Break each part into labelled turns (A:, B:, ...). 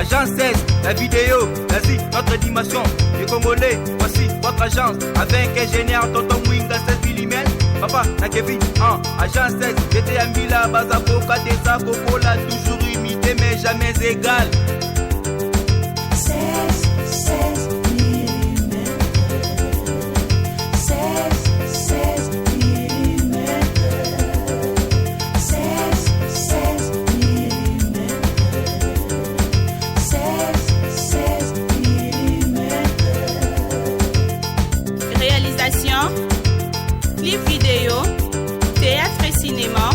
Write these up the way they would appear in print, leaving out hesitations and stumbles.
A: Agence 16, la vidéo, l'Asie, notre dimension. Les Congolais, voici votre agence. Avec ingénieur Tonton Mwinga 16 mm. Papa, na Kevin, 1, agence 16, j'étais à Mila, Bazaboka, Deza, Kokola, toujours imité mais jamais égal.
B: 16, 16 mm. 16, 16 mm. 16, 16 mm. 16, 16 mm.
C: Réalisation, clip vidéo, théâtre et cinéma,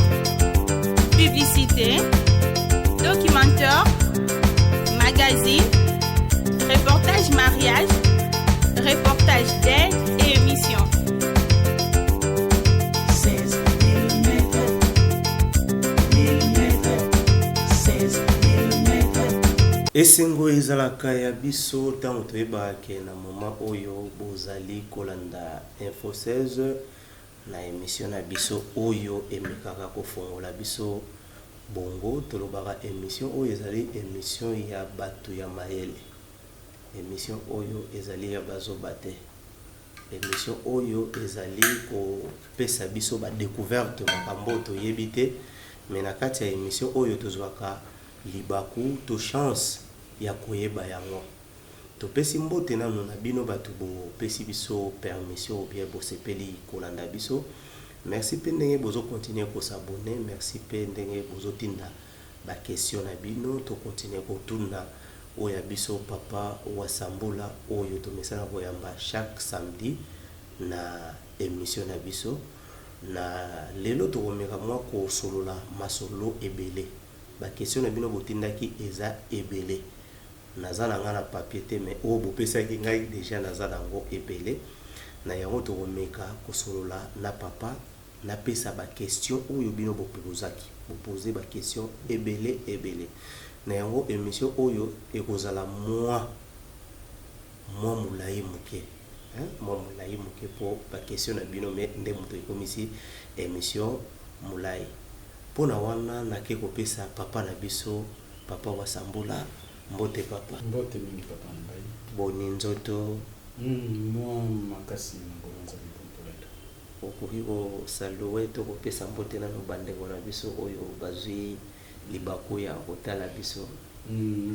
C: publicité, documentaire, magazine, reportage mariage, reportage d'aide et émission.
B: 16 mm. Mm. 16 mm.
D: Esengo ezalaka ya biso ntango toyebaka ke na moment oyo bozali kolanda Info 16 na emission na biso oyo emekaka kofongola biso bongo. Tolobaka emission oyo ezali emission ya bato ya mayele, emission oyo ezali ya bazoba te, emission oyo ezali kopesa biso ba découverte, makambo oyo toyebi te. Mais na kati ya emission oyo tozwaka libaku to chance ya koyeba yango. Topesi mbote nanu na bino bato bopesi biso permission ou bien bosepeli kolanda biso. Merci mpe ndenge bozocontinuer kos'abonner, merci mpe ndenge bozotinda ba question na bino. Tocontinuer kotuna oyo ya biso papa Wasambula oyo tomesana koyamba chaque samedi na émission na biso. Na lelo tokomeka mwa kosolola masolo ebele. Ba question na bino botindaki eza ebele. Naza na ngai na papier te, mais oyo bopesaki ngai déjà naza nango ebele. Na yango tokomeka kosolola na papa, napesa ba question oyo bino bopozaki, bopose ba question ebele ebele. Na yango émission oyo ekozala mwa molai moke, hein? Mwa molai moke mpo ba question na bino me nde moto ekomisi émission molai. Mpona wana nake kopesa papa na biso, papa Wasambula, mbote papa.
E: Mbote mingi, papa na ngai.
D: Boni nzoto?
E: Mwa makasi na ngolo Nzambe Bontolendo.
D: Okoki kosaluer to kopesa mbote nano bandeko na biso oyo bazwi libaku ya kotala biso.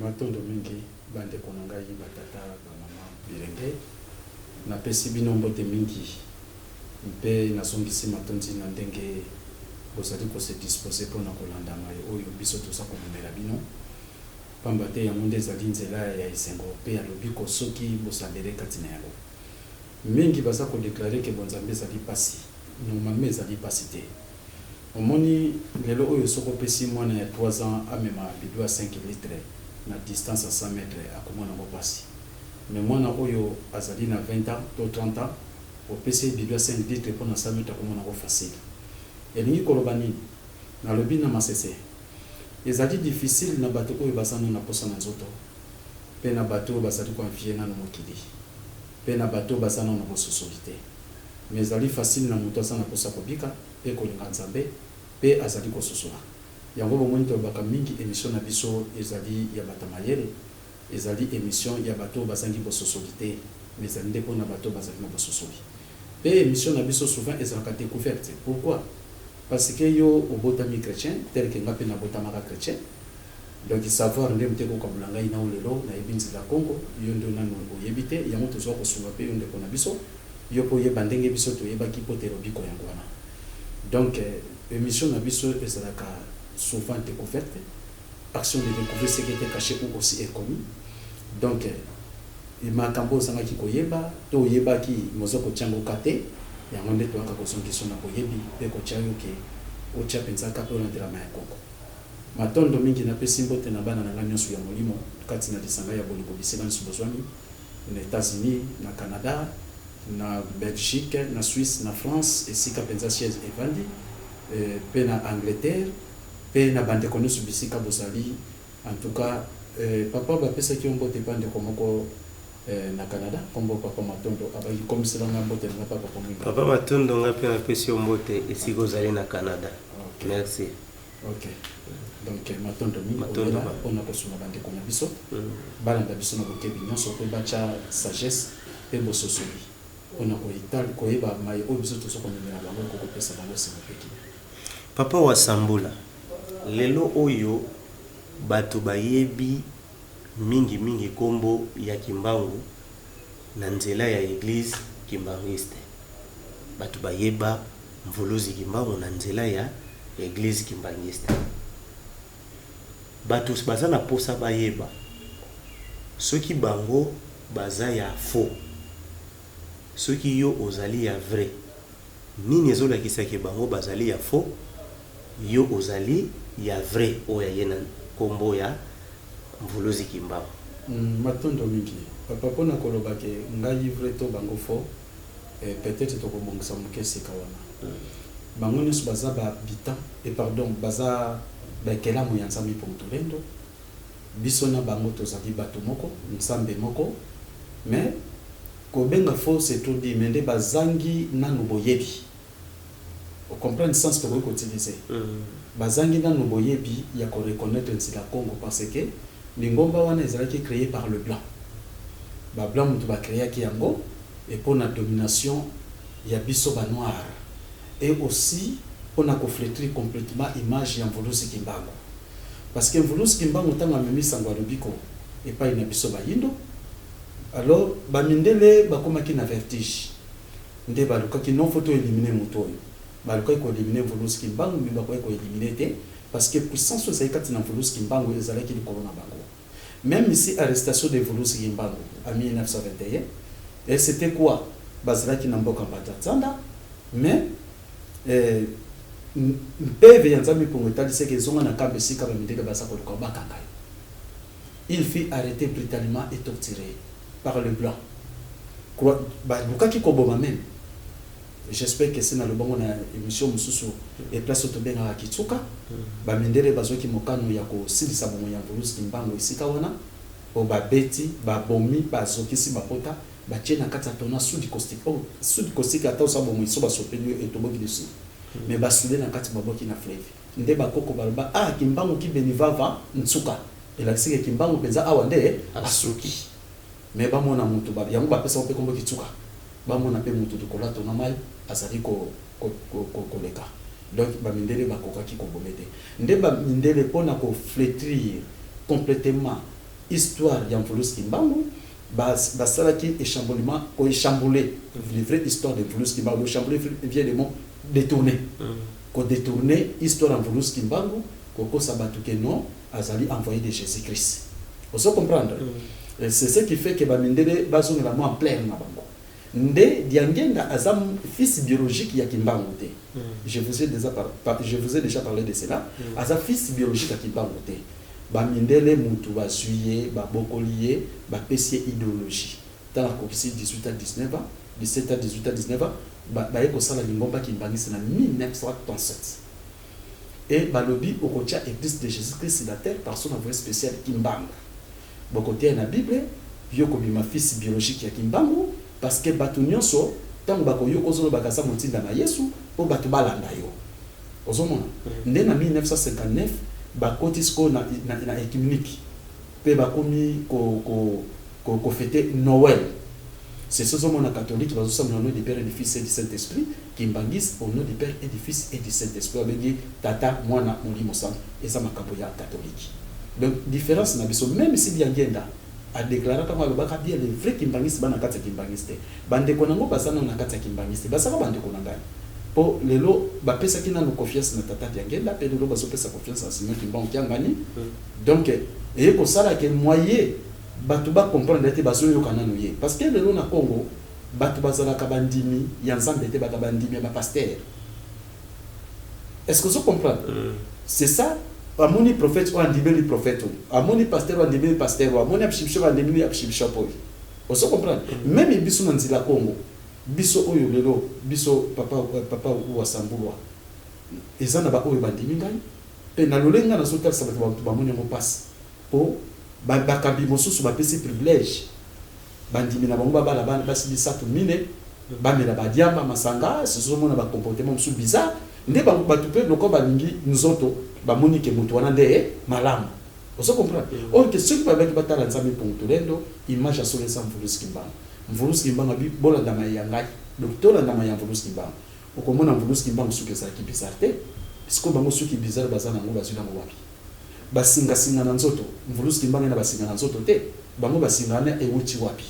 E: Matondo mingi, bandeko na ngai, batata, bamama, bilenge. Napesi bino mbote mingi mpe nazongisi matondi na ndenge bozali kose disposer mpona kolanda mai oyo biso toza komemela bino, pamba te yango nde ezali nzela ya esengo mpe ya lobiko soki bosambele kati na yango. Mingi baza kodéclarer ke bonzambe ezali mpasi. Normalement ezali mpasi te. Omoni lelo oyo, soki opesi mwana ya 3 ans amema bidon ya 5 litre na distance ya 100 mètre, akomona yango mpasi. Mais mwana oyo azali na 20 ans to 30 ans, opesi ye bidon ya 5 litre mpona 100 mètre, akomona yango facile. Elingi koloba nini? Nalobi na masese, ezali difficile na bato oyo baza nano na posa na nzoto, mpe na bato oyo bazali koenvier nano mokili, mpe na bato oyo baza nano na bososoli te. Mais ezali facile na moto aza na posa kobika mpe kolinga Nzambe mpe azali kososola yango. Bomoni, tolobaka mingi, émission na biso ezali ya bato ya mayele, ezali émission ya bato oyo bazangi bososoli te, mais ezali nde mpona bato oyo bazali na bososoli. Mpe émission na biso souvent ezalaka découverte. Pourquoi? Parce que yo obotami chrétien tel que nga mpe nabotamaka chrétien. Donc savoir nde moto ekokabula ngai nao. Lelo nayebi nzela Congo, yo nde nano oyebi te yango. Tozwa kosunga mpe yo ndeko na biso, yo mpo oyeba ndenge biso toyebaki mpo te lobiko yango wana. Donc émission na biso ezalaka souvent découverte, action de découvrir ce qui était caché ou aussi inconnu. Donc makambo ozangaki koyeba to oyebaki moza kotia yango ka te, yango nde toyaka kozongisa na boyebi mpe kotia yo ke otia mpenza ka mpe olandelama ya koko. Matondo mingi. Napesi mbote na bana na ngai nyonso ya molimo kati na lisanga ya bolingo, bisika nyonso bozwami, na États-Unis, na Canada, na Belgique, na Suisse, na France, esika mpenza siège evandi, mpe na Angleterre, mpe na bandeko nyonso bisika bozali. En tout cas, papa, bapesaki yo mbote epa ndeko moko na Canada, nkombo papa Matondo. Abaki komiselanga mbote na nga pa papa Mwinga.
D: Papa Matondo, ngai mpe napesi yo mbote esika ozali na Canada. Merci.
E: Ok, donc matondo mingi.
D: Matondo.
E: Obela mpona kosunga bandeko na biso balanda biso na bokebi nyonso mpe batya sagesse mpe bososoli mpona koyeba mai oyo biso toza komemela bango, kokopesa bango esengo mpe kimia.
D: Papa Wasambula, lelo oyo bato bayebi mingimingi nkombo ya Kimbangu na nzela ya église kimbangiste. Bato bayeba Mvuluzi Kimbangu na nzela ya église kimbangiste. Bato baza na posa bayeba soki bango baza ya faux, soki yo ozali ya vrai. Nini ezolakisaki bango bazali ya faux, yo ozali ya vrai, oyo aye na nkombo ya Mvuluzi Kimbangu?
E: Matondo mingi, papa. Mpona koloba ke ngai vrai to bango faux, peut-être tokobongisa moke esika wana. Bango nyonso baza bahabitant et pardon, baza baekelamu ya Nzambe mpo Mutulendo. Biso na bango tozali bato moko, Nzambe moko. Mais kobenga faux, c'est trop dit. Mais nde bazangi nanu boyebi. Ocomprendre sens tokoki koutiliser? Bazangi nanu boyebi ya koreconnaître nzela Congo, parce que lingomba wana ezalaki créé par le blanc. Bablanc moto bacréaki yango e mpona domination ya biso banoir et aussi mpona koflétrir complètement image ya Mvuluzi Kimbangu, parce que Mvuluzi Kimbangu, ntango amemi sango ya lobiko epai na biso bayindo, alors bamindele bakomaki na vertige. Nde balukaki non, faut toéliminer moto oyo. Balukaki koéliminer Mvuluzi Kimbangu, mais bakoki koéliminer te, parce que puissance oyo ezali kati na Mvuluzi Kimbangu ezalaki likolo na bango. Même si arrestation de Mvuluzi Kimbangu en 1921, et c'était quoi, bazalaki na mboka Mbanza, mais mpeve ya Nzambe mpongo etalisaki ezonga na kambe esika bamindele baza koluka bakanga ye. Il fut arrêté brutalement et torturé par le blanc. Balukaki koboma même. J'espère que se na lobongo na émission mosusu e place oyo tobengaka Kitsuka. Bamindele bazwaki mokano ya kosilisa bomoi ya Mvuluzi Kimbangu esika wana, po babeti, babomi, bazokisi bapota, batie na kati ya tonneau soude caustique. Oh, soude caustique, ata osa bomoi so basopeli yo, etoboki lisu. Mais basoude na kati, baboki na fleuve. Nde bakoko baloba: "Ah, Kimbangu kibeni vava ntsuka." Elakisi ke Kimbangu mpenza awa nde asuki. Mais bamona motu yango bapesaka mpe kombo Kitsuka. Bamona mpe motu likolo ya tonneau mai azali koleka. Donc bamindele bakokaki kobome te. Nde bamindele, mpona koflétrir complètement histoire ya Mvuluzi Kimbangu, basalaki échamboulement, koéchambouler le vraie histoire de Mvuluzi Kimbangu. Échambouler vient le mot détourner, kodétourner histoire ya Mvuluzi Kimbangu, kokosa bato ke non, azali envoyé de Jésus Christ. Ozo comprendre? Et c'est ce qui fait que bamindele bazongela mwa ampleur na bango. Nde Diangenda aza fils biologique ya Kimbangu te. Je vous ai déjà parlé de cela. Aza fils biologique ya Kimbangu te. Bamindele mutu bazwi ye, babokoli ye, bapesi ye idéologie. Ntango akokisi 18 à 19 ans, 17 à 18 à 19 ans, baye kosala lingomba kimbangisi na 1937 et balobi okotia église de Jésus Christ sur la terre par son envoyé spécial Kimbangu. Bokoteya na Bible, yo kobima fils biologique ya Kimbangu, parce que bato nyonso ntango bakoyoka ozolobaka aza motinda na Yesu, mpo bato balanda yo. Ozomona nde na 1959 bakoti sikoyo na œcuménique mpe bakomi kofêter Noël. C'est ce ozomona catholique bazosambela au nom du Père et du Fils et du Saint-Esprit, kimbangiste au nom du Père et du Fils et du Saint-Esprit, babengi Tata, Mwana, Molimo Santo. Eza makambo ya catholique. Donc différence na biso, même si Diangenda adéclara, ntango alobaka bien, le vrai kimbangiste bana kati ya kimbangiste te. Bandeko nango baza nano na kati ya kimbangiste, bazaka bandeko na ngai, mpo lelo bapesaki nano confiance na tata Diangenda, mpe lelo bazopesa confiance na Simon Kimbangu Kiangani. Donc eye kosala ke moyen bato bacomprendre te, bazoyoka nano ye, parce que lelo na Congo bato bazalaka bandimi ya Nzambe te, bato bandimi ya bapasteur. Est ce que ozo comprendre? C'est ça. Amoni prophète oyo, andimeli prophète oyo, amoni pasteur oyo, andimeli pasteur oyo, amoni archibishop, andimeli archibishop oyo. Ozo comprendre? Même biso na nzela Congo, biso oyo lelo, biso papa Wasambulwa, eza na baoyo bandimi ngai mpe na lolenge ngai nazotalisa bato. Bato bamoni yango mpasi, mpo bakambi mosusu bapesi privilège bandimi na bango babala bana basi misato, mine, bamela badiamba, masanga. Sozomona bacomportement mosusu bizarre. Nde bato mpe lokola balingi nzoto. Bamoni ke moto wana nde malamu. Ozo comprendre? Oyo ke soki babaki batala Nzambe Mpungu Tulendo, image ya solo eza Mvuluzi Kimbangu. Mvuluzi Kimbangu abi bolanda maye ya ngai. Donc tolanda maye ya Mvuluzi Kimbangu. Okomona Mvuluzi Kimbangu suki ezalaki bizarre te. Sikoyo bango suki bizarre baza nango bazwi nango wapi? Basinga singa na nzoto. Mvuluzi Kimbangu ye na basinga na nzoto te. Bango basinga wana ewuti wapi?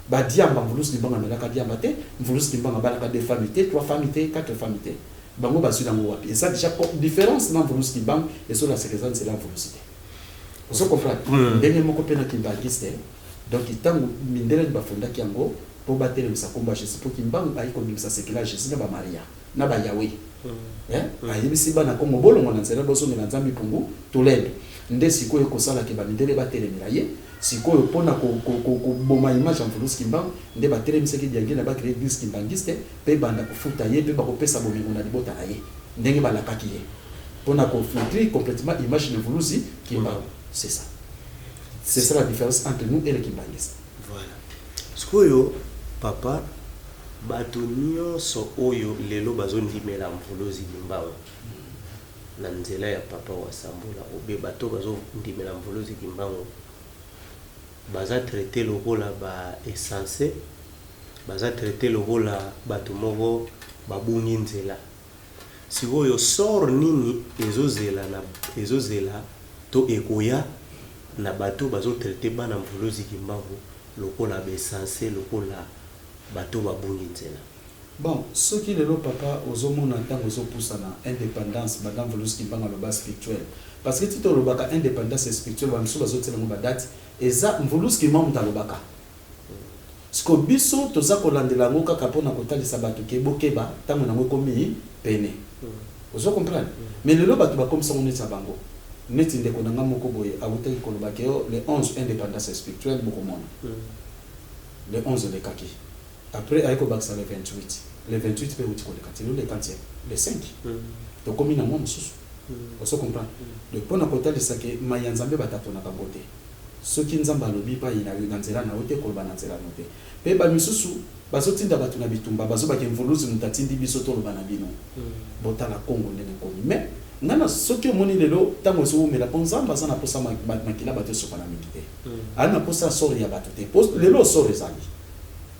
E: Ba diamba, Mvuluzi Kimbangu amelaka diamba te. Mvuluzi Kimbangu abalaka deux femmes te, trois femmes te, quatre femmes te. Bango bazwi nango wapi? Eza dejà difference na Mvuluzi Kimbangu, ezolasaka eza nzela ya Mvuluzi te. Ozo comprendre? Ndenge moko pe na Kimbanguiste. Donc tango mindele bafundaki yango po batelemisa kombo ya Jesus, po Kimbangu ayi kobimisa sekele ya Jesus na ba Maria na ba Yahweh. Eh? Ayebisi bana Kongo bolongwa na nzela bozongela Nzambe Mpungu Tulendo. Nde sikoyo ekosala ke ba mindele batelemela ye. Sikoyo pona koboma image ya Mvuluzi Kimbangu nde batelemisaki Diangienda ba creer eglise kimbanguiste pe banda kofuta ye pe bakopesa bomengo na libota na ye ndenge balakaki ye pona ko fletrir complètement image de Mvuluzi Kimbangu. C'est ça. C'est ça la différence entre nous et les kimbanguistes.
D: Voilà. Sikoyo papa, bato nyonso oyo lelo bazondimela Mvuluzi Kimbangu na nzela ya papa Wasambula obe bato bazondimela Mvuluzi Kimbangu baza traité lokola ba insensé, baza traité lokola bato moko babungi nzela. Sikoyo sort nini ezozela na ezozela to ekoya na bato bazotraite bana Mvuluzi Kimbangu lokola ba insensé, lokola bato babungi nzela?
E: Bon, soki lelo papa ozomona ntango ezopusana indépendance, banda Mvuluzi Kimbangu aloba spirituel, parce que ti tolobaka indépendance spirituelle, bamisusu bazotiela yango badate. Eza Mvuluzi Kimbangu moto alobaka. Siko biso toza kolandela yango kaka mpona kotalisa bato ke bokeba, ntango nango ekomi pene. Ozo comprendre? Mais lelo bato bakomisa yango neti ya bango. Neti ndeko na nga moko boye awutaki koloba ke oh, le 11 indépendance spirituelle bokomona. Le 11 elekaki, après aye kobakisa le 28. Le 28 mpe euti koleka ti lelo le quantième, le 5, tokomi na mwa mosusu. Ozo comprendre? Donc mpona kotalisa ke mai ya Nzambe batatonaka yango te. Soki Nzambe alobi pai na yo na nzela na yo te, koloba na nzela no te. Mpe bamisusu bazotinda bato na bitumba, bazobake Mvuluzi moto atindi biso toloba na bino. Botala Kongo ndenge ekomi. Mais ngai na soki omoni lelo ntango ezowumela, mpo Nzambe aza na posa makila bato esopana mingi te. Aza na posa sort ya bato te. Po lelo sort ezali,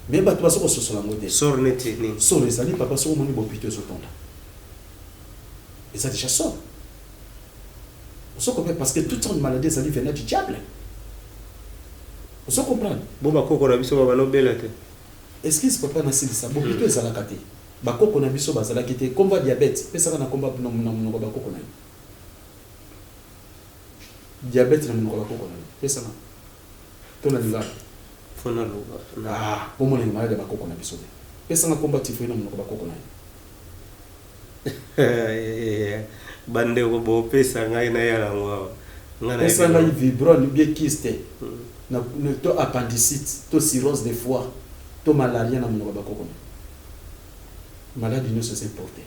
E: mais bato bazo kososola yango te.
D: Sort neti nini?
E: Sort ezali papa, soki omoni bopito ezotonda, eza déjà sort. Ozo comprendre? Parce que toute sorte de maladie ezali venant du diable. Ozo comprendre?
D: Bo bakoko na biso babanobela te.
E: Excuse papa, nasilisa. Bopito ezalaka te. Bakoko na biso bazalaki te. Kombo ya diabète, pesaka na kombo na monoko ya bakoko na yo. Diabète na monoko ya bakoko na yo, pesanga to na lingala.
D: Fo naloba.
E: Ah, omonani maladi ya bakoko na biso te. Pesanga kombo ya typhoïde na monoko ya bakoko na yo.
D: Bandeko, bopesa ngai naya nango awa. Ngai nayebi
E: Pesa ngai
D: nango.
E: Fibrome bien kyste na to appendicite to cirrhose de foie to malaria na monoko ya bakoko na yo. Maladi nyonso eza importe.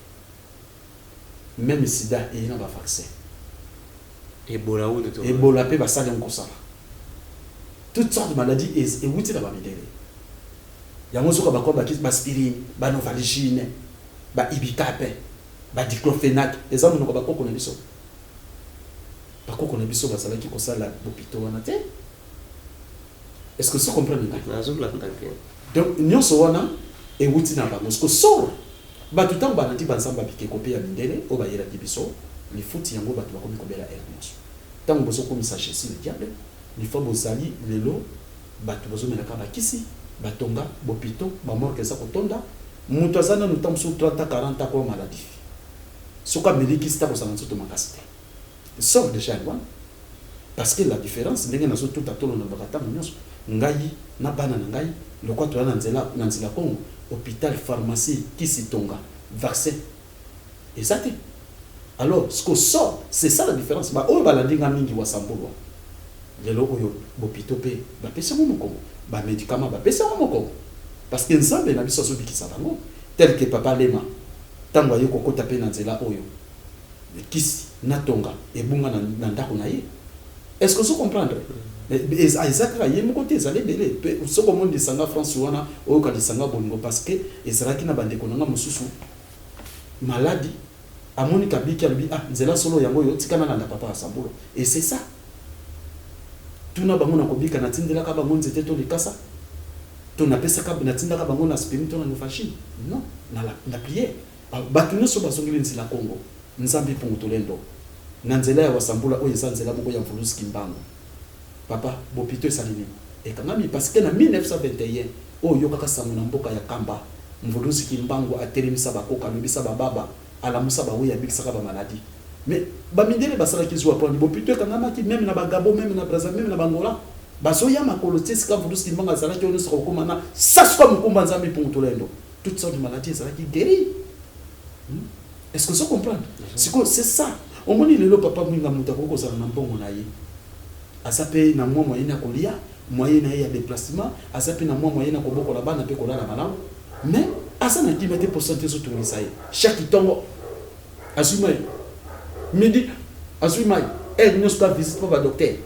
E: Même sida eyi na bavaccin.
D: Ebola kutu to.
E: Ebola mpe basali yango kosala. Toute sorte de maladie ewuti na bamindele. Yango soki bakwa bakisi baaspirine, banovalgine, baibitape, badiclofenac, eza monoko ya bakoko na biso. Bakoko na biso bazalaki kosala bopito wana te. Est-ce que ozo comprendre ngai?
D: Nazolanda bien.
E: Donc nyonso wana ewuti na bango. Siko sort bato ntango balandi banzambe ya bikeko mpe ya mindele oyo bayelaki biso lifuti yango, bato bakomi kobela heure nyonso. Ntango bozokumisa Jésus le diable, lifa bozali lelo, bato bazomelaka bakisi, batonga bopito, bamorgue eza kotonda. Moto aza nanu ntango mosusu 30 40 akoma maladif. Soki ameli kisi, takozala nzoto makasi te. Sort déjà yango wana. Parce que la différence, ndenge nazotuta tolo, nalobaka ntango nyonso, ngai na bana na ngai, lokwa toya na nzela Congo, hôpital, pharmacie, kisi, tonga, vaccin eza te. Alors ce qu'on sort, c'est ça la différence. Baoyo balandi nga mingi Wasambulwa, lelo oyo bopito mpe bapesi yango mokongo, bamédicament bapesi yango mokongo, parce que Nzambe na biso azobikisa bango, tel que papa Lema ntango aye kokota mpe na nzela oyo, kisi na tonga ebunga na ndako na ye. Est ce que ozo comprendre? Eza kaka ye moko te, ezali ebele. Mpe soki omoni lisanga France wana, oyoka lisanga bolingo, parce que ezalaki na bandeko na nga mosusu maladi. Amoni kabiki, alobi: "Ah, nzela solo yango oyo, tika nalanda papa Wasambulwa." Et c'est ça, tuna bango na kobika, natindelaka bango nzete to likasa to napesaka, natindaka bango na aspirine to na Novalgine? Non, na prière. Bato nyonso bazongeli nzela Kongo, Nzambe mpungu tolendo na nzela ya Wasambula oyo eza nzela moko ya Mvuluzi Kimbangu. Papa, bopito esali nini? Ekangami, parce que na 1921 oyo oyokaka sango na mboka ya Kamba, Mvuluzi Kimbangu atelemisa bakoka, alobisa bababa, alamusa baoyo, abikisaka bamaladi. Mais bamindele basalaki zuwa mpona bopito ekangamaki. Même na bagabon, même na Braza, même na Bangola, bazoya makolo ti esika Mvuluzi Kimbangu azalaki. Oyo nyonso kokóma na sasuka mokumba Nzambe mpungu tolendo, toutes sortes de maladies ezalaki guéri. Est-ce que ozo comprendre sikoyo? C'est ça. Omoni lelo, papa Mwinga, moto akoki kozala na mbongo na ye, aza mpe na mwa moyen ya kolia, moyen na ye ya déplacement, aza mpe na mwa moyen ya kobokola bana mpe kolala malamu, mais aza na kimia te. Pourcent ezotungisa ye. Chaque ntongo azwi mai, midi azwi mai, heure nyonso ka visite mpo badocteur.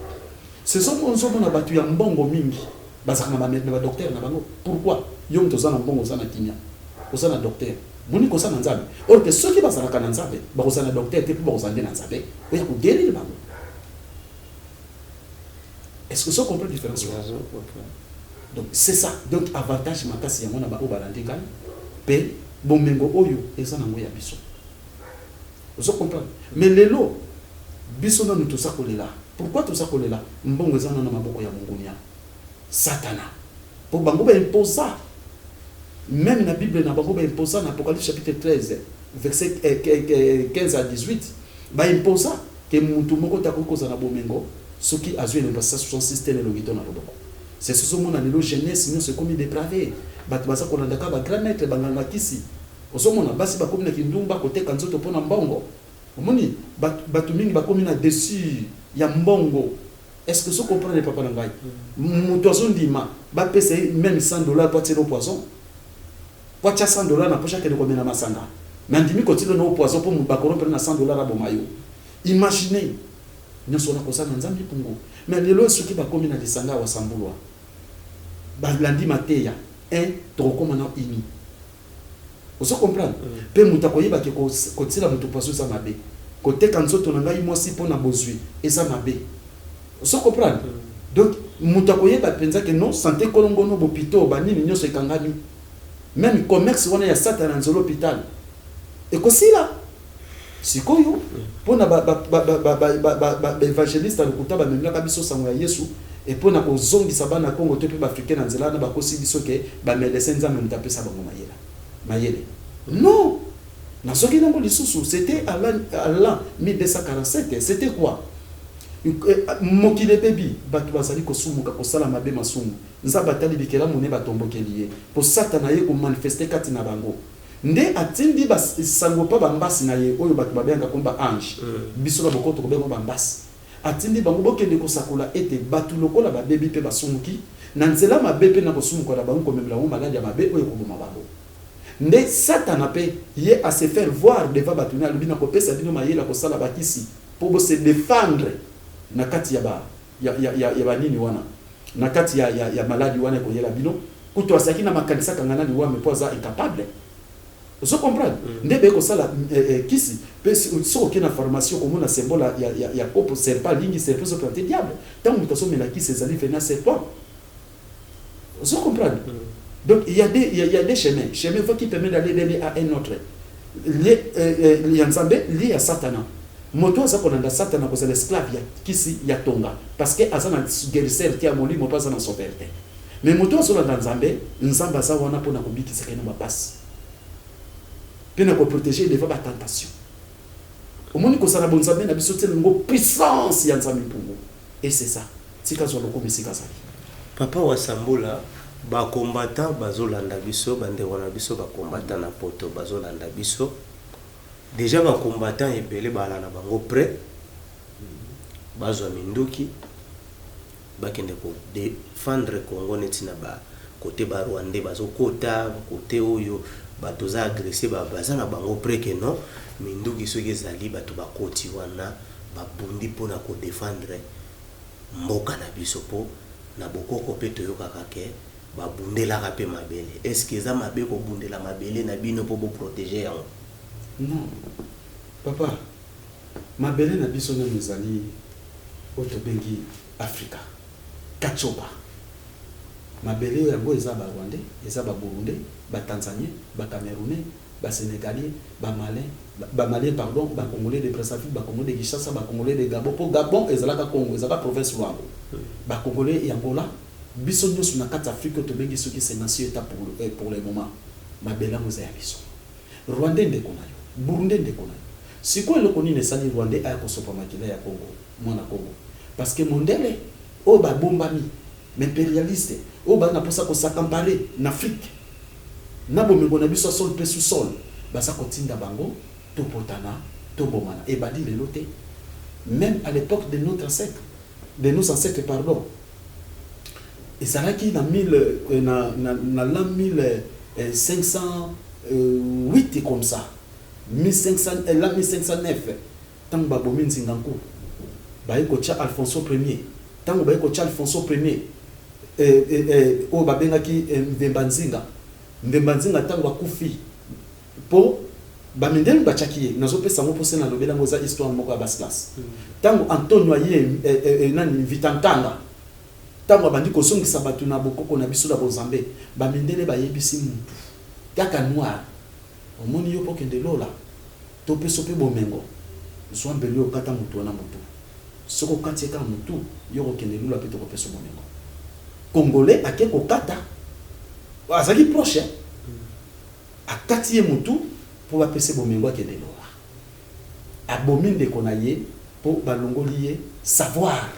E: Ozomona bato ya mbongo mingi bazalaka na badocteur na bango. Pourquoi yo moto oza na mbongo, oza na kimia, oza na docteur? Moni koza na Nzambe. Or que soki bazalaka na Nzambe, bakozala na docteur te, mpo bakozala nde na Nzambe oya koguérir bango. Est-ce que ça comprend différence wana? Donc c'est ça. Donc avantage makasi yango na baoyo balandi ngai mpe bomengo oyo eza nango ya biso. Ozo comprendre? Mais lelo biso nanu toza kolela. Pourquoi toza kolela? Mbongo eza nano na maboko ya mongunia Satana, mpo bango baimposa. Même na Bible na bango baimposa, na Apocalypse chapitre 13 verset 15 à 18, baimposa ke mutu moko te akoki kozala na bomengo soki azwi elembo ya 166 te na elongi to na loboko. C'est soki ozomona lelo jeunesse nyonso ekomi dépravé, bato baza kolanda kaka bagrand maître, banganga kisi. Ozomona basi bakomi na kindumba, koteka nzoto mpo na mbongo. Omoni bato mingi bakomi na dessus ya mbongo. Est ce que ozo comprendre, papa na ngai? Moto azondima bapesa ye même 100 $ po atiela poison, po atia 100 $ na poche, akende komela masanga, mais andimi kotiela no poison mpo bacorrompre na 100 $ aboma yo. Imagine nyonso wana kozanga Nzambe mpungu. Mais lelo soki bakomi na lisanga ya Wasambulwa, balandi mateya 1, tokokóma na uni. Ozo comprendre? Mpe moto akoyebaki kotiela moto poison eza mabe, koteka nzoto na ngai mwasi mpo na bozwi eza mabe. Ozo comprendre? Donc moto akoyeba mpenza ke non, santé kolongono, bopito banini nyonso ekangami, même commerce wana ya Satana na nzela hôpital ekosila. Sikoyo mpona baévangéliste ya lokuta bamemelaka biso sango ya Yesu e mpona kozongisa bana Kongo to mpe baafricain na nzela wana, bakosi biso ke bamédecin, Nzambe moto apesa bango mayele. Mayele non. Nasoki nango lisusu, c'était à l'an 1247. C'était quoi? Mokili ebebi, bato bazali kosumuka, kosala mabe, masumu. Nzambe atali bikelamu ne batombokeli ye, mpo Satana ye komanifeste kati na bango. Nde atindi basango mpa bambasi na ye oyo bato babengaka komba ange. Biso na bokoko tokobenga bambasi. Atindi bango: "Bokende kosakola ete bato lokola babebi mpe basumuki na nzela mabe mpe na kosumuka na bango komemela bango maladi ya mabe oyo ekoboma bango." Nde Satana mpe ye ase faire voir devant bato ne, alobi: "Na kopesa bino mayele ya kosala bakisi mpo bose défendre na kati ya ba ya, ya, ya, ya banini wana, na kati ya maladi wana ekoyela bino." Kutu azalaki na makanisi akanga na liwame mpo aza incapable. Ozo comprendre? Nde beye kosala kisi mpe soki okei na pharmacie, okomona symbole ya kopo serpent, alingi serpent ezoprésente diable. Ntango moto azomela kisi, ezali venin serpent. Ozo comprendre? Donc il y a des chemins, chemin va qui permet d'aller d'un lieu à un autre, lieu ya Nzambe, lieu ya Satana. Moto aza kolanda Satana kozala esclave ya kisi ya tonga, parce que aza na guérisseur te ya molimo mpe aza na sauveur te. Mais moto azolanda Nzambe, Nzambe aza wana mpona kobikisaka ye na bapasi mpe na koprotéger devant batentation. Omoni kosala bonzambe na biso tiela yango puissance ya Nzambe mpungu. Et c'est ça. Tika zwa lokomo esika azali.
D: Papa Wasambula, bacombattant bazolanda biso, bandeko na biso bacombattant na Poto bazolanda biso déjà. Bacombattant ebele bala na bango prêt, bazwa minduki, bakende kodéfendre Congo neti na bakote barwandais bazokota, kote oyo bato oza agressé, baza na bango prêt ke non, minduki soki ezali, bato bakoti wana, babundi mpona kodéfendre mboka na biso. Mpo na bokoko mpe toyokaka ke babundelaka mpe mabele. Est-ce eza mabe kobundela mabele na bino mpo boprotéger yango?
E: Non. Papa, mabele na biso nanu ezali oyo tobengi Afrika, Katioba. Mabele yango eza ba Rwandais, eza ba Burundais, ba Tanzaniens, ba Camerounais, ba Senegalais, ba Malins, ba Maliens pardon, ba Congolais de Brazzaville, ba Congolais de Kinshasa, ba Congolais de Gabon, po Gabon ezalaka Congo, ezalaka province Luango, ba Congolais ya Angola, biso nionso na kati ya Afrique oyo tobengi soki 56 Etats pour le pour le moment, mabele yango eza ya biso. Rwandais ndeko na yo, Burundais ndeko na yo. Sikoyo eloko nini esali Rwandais aya kosopa makila ya Congo, mwana Congo? Parce que mondele oyo ba bombami, ba imperialistes oyo baza na posa ko s'accamparer n'Afrique na bomengo na biso ya sol pe sous sol, baza kotinda bango topotana, tobomana. Ebandi lelo te, meme à l'epoque de notre ancetre, de nos ancetres pardon, ezalaki na mille na na l'an 1508 comme ça, 1500 l'an 1509 tango babomi Nzinga Nkuwu, baye kotia Alfonso Premier, tango baye kotia Alfonso Premier oyo babengaki Mvemba Nzinga, Mvemba Nzinga tango akufi po ba mindele batiaki ye, nazo pesa yango po se nalobeli yango eza histoire moko ya basse classe, tango Antonio aye nani Mvita Nkanga tango abandi kozongisa batu na bokoko na biso na bonzambe, ba mindele bayebisi mutu kaka noir omoni yo po okende lola To peso pe bomengo, zwa mbeli oyo kata mutu wana mutu. Soki okati ye kaka mutu, yo oko kende lula pe toko peso bomengo. Congolais ake kokata, azalaki proche hein, akati ye mutu po ba pese bomengo akende lola. Abomi ndeko na ye po balongoli ye savoir.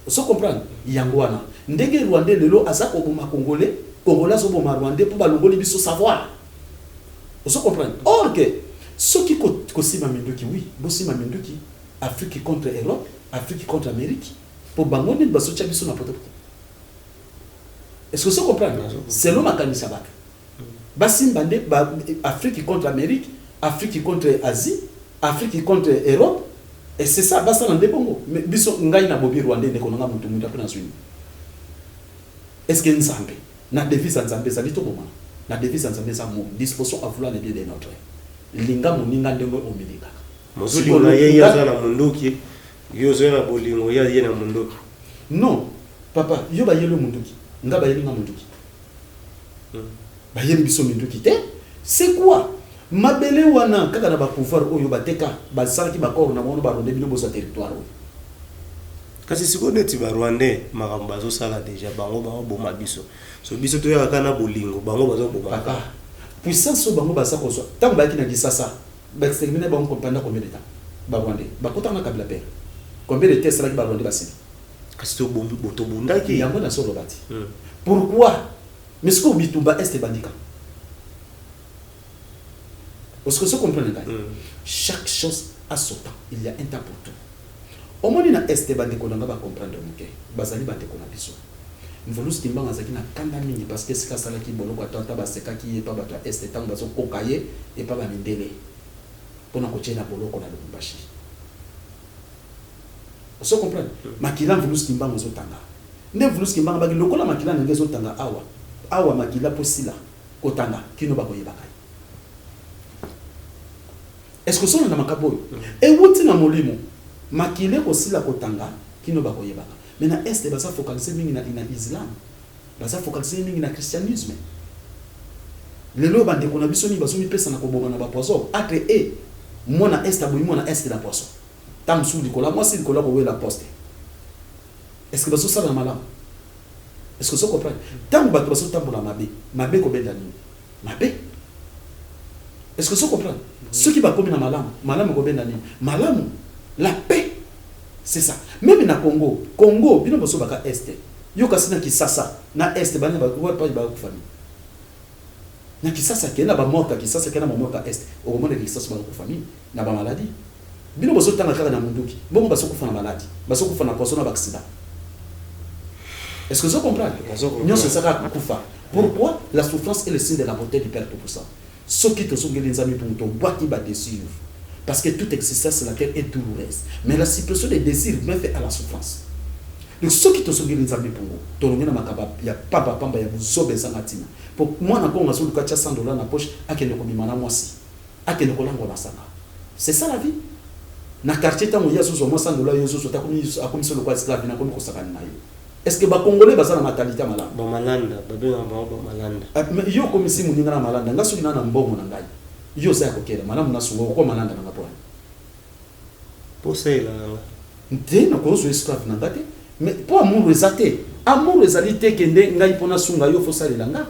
E: Ozo comprendre? Yango wana ndenge Rwandais lelo aza koboma Congolais, Congolais azo boma Rwandais po balongoli biso savoir. Ozo comprendre? Or que soki ko kosimba minduki oui, bosimba minduki Afrique contre Europe, Afrique contre Amerique po bango nde bazo tia biso na poto poto. Est-ce que ozo comprendre? Selon makanisi ya batu. Basimba nde ba Afrique contre Amerique, Afrique contre Asie, Afrique contre Europe et c'est ça basala nde bongo mais biso ngai na bomi Rwandais ndeko na nga mutu mutu apres nazui nini? Est ce que Nzambe na devise ya Nzambe ezali tobomana? Na devise ya Nzambe eza amour, disposition à vouloir le bien de notre linga moninga ndenge omilingaka.
D: Mozolinga ye ye aza na munduki yo ozoya na bolingo ye aye na munduki.
E: Non papa yo bayeli yo munduki nga bayeli nga munduki Bayeli biso minduki te c'est quoi? Mabele wana kaka na ba pouvoir oyo bateka basalaki ba accord na bango na ba rwandais bino bozwa territoire oyo.
D: Kasi sikoyo neti ba rwandais makambo bazo sala dejà bango bao boma biso so biso toyaka kaka na bolingo bango bazo boma
E: Papa puissance oyo bango baza kozwa tango bayaki na kisasa ba exterminer bango pendant combien de temps ba rwandais bakotaka na kabila père combien de temps esalaki ba rwandais basili
D: Kasi tobundaki.
E: Yango nazo loba ti. Pourquoi? Mais sikoyo bitumba est ebandi quand? Ozo comprendre ngai? Chaque chose a son temps, il y a un temps pour tout. Omoni na est ba ndeko na nga ba comprendre muke, bazali ba ndeko na biso. Mvuluzi Kimbangu azalaki na kanda mingi parce que esika asalaki boloko ata ata basekaki ye epa bato ya est tango bazo koka ye epa ba mindele pona kotia ye na boloko na Lubumbashi. Ozo comprendre? Makila Mvuluzi Kimbangu ezo tanga. Nde Mvuluzi Kimbangu abaki lokola makila na nga ezo tanga awa, awa makila po esila kotanga kino bako yebaka ye. Est ce que ozo landa makambo oyo? Ewuti na molimo. Makila eko sila kotanga kino bako yebaka. Mais na Est baza focaliser mingi na na islam. Baza focaliser mingi na christianisme. Lelo oyo ba ndeko na biso mingi bazo mipesa na koboma na ba poison. Entre eux, mwana Est abomi mwana Est na poison. Tango mosusu likolo ya mwasi, likolo ya kowela poste. Est-ce que bazo sala na malamu? Est-ce que ozo comprendre? Tango bato bazo tambola mabe, mabe ekobenda nini? Mabe. Est-ce que ozo comprendre? Soki bakomi na malamu, malamu ekobenda nini? Malamu. La paix. C'est ça. Meme na Congo, Congo bino bozo baka est. Yo kasi na Kisasa, na est bana ba wapi ba kufa mingi? Na Kisasa kende na ba morgue ya Kisasa, kende na ba morgue ya est, okomona ke Kisasa bazo kufa mingi na ba maladie. Bino bozo tanga kaka na munduki, bongo bazo kufa na maladi, bazo kufa na poison na ba accident. Est-ce que ozo comprendre? Nionso eza kaka kufa. Pourquoi la souffrance est le signe de la beauté du Père Tout-Puissant? Soki tozongeli Nzambe mpungu tobwaki ba desirs parce que toute existence sur la terre est douloureuse mais la suppression des desirs met fin à la souffrance. Donc soki tozongeli Nzambe mpungu tolongue na makambo ya pamba pamba ya buzoba ezanga tina. Po mwana Congo azoluka atia 100 dollars na poche akende kobima na mwasi, akende kolangwa masanga. C'est ça la vie. Na quartier, ntango ye azozwa mwa 100 dollar, yo ozozwa te, akomisi lokola esclave, na akomi kosakana na yo. Est ce que Bacongolais baza na mentalité ya malamu?
D: Bamalanda, babengaka bango bamalanda.
E: Ah, mais yo okomisi moninga na malanda. Nga soki na mbongo na ngai, yo oza ya kokela malamu, nasunga, okoma malanda na nga mpo
D: Mposa elanga.
E: Te, nakozwa esclave na nga te, mais mpo amour eza te. Amour ezali te. Kende ngai mpo nasunga yo, fosalela nga.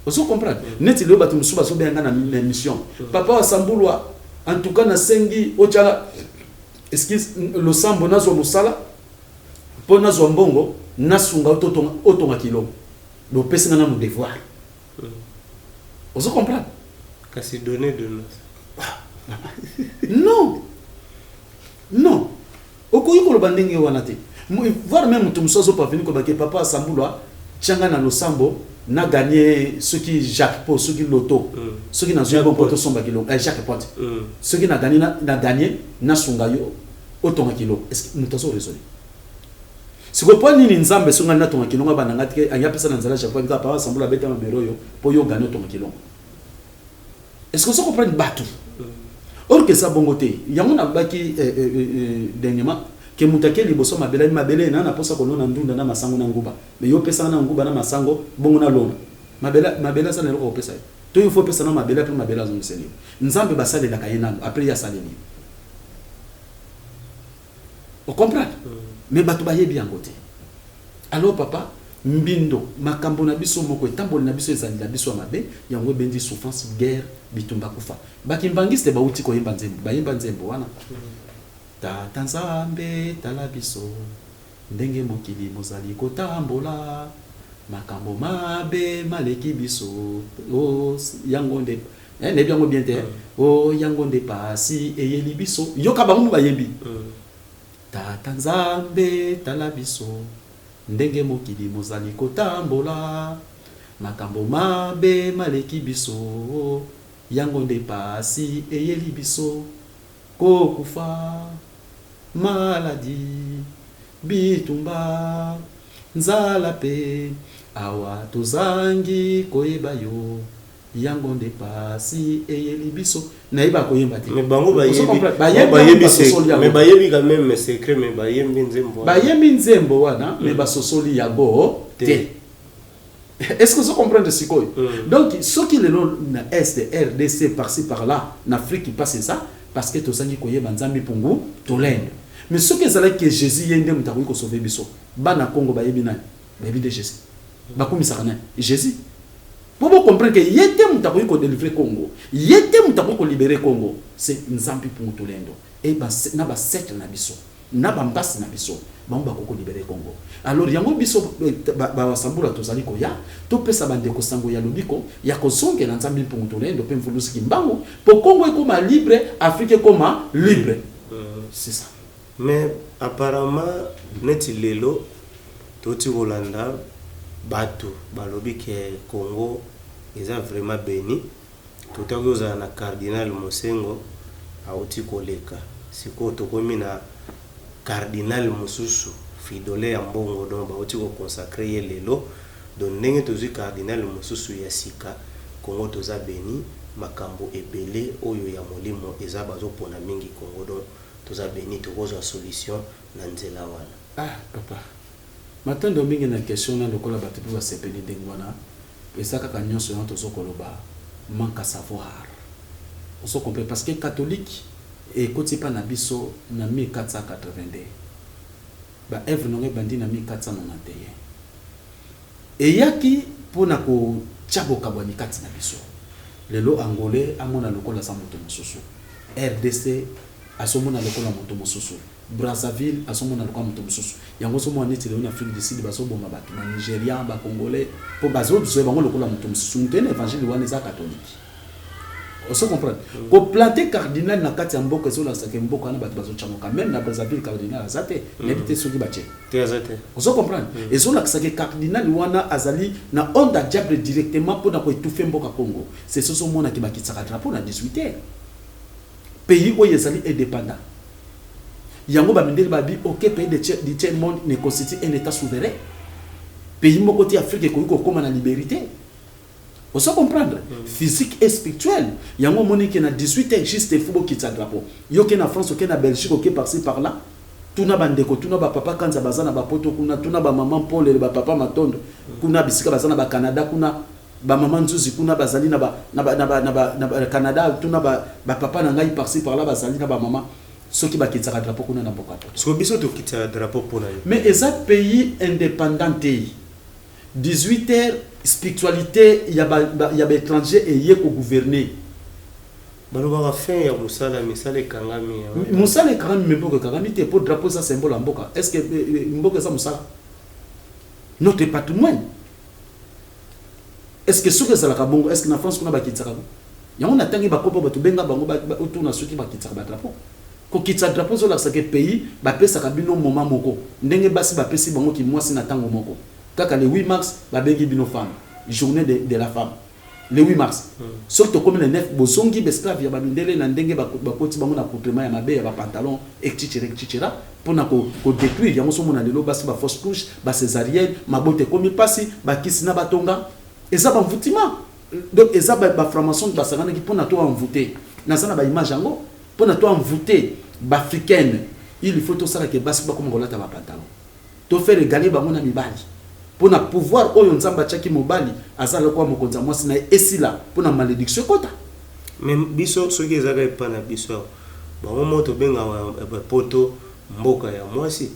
E: Ozo comprendre? Neti lelo bato mosusu bazobenga nga na émission: "Papa Wasambulwa, en tout cas nasengi otyala, excuse, losambo, nazwa mosala mpo nazwa mbongo, nasunga yo otonga kilongo." Lopesi nga nanu devoir. Ozo comprendre?
D: Kasi donner donner.
E: Non, non, okoki koloba ndenge wana te. Voire même moto mosusu azoparvenir koloba ke: "Papa Asambulwa, tianga na losambo na gagné soki jackpot, soki loto, soki nazwi bon mpo tosomba kilongo, jackpot, soki na gagné, na gagné, nasunga yo otonga kilongo." Est ce que moto azo raisonner sikoyo? Mpo nini Nzambe, soki ngai natonga kilongo, abanda nga tike angi apesa na nzela jackpot kaka: "Papa Asambula, abeta mabero oyo mpo yo gagné, otonga kilongo"? Est ce que ozo comprendre bato? Or que eza bongo te. Yango nalobaki dernièrement ke moto ake liboso mabele, mabele na naposa kolona ndunda na masango na nguba, mais yo opesanga na nguba na masango, bongo nalona mabele. Mabele aza na eloko kopesa yo to yo fo opesa na mabele, mpe mabele azongiseli yo. Nzambe basalelaka ye nano, après ye asaleli yo. Ocomprendre? Mais bato bayebi yango te. Alors papa Mbindo, makambo na biso moko, etamboli na biso, ezali na biso ya mabe, yango ebendi souffrance, guerre, bitumba, kufa. Bakimbangiste bauti koyemba nzembo, bayemba nzembo wana: "Tata Nzambe, tala biso ndenge mokili mozali kotambola, makambo mabe maleki biso o, yango nde nayebi yango bien te o, yango nde pasi eyeli biso." Yoka bango mo bayembi: "Tata Nzambe, tala biso ndenge mokili mozali kotambola, makambo mabe maleki biso, yango nde pasi eyeli biso, kokufa, maladi, bitumba, nzala, mpe awa tozangi koyeba yo, yango nde pasi eyeli biso." Nayeba koyemba te.
D: Mais bango
E: Ozo
D: bayebi.
E: comprendre? Bayebi,
D: bayebi
E: basosoli yango.
D: Mais bayebi quand même secret, mais bayembi nzembo wana.
E: Bayembi nzembo wana, mais basosoli yango
D: Te.
E: te. Est ce que ozo comprendre sikoyo?
D: Mm.
E: Donc soki lelo na est RDC, par-ci par-là na Afrique, passe ça parce que tozangi koyeba Nzambe mpungu tolende. Mais soki ezalaki ke Jésus ye nde moto akoki kosauve biso, bana Congo bayebi nani? Bayebi nde Jésus. Bakumisaka nani? Jésus. Po bocomprendre ke ye te moto akoki kodélivre Congo, ye te moto akoki kolibérer Congo, c'est Nzambe mpungu tolendo e na basecle na biso, na bambasi na biso, bango bakoki kolibérer Congo. Alors yango biso basambula tozali koya topesa bandeko sango ya lobiko, ya kozongela Nzambe mpungu tolendo mpe mvulusi Kimbangu, mpo Congo ekóma libre, Afrique ekóma libre. C'est ça.
D: Mais apparemment neti lelo toti kolanda bato balobi ke Congo eza vraiment béni. Totaki kozala na cardinal Mosengo, auti koleka. Sikoyo tokomi na cardinal mosusu, Fridolin ya Mbongo. Donc bauti koconsacrer ye lelo. Donc ndenge tozwi cardinal mosusu ya sika, Congo toza béni. Makambo ebele oyo ya molimo eza, bazopona mingi Congo. Donc toza béni, tokozwa solution na nzela wana.
E: Ah papa, matondo mingi na question na. Lokola bato mpe basepeli ndenge wana, eza kaka nyonso wana tozo koloba manque à savoir. Ozo comprendre? Parce que catholique ekoti mpa na biso na 1482, baœuvre nango ebandi na 1491. Eyaki mpona kotia bokabwani kati na biso. Lelo Angolais amona lokola aza moto mosusu, RDC azomona lokola moto mosusu, Brazzaville azomona lokola moto mosusu. Yango ozomona neti lelo na Afrique du Sud bazoboma bato, Banigérian, Bacongolais, mpo bazozwa bango lokola moto mosusu. Moto ene évangile wana eza catholique. Ozo comprendre? Koplanter cardinal na kati ya mboka ezolasaka mboka wana, bato bazotyangoka. Même na Brazzaville cardinal aza te, nayebi te soki batie.
D: Te, aza te.
E: Ozo comprendre? Ezolakisaka cardinal wana azali na onde ya diable directement mpona koétouffer mboka Congo. C'est soso omonaki bakitisaka drapeau na 18 heures. Pays oyo ezali indépendant, yango bamindele babi ok, pays du tiers monde ne constitue un état souverain. Pays moko te Afrique ekoki kokóma na liberté. Ozo comprendre? Physique et spirituel. Yango omoni ke na 18 heures juste il faut bokitisa drapeau. Yo ke na France, oke na Belgique, oke par-ci par-là. Tuna ba ndeko, tuna ba papa Kanza baza na ba poto kuna, tuna ba maman Polele, ba papa Matondo kuna bisika baza na ba Canada kuna, ba maman Nzuzi kuna bazali na ba na ba na ba na ba, na ba Canada, tuna ba ba papa na ngai par-ci par-là bazali na ba maman soki bakitisaka drapeau kuna na mboka poto.
D: Sikoyo biso tokitisaka drapeau pona nini?
E: Mais eza pays independant te. 18 heures spiritualite ya ba ya ba etranger eye ko gouverner.
D: Balobaka fin ya musala misala ekangami hein.
E: Musala ekangami mais mboka ekangami te po drapeau eza symbole ya mboka est ce que mboka eza musala? Notre patrimoine est ce que soki ezalaka bongo est ce que na France kuna bakitisaka yango? Yango natangi ba kombo batu benga bango otuna soki bakitisaka ba drapeau. Kokitisa drapeau ezolakisa ke pays bapesaka bino moment moko ndenge basi bapesi bango ki mwasi na tango moko kaka le 8 mars babengi bino femme journee de de la femme le 8 mars soki tokomi le 9 bozongi b'esclave ya ba mindele na ndenge bakoti bango na accoutrement ya mabe ya ba pantalon etc etc pona ko ko detruire yango ozomona lelo basi ba fausse couche ba cesarienne mabota ekomi pasi ba kisi na batonga eza ba envoutement donc eza ba franc-maçon basanganaki pona to envoute naza na ba image yango Pona to envouter b'africaines il faut tosala ke basi bakoma kolata ba pantalon. To faire egaler bango na mibali. Pona pouvoir oyo Nzambe atiaki mobali aza lokola mokonzi ya mwasi na ye esila pona malediction ekota.
D: Mais biso soki eza kaka epa na biso awa bango moko tobengaka poto mboka ya mwasi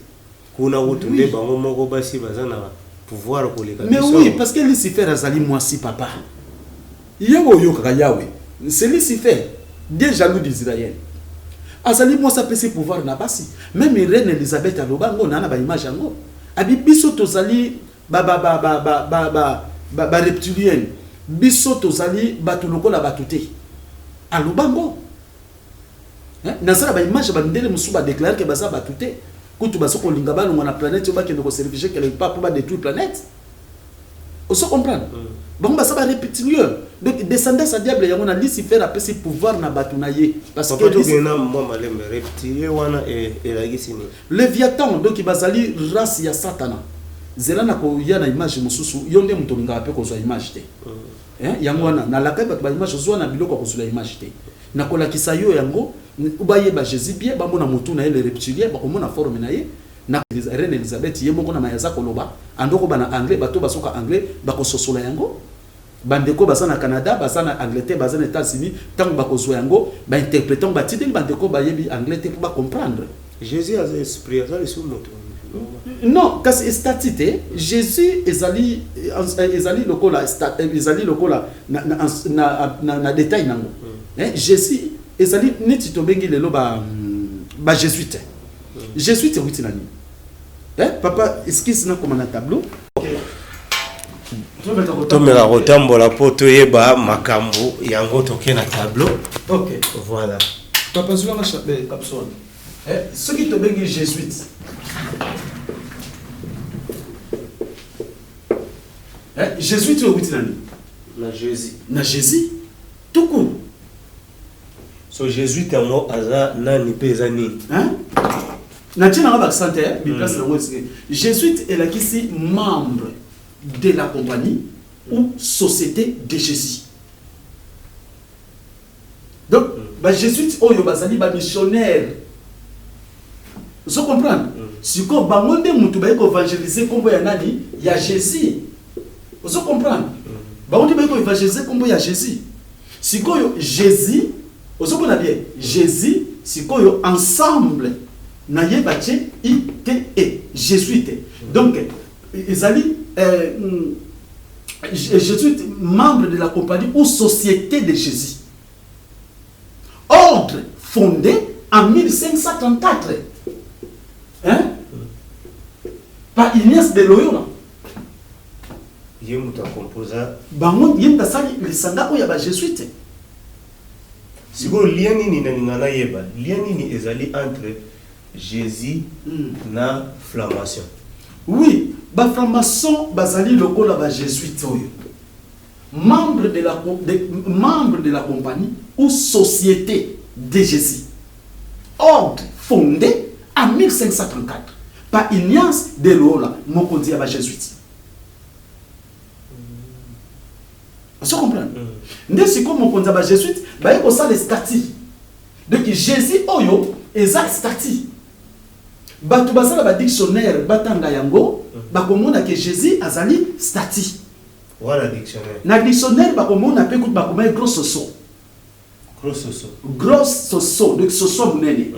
D: kuna kutu nde bango moko basi baza na pouvoir koleka
E: Mais
D: biso
E: oui
D: awa.
E: parce que Lucifer azali mwasi papa. Ye oyo oyokaka Yahweh c'est Lucifer Dieu jaloux d'Israël. Azali mwasi apesi pouvoir na basi. Meme reine Elisabeth aloba yango na na ba image yango. Abi biso tozali ba ba ba ba ba ba ba ba, ba reptilienne. Biso tozali bato lokola bato te. Aloba yango. Hein? Nasala ba image ba mindele mosusu ba declarer que baza bato te. Kutu bazo kolinga balongwa na planète oyo bakende ko se réfugier quelque part po ba détruire planète. Ozo comprendre? Bango baza ba reptiliens. Donc descendance ya diable yango na Lucifer apesi pouvoir na bato na ye. Parce que
D: Papa tokende na mwa malembe reptilien wana elakisi nini?
E: Leviathan donc bazali race ya satana. Zela na koya na image mosusu, yo nde moto olingaka pe kozwa image te. Hein? Yango wana nalakaki bato ba image ozwa na biloko ya kozwela image te. Nakolakisa yo yango bayeba Jesus bien, bamona mutu na ye le reptilien, bakomona forme na ye. Na reine Elizabeth ye moko na maye aza koloba ando koba na anglais bato bazoka anglais bakososola yango. Ba ndeko baza na Canada, baza na Angleterre, baza na Etats Unis tango bakozua yango ba interpreter yango batindeli ba ndeko bayebi anglais te po ba comprendre.
D: Jesus aza esprit aza lisusu moto normal.
E: Non kasi statut te Jesus ezali ezali lokola ezali lokola na na na na detail nango Jesus ezali neti tobengi lelo ba ba jesuite Jesuite ewuti na nini? Eh papa esquisse nakoma na tableau.
D: Tomeka kotambola mpo toyeba makambo yango toke na tableau.
E: Ok.
D: Voilà.
E: Papa zwanga chape capsule. Eh soki tobengi jesuite. Eh jesuite ewuti na nini?
D: Na Jésus.
E: Na Jésus. Tout court.
D: So jesuite yango aza nani pe eza nini?
E: Hein? Natie nanga ba accent te, bi place nango esika. Jesuite elakisi membre de la compagnie ou société de Jésus. Donc ba jesuites oyo bazali ba missionnaires. Ozo comprendre? Sikoyo bango nde mutu baye ko evangeliser kombo ya nani? Ya Jesus. Ozo comprendre? Bango nde baye ko evangeliser kombo ya Jesus. Sikoyo Jesus, ozo mona bien? Jesus sikoyo ensemble na ye batie ITE, jesuite. Donc ezali euh, jesuite membre de la compagnie ou société de Jesus. Ordre fondé en 1534 hein? Par Ignace de Loyola.
D: Ye moto akompoza.
E: Bango ye moto asali lisanga oyo ya ba jesuite.
D: Sikoyo lien nini nalinga nayeba lien nini ezali entre Jesus na flamation?
E: Oui, ba franc-maçon bazali lokola ba jesuites oyo. Membre de la de membre de la compagnie ou societe de Jesus. Ordre fonde en 1534 par Ignace de Loyola, mokonzi ya ba jesuites. Ozo comprendre? Nde sikoyo mokonzi ya ba jesuites baye kosala statue. Donc Jesus oyo eza statue. Batu baza na ba dictionnaire batanga yango bakomona que Jesus azali statue.
D: Wana dictionnaire.
E: Na dictionnaire bakomona pe kutu bakomaki gros soso.
D: Gros soso.
E: Gros soso donc soso ya munene.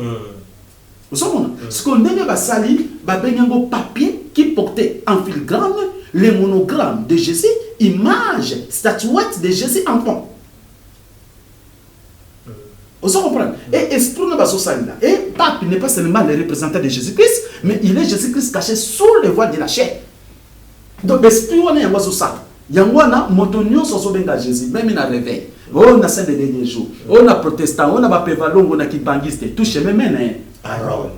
E: Ozomona? Sikoyo ndenge basali babengi yango papier qui portait en filigrane le monogramme de Jesus, image, statuette de Jesus enfant. Ozo comprendre? Et esprit wana bazosalela. Et pape n'est pas seulement le représentant de Jésus-Christ, mais il est Jésus-Christ caché sous le voile de la chair. Donc esprit wana yango azosala. Yango wana moto nyonso azobenga Jésus, meme na réveil. Oh na saint des derniers jours. Oh na protestant, oh na ba pevalongo na kimbanguiste, tout chemin mène
D: à Rome.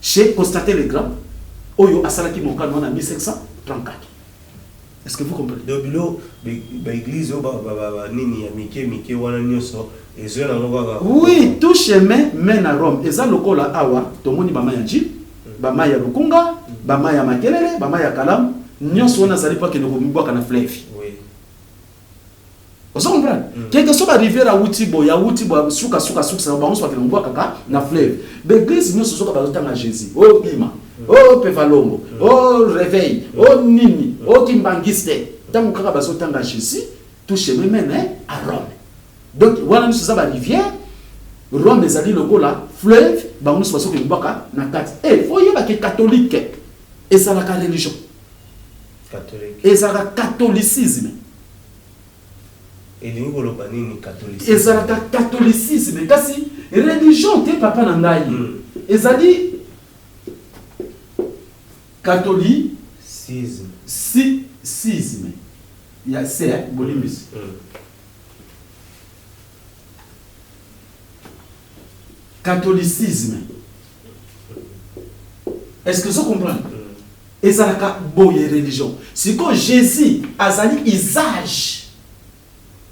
E: Chez Constantin le Grand, oyo asalaki mokano wana 1534. Est-ce que vous comprenez?
D: Donc bilo ba église oyo ba nini ya mike mike wana nyonso ezoya nango kaka.
E: Oui, tout chemin mène à Rome. Eza lokola awa tomoni ba mayi ya Ndjili, ba mayi ya Lukunga, ba mayi ya Makelele, ba mayi ya Kalamu, nyonso wana azali po akende komibwaka na fleuve.
D: Oui.
E: Ozo comprendre? Quelque soit ba rivière awuti boye, awuti boye, suka suka suka, bango nyonso bakende komibwaka kaka na fleuve. Ba eglise nyonso soki bazo tanga Jesus, oh bima, oh pevalongo, oh reveil, oh nini, oh kimbanguiste. Tango kaka bazo tanga Jesus, tout chemin mène à Rome. Donc wana nyonso eza ba rivière, Rome ezali lokola fleuve, bango nyonso bazo komibwaka na kati. Eh, faut oyeba ke catholique ezalaka religion.
D: Catholique.
E: Ezalaka catholicisme.
D: Elingi koloba nini catholicisme?
E: Ezalaka catholicisme kasi religion te papa na ngai. Ezali catholi
D: Cisme.
E: Si cisme ya se eh, bolimbisi. Catholicisme. Est-ce que ozo comprendre? Ezalaka boye religion. Sikoyo Jesus azali usage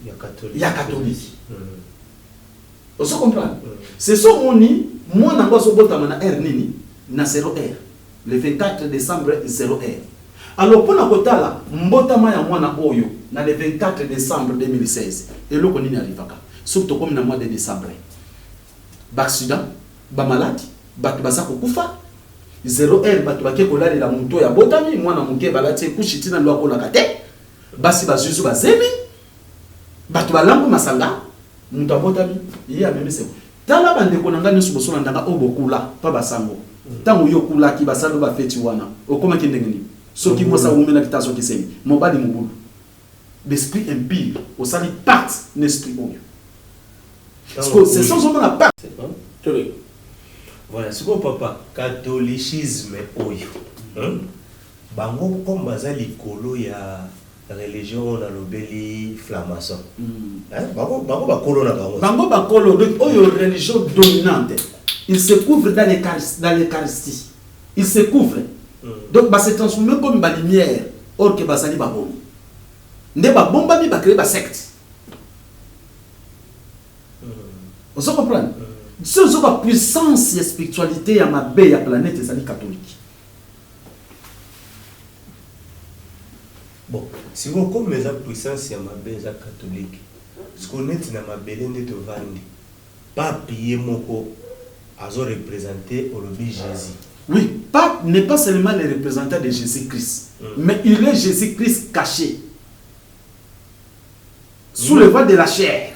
D: Ya catholique.
E: ya catholique. Ozo comprendre? C'est ça omoni mwana yango azobotama na heure nini? Na 0 heure. Le 24 decembre 0 heure. Alors pona kotala mbotama ya mwana oyo na le 24 decembre 2016 eloko nini arrivaka? Soki tokomi na mois de decembre ba accident, ba maladi, batu baza kokufa, 0 heure batu bake kolalela mutu oyo abotami, mwana muke balati ye couche ti nanu akolaka te, basi bazui zu ba zemi, batu balangwi masanga, mutu abotami ye amemi seko. Tala ba ndeko na nga nionso bosolanda nga oyo bokula pa ba sango, tango yo okulaki basali yo ba feti wana okomaki ndenge nini? Soki mwasi awumelaki te azwaki zemi, mobali mobulu, b'esprit impur osali pacte n'esprit oyo. Sikoyo c'est ça ozomona pacte.
D: C'est bon? Toleka. Voilà, sikoyo papa, catholicisme oyo, hein? Bango comme baza likolo ya religion oyo nalobeli flamasson. Hein? Bango bango bakolo na bango.
E: Bango bakolo donc oyo religion dominante. Il se couvre dans l'eucharistie, dans l'eucharistie. Il se couvre. Donc ba se transformer comme ba lumière or que bazali babomi. Nde babombami ba créer ba secte. Ozo comprendre? Soki ozoka puissance ya spiritualité ya mabe ya planète ezali catholique.
D: Bon, sikoyo comme eza puissance ya mabe eza catholique, sikoyo neti na mabele nde tovandi, pape ye moko azo representer olobi Jesus.
E: Oui, pape n'est pas seulement le représentant de Jesus-Christ, mais il est Jesus-Christ caché. Sous le voile de la chair.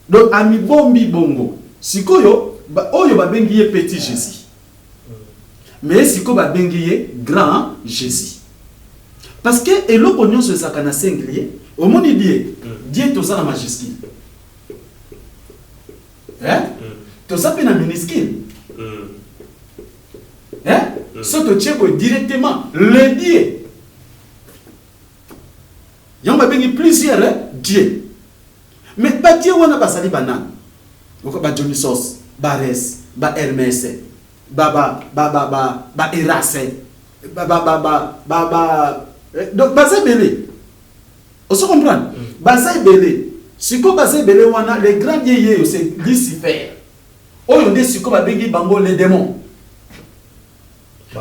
E: Donc amibombi bongo. Sikoyo ba oyo babengi ye petit Jesus. Mais sikoyo babengi ye grand Jesus. Parce que eloko nyonso ezalaka na singulier. Omoni Dieu, Dieu toza na majuscule. Hein? Toza pe na minuscule. Hein? Soki totie boye directement le Dieu. Yango babengi plusieurs dieux. Mais ba dieux wana bazali ba nani? Lokola ba Dionysos, ba Ares, ba Hermès, ba ba ba ba ba ba Eras, ba ba ba ba ba ba donc baza ebele. Ozo comprendre? Baza ebele. Sikoyo baza ebele wana le grand dieu yeyo c'est Lucifer. Oyo nde sikoyo babengi bango les demons.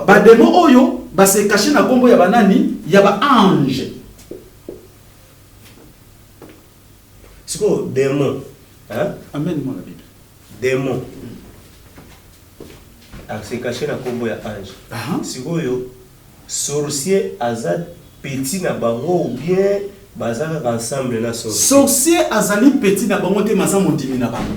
E: Ba demons oyo ba se cacher na kombo ya ba nani? Ya ba anges.
D: Sikoyo demon, hein?
E: Amen moi la Bible.
D: Demon a se cacher na kombo ya ange. Sikoyo sorcier aza petit na bango ou bien baza kaka ensemble na sorcier?
E: Sorcier azali petit na bango te mais aza mondimi na bango.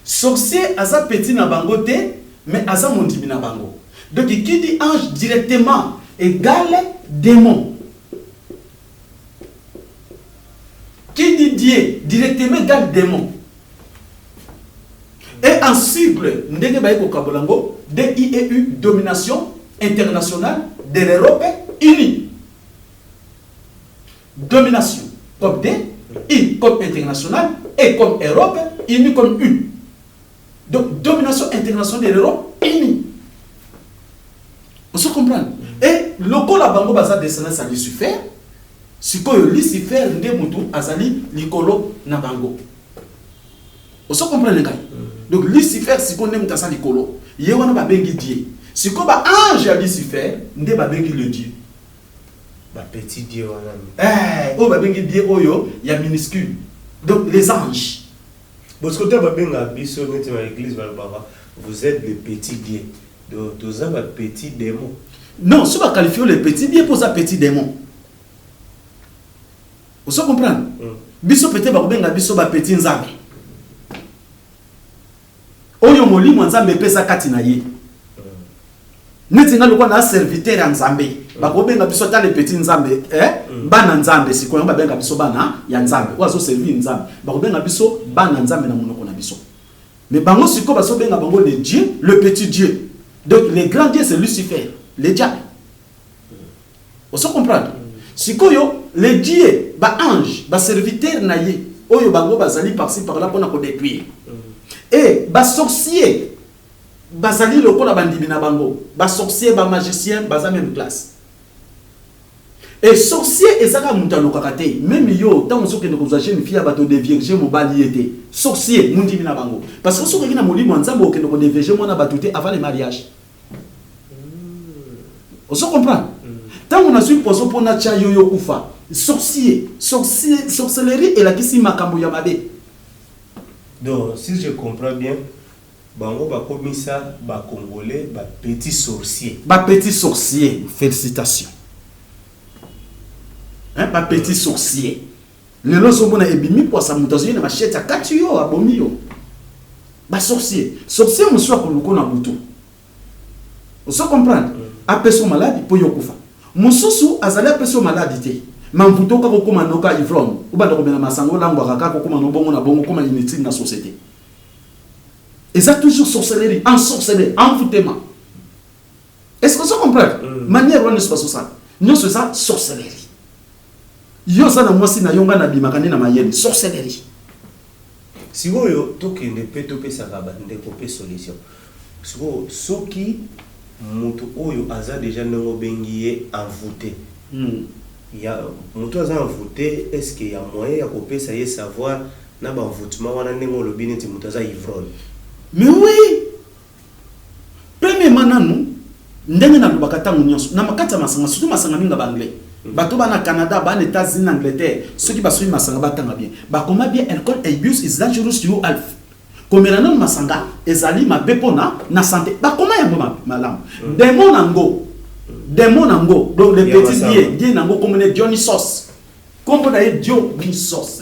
E: Sorcier aza petit na bango te mais aza mondimi na bango. Donc qui dit ange directement egale demon. Qui dit Dieu directement égale demon. Et en sigle ndenge baye kokabola yango DIEU domination internationale de l'Europe unie. Domination comme D, I comme international, E comme Europe, unie comme U. Donc domination internationale de l'Europe unie. Ozo comprendre? Et lokola bango baza descendance ya Lucifer, sikoyo Lucifer nde mutu azali likolo na bango. Ozo comprendre ngai? Donc Lucifer sikoyo nde mutu aza likolo. Ye wana babengi Dieu. Sikoyo ba ange ya Lucifer nde babengi le Dieu.
D: Ba petit Dieu wana.
E: Eh, oyo babengi Dieu oyo ya minuscule. Donc les anges.
D: Bosco te babenga biso neti ba église balobaka vous êtes le petit Dieu. Donc toza ba petit démon.
E: Non, soki ba qualifie le petit Dieu mpo oza petit démon. Ozo comprendre? Biso peut-être bakobenga biso ba petit Nzambe. Oyo molimo ya Nzambe epesa kati na ye. Neti nga lokola na serviteur ya Nzambe, bakobenga biso ata le petit Nzambe, eh? Bana Nzambe sikoyo yango babenga biso bana ya Nzambe. Oyo azo servir Nzambe, bakobenga biso bana Nzambe na monoko na biso. Mais bango sikoyo bazo benga bango le Dieu, le petit Dieu. Donc le grand Dieu c'est Lucifer, le diable. Ozo comprendre? Sikoyo le Dieu, ba anges, ba serviteurs na ye oyo bango bazali par-ci par-là pona ko detruire. Et ba sorciers bazali lokola bandimi na bango. Ba sorciers, ba magiciens baza meme classe. Et sorcier eza kaka mutu alokaka te, meme yo tango ozo kende kozua jeune fille ya bato devierger mobali ye te, sorcier mundimi na bango. Parce que soki okeki na molimo ya Nzambe okende ko devierger muana batu te avant le mariage. Ozo comprendre? Tango nazui poison po natia yo yo okufa, sorcier, sorcier, sorcellerie elakisi makambo ya mabe.
D: Donc si je comprends bien, Bango bakomisa ba congolais ba petits sorciers.
E: Ba petits sorciers felicitations hein ba petits sorciers lelo ozomona ebimi pwasa moto azwi na machette akati yo abomi yo ba sorcier sorcier mosusu akoluko na butu ozo comprendre apesi yo maladi mpo yo okufa mosusu azali apesi yo maladi te ma mvuto kaka okoma noka ivrogne obanda komela masanga olangwaka kaka okoma no bongo na bongo okoma inutile na société Eza toujours sorcellerie, ensorceler, envoutement. Est-ce que ozo comprendre? Manière wana nionso bazosala. Nionso eza sorcellerie. Yo oza na mwasi na yo nga nabimaka nde na mayele, sorcellerie.
D: Sikoyo tokende pe topesaka ba ndeko pe solution. Sikoyo soki mutu oyo aza dejà ndenge obengi ye envoute. Ya mutu aza envoute est ce que ya moyen ya kopesa ye savoir na ba envoutement wana ndenge olobi neti mutu aza ivrogne?
E: Mais oui! Premièrement nanu ndenge nalobaka tango nionso na kati ya masanga surtout masanga mingi ya ba anglais bato ba na Canada ba na Etats Unis na Angleterre soki basombi masanga batanga bien bakoma bien alcool abuse is dangerous to your health komela nanu masanga ezali mabe pona na sante bakoma yango malamu demon nango demon nango donc le petit dieu dieu nango kombo ne Dionysos kombo na ye Dionysos.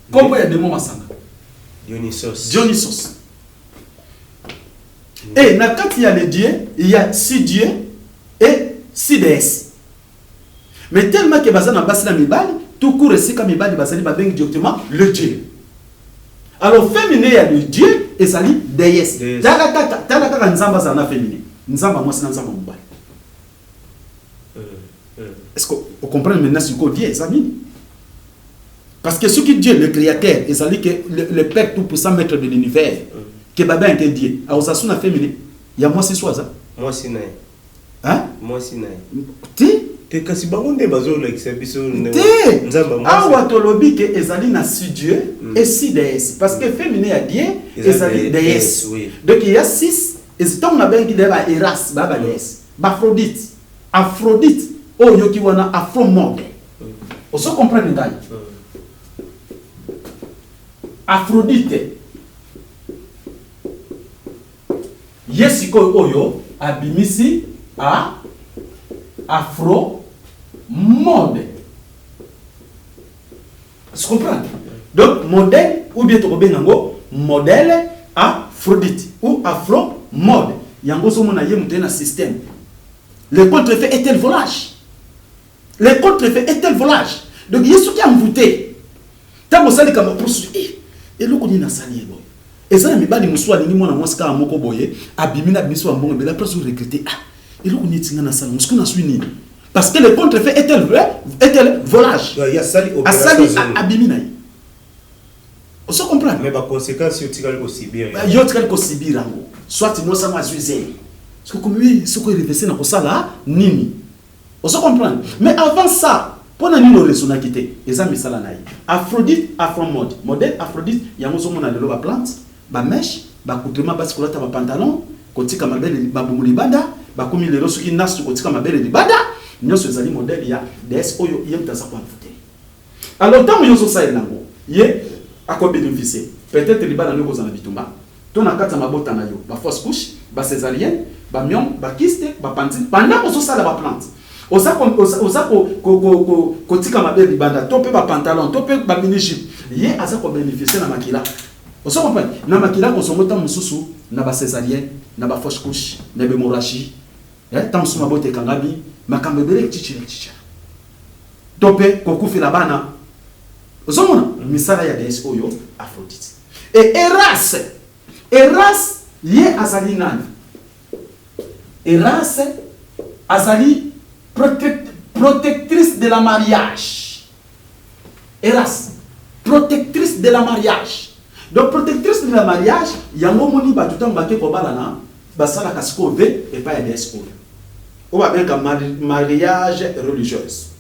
E: Kombo ya demon masanga.
D: Dionysos.
E: Dionysos. Et na kati ya le dieu, il y a six dieux et six déesses. Mais tellement que baza na basi na mibali, tout court esika mibali bazali babengi directement le dieu. Alors féminin ya le dieu ezali déesse. Tala kaka, tala kaka Nzambe azala na féminin. Nzambe mwasi na Nzambe mobali. Est-ce que vous comprenez maintenant ce que Dieu eza nini? Parce que ce qui Dieu le créateur ezali que le père tout puissant maître de l'univers que baba nke Dieu akoza sous na féminin ya mwasi so aza
D: mwasi na ye.
E: Hein?
D: Mwasi na ye.
E: Te?
D: Te kasi bango nde bazolakisa biso
E: te.
D: Nzambe mwasi.
E: Awa tolobi ke ezali na six dieux et six déesses parce que féminin ya Dieu ezali déesse.
D: Oui.
E: Donc il y a six. Ntango nabengi deya ba Eras, baya ba déesse, ba Aphrodite, Aphrodite oyo oyoki wana, afro mode. Ozo comprendre ngai? Aphrodite ye sikoyo oyo abimisi a afro mode. Se comprendre? Donc modèle ou bien tokobenga yango modèle Aphrodite ou afro mode, yango ozomona ye moto ye na système. Le contre-effet est tel volage, le contre-effet est tel volage. Donc ye soki envoûté, ntango osali likambo mosusu, eloko nini nasali ye boye? Eza na mibali mosusu alingi mwana mwasi kaka moko boye, abimi na abimisi bambongo ebele, après azo regretter: ah, eloko nini etinga nasala ngo? Soki nazwi nini? Parce que le contre-effet est tel, est tel volage.
D: Donc, ye asali
E: asali
D: opération zemi.
E: Abimi na ye. Ozo comprendre?
D: Mais baconséquence yo otikali kosubir.
E: Yo otikali kosubir yango, soit mwasi yango azwi zemi, soki komi, soki oreverse na kosala nini. Ozo comprendre? Mais avant ça, mpo na nini oraisonnaki te? Eza misala na ye Aphrodite, afromode, modèle Aphrodite. Yango ozomona lelo baplante, bamèche, baaccoutrement, basi kolata bapantalon, kotika mabele, babumu libanda. Bakomi lelo soki nasu kotika mabele libanda, nyonso ezali modèle ya déesse oyo ye moto aza koenvoûter. Alors ntango yo ozosalela yango, ye akobénéficie. Peut-être libala no ekozala na bitumba to na kati ya mabota na yo, bafausse couche, bacésarienne, bamyome, bakyste, bapandine. Pendant ozosala baplante, oza kotika mabe libanda, to mpe bapantalon, to mpe bamini jupe, ye aza kobénéficie na makila. Ozo comprendre? Na makila kozongo ntango mosusu na bacésarienne, na bafausse couche, na hémorragie, ntango mosusu mabota ekangami, makambo ebele, cicira cicira, to mpe kokufela bana. Ozomona misala ya déesse oyo Aphrodite. E Eras, Eras ye azali nani? Eras azali protectrice de la mariage. Eras, protectrice de la mariage. Donc protectrice de la mariage, yango omoni bato ntango bake kobalana, basalaka sikoyo vœu epai ya déesse oyo, oyo babengaka mariage religieuse.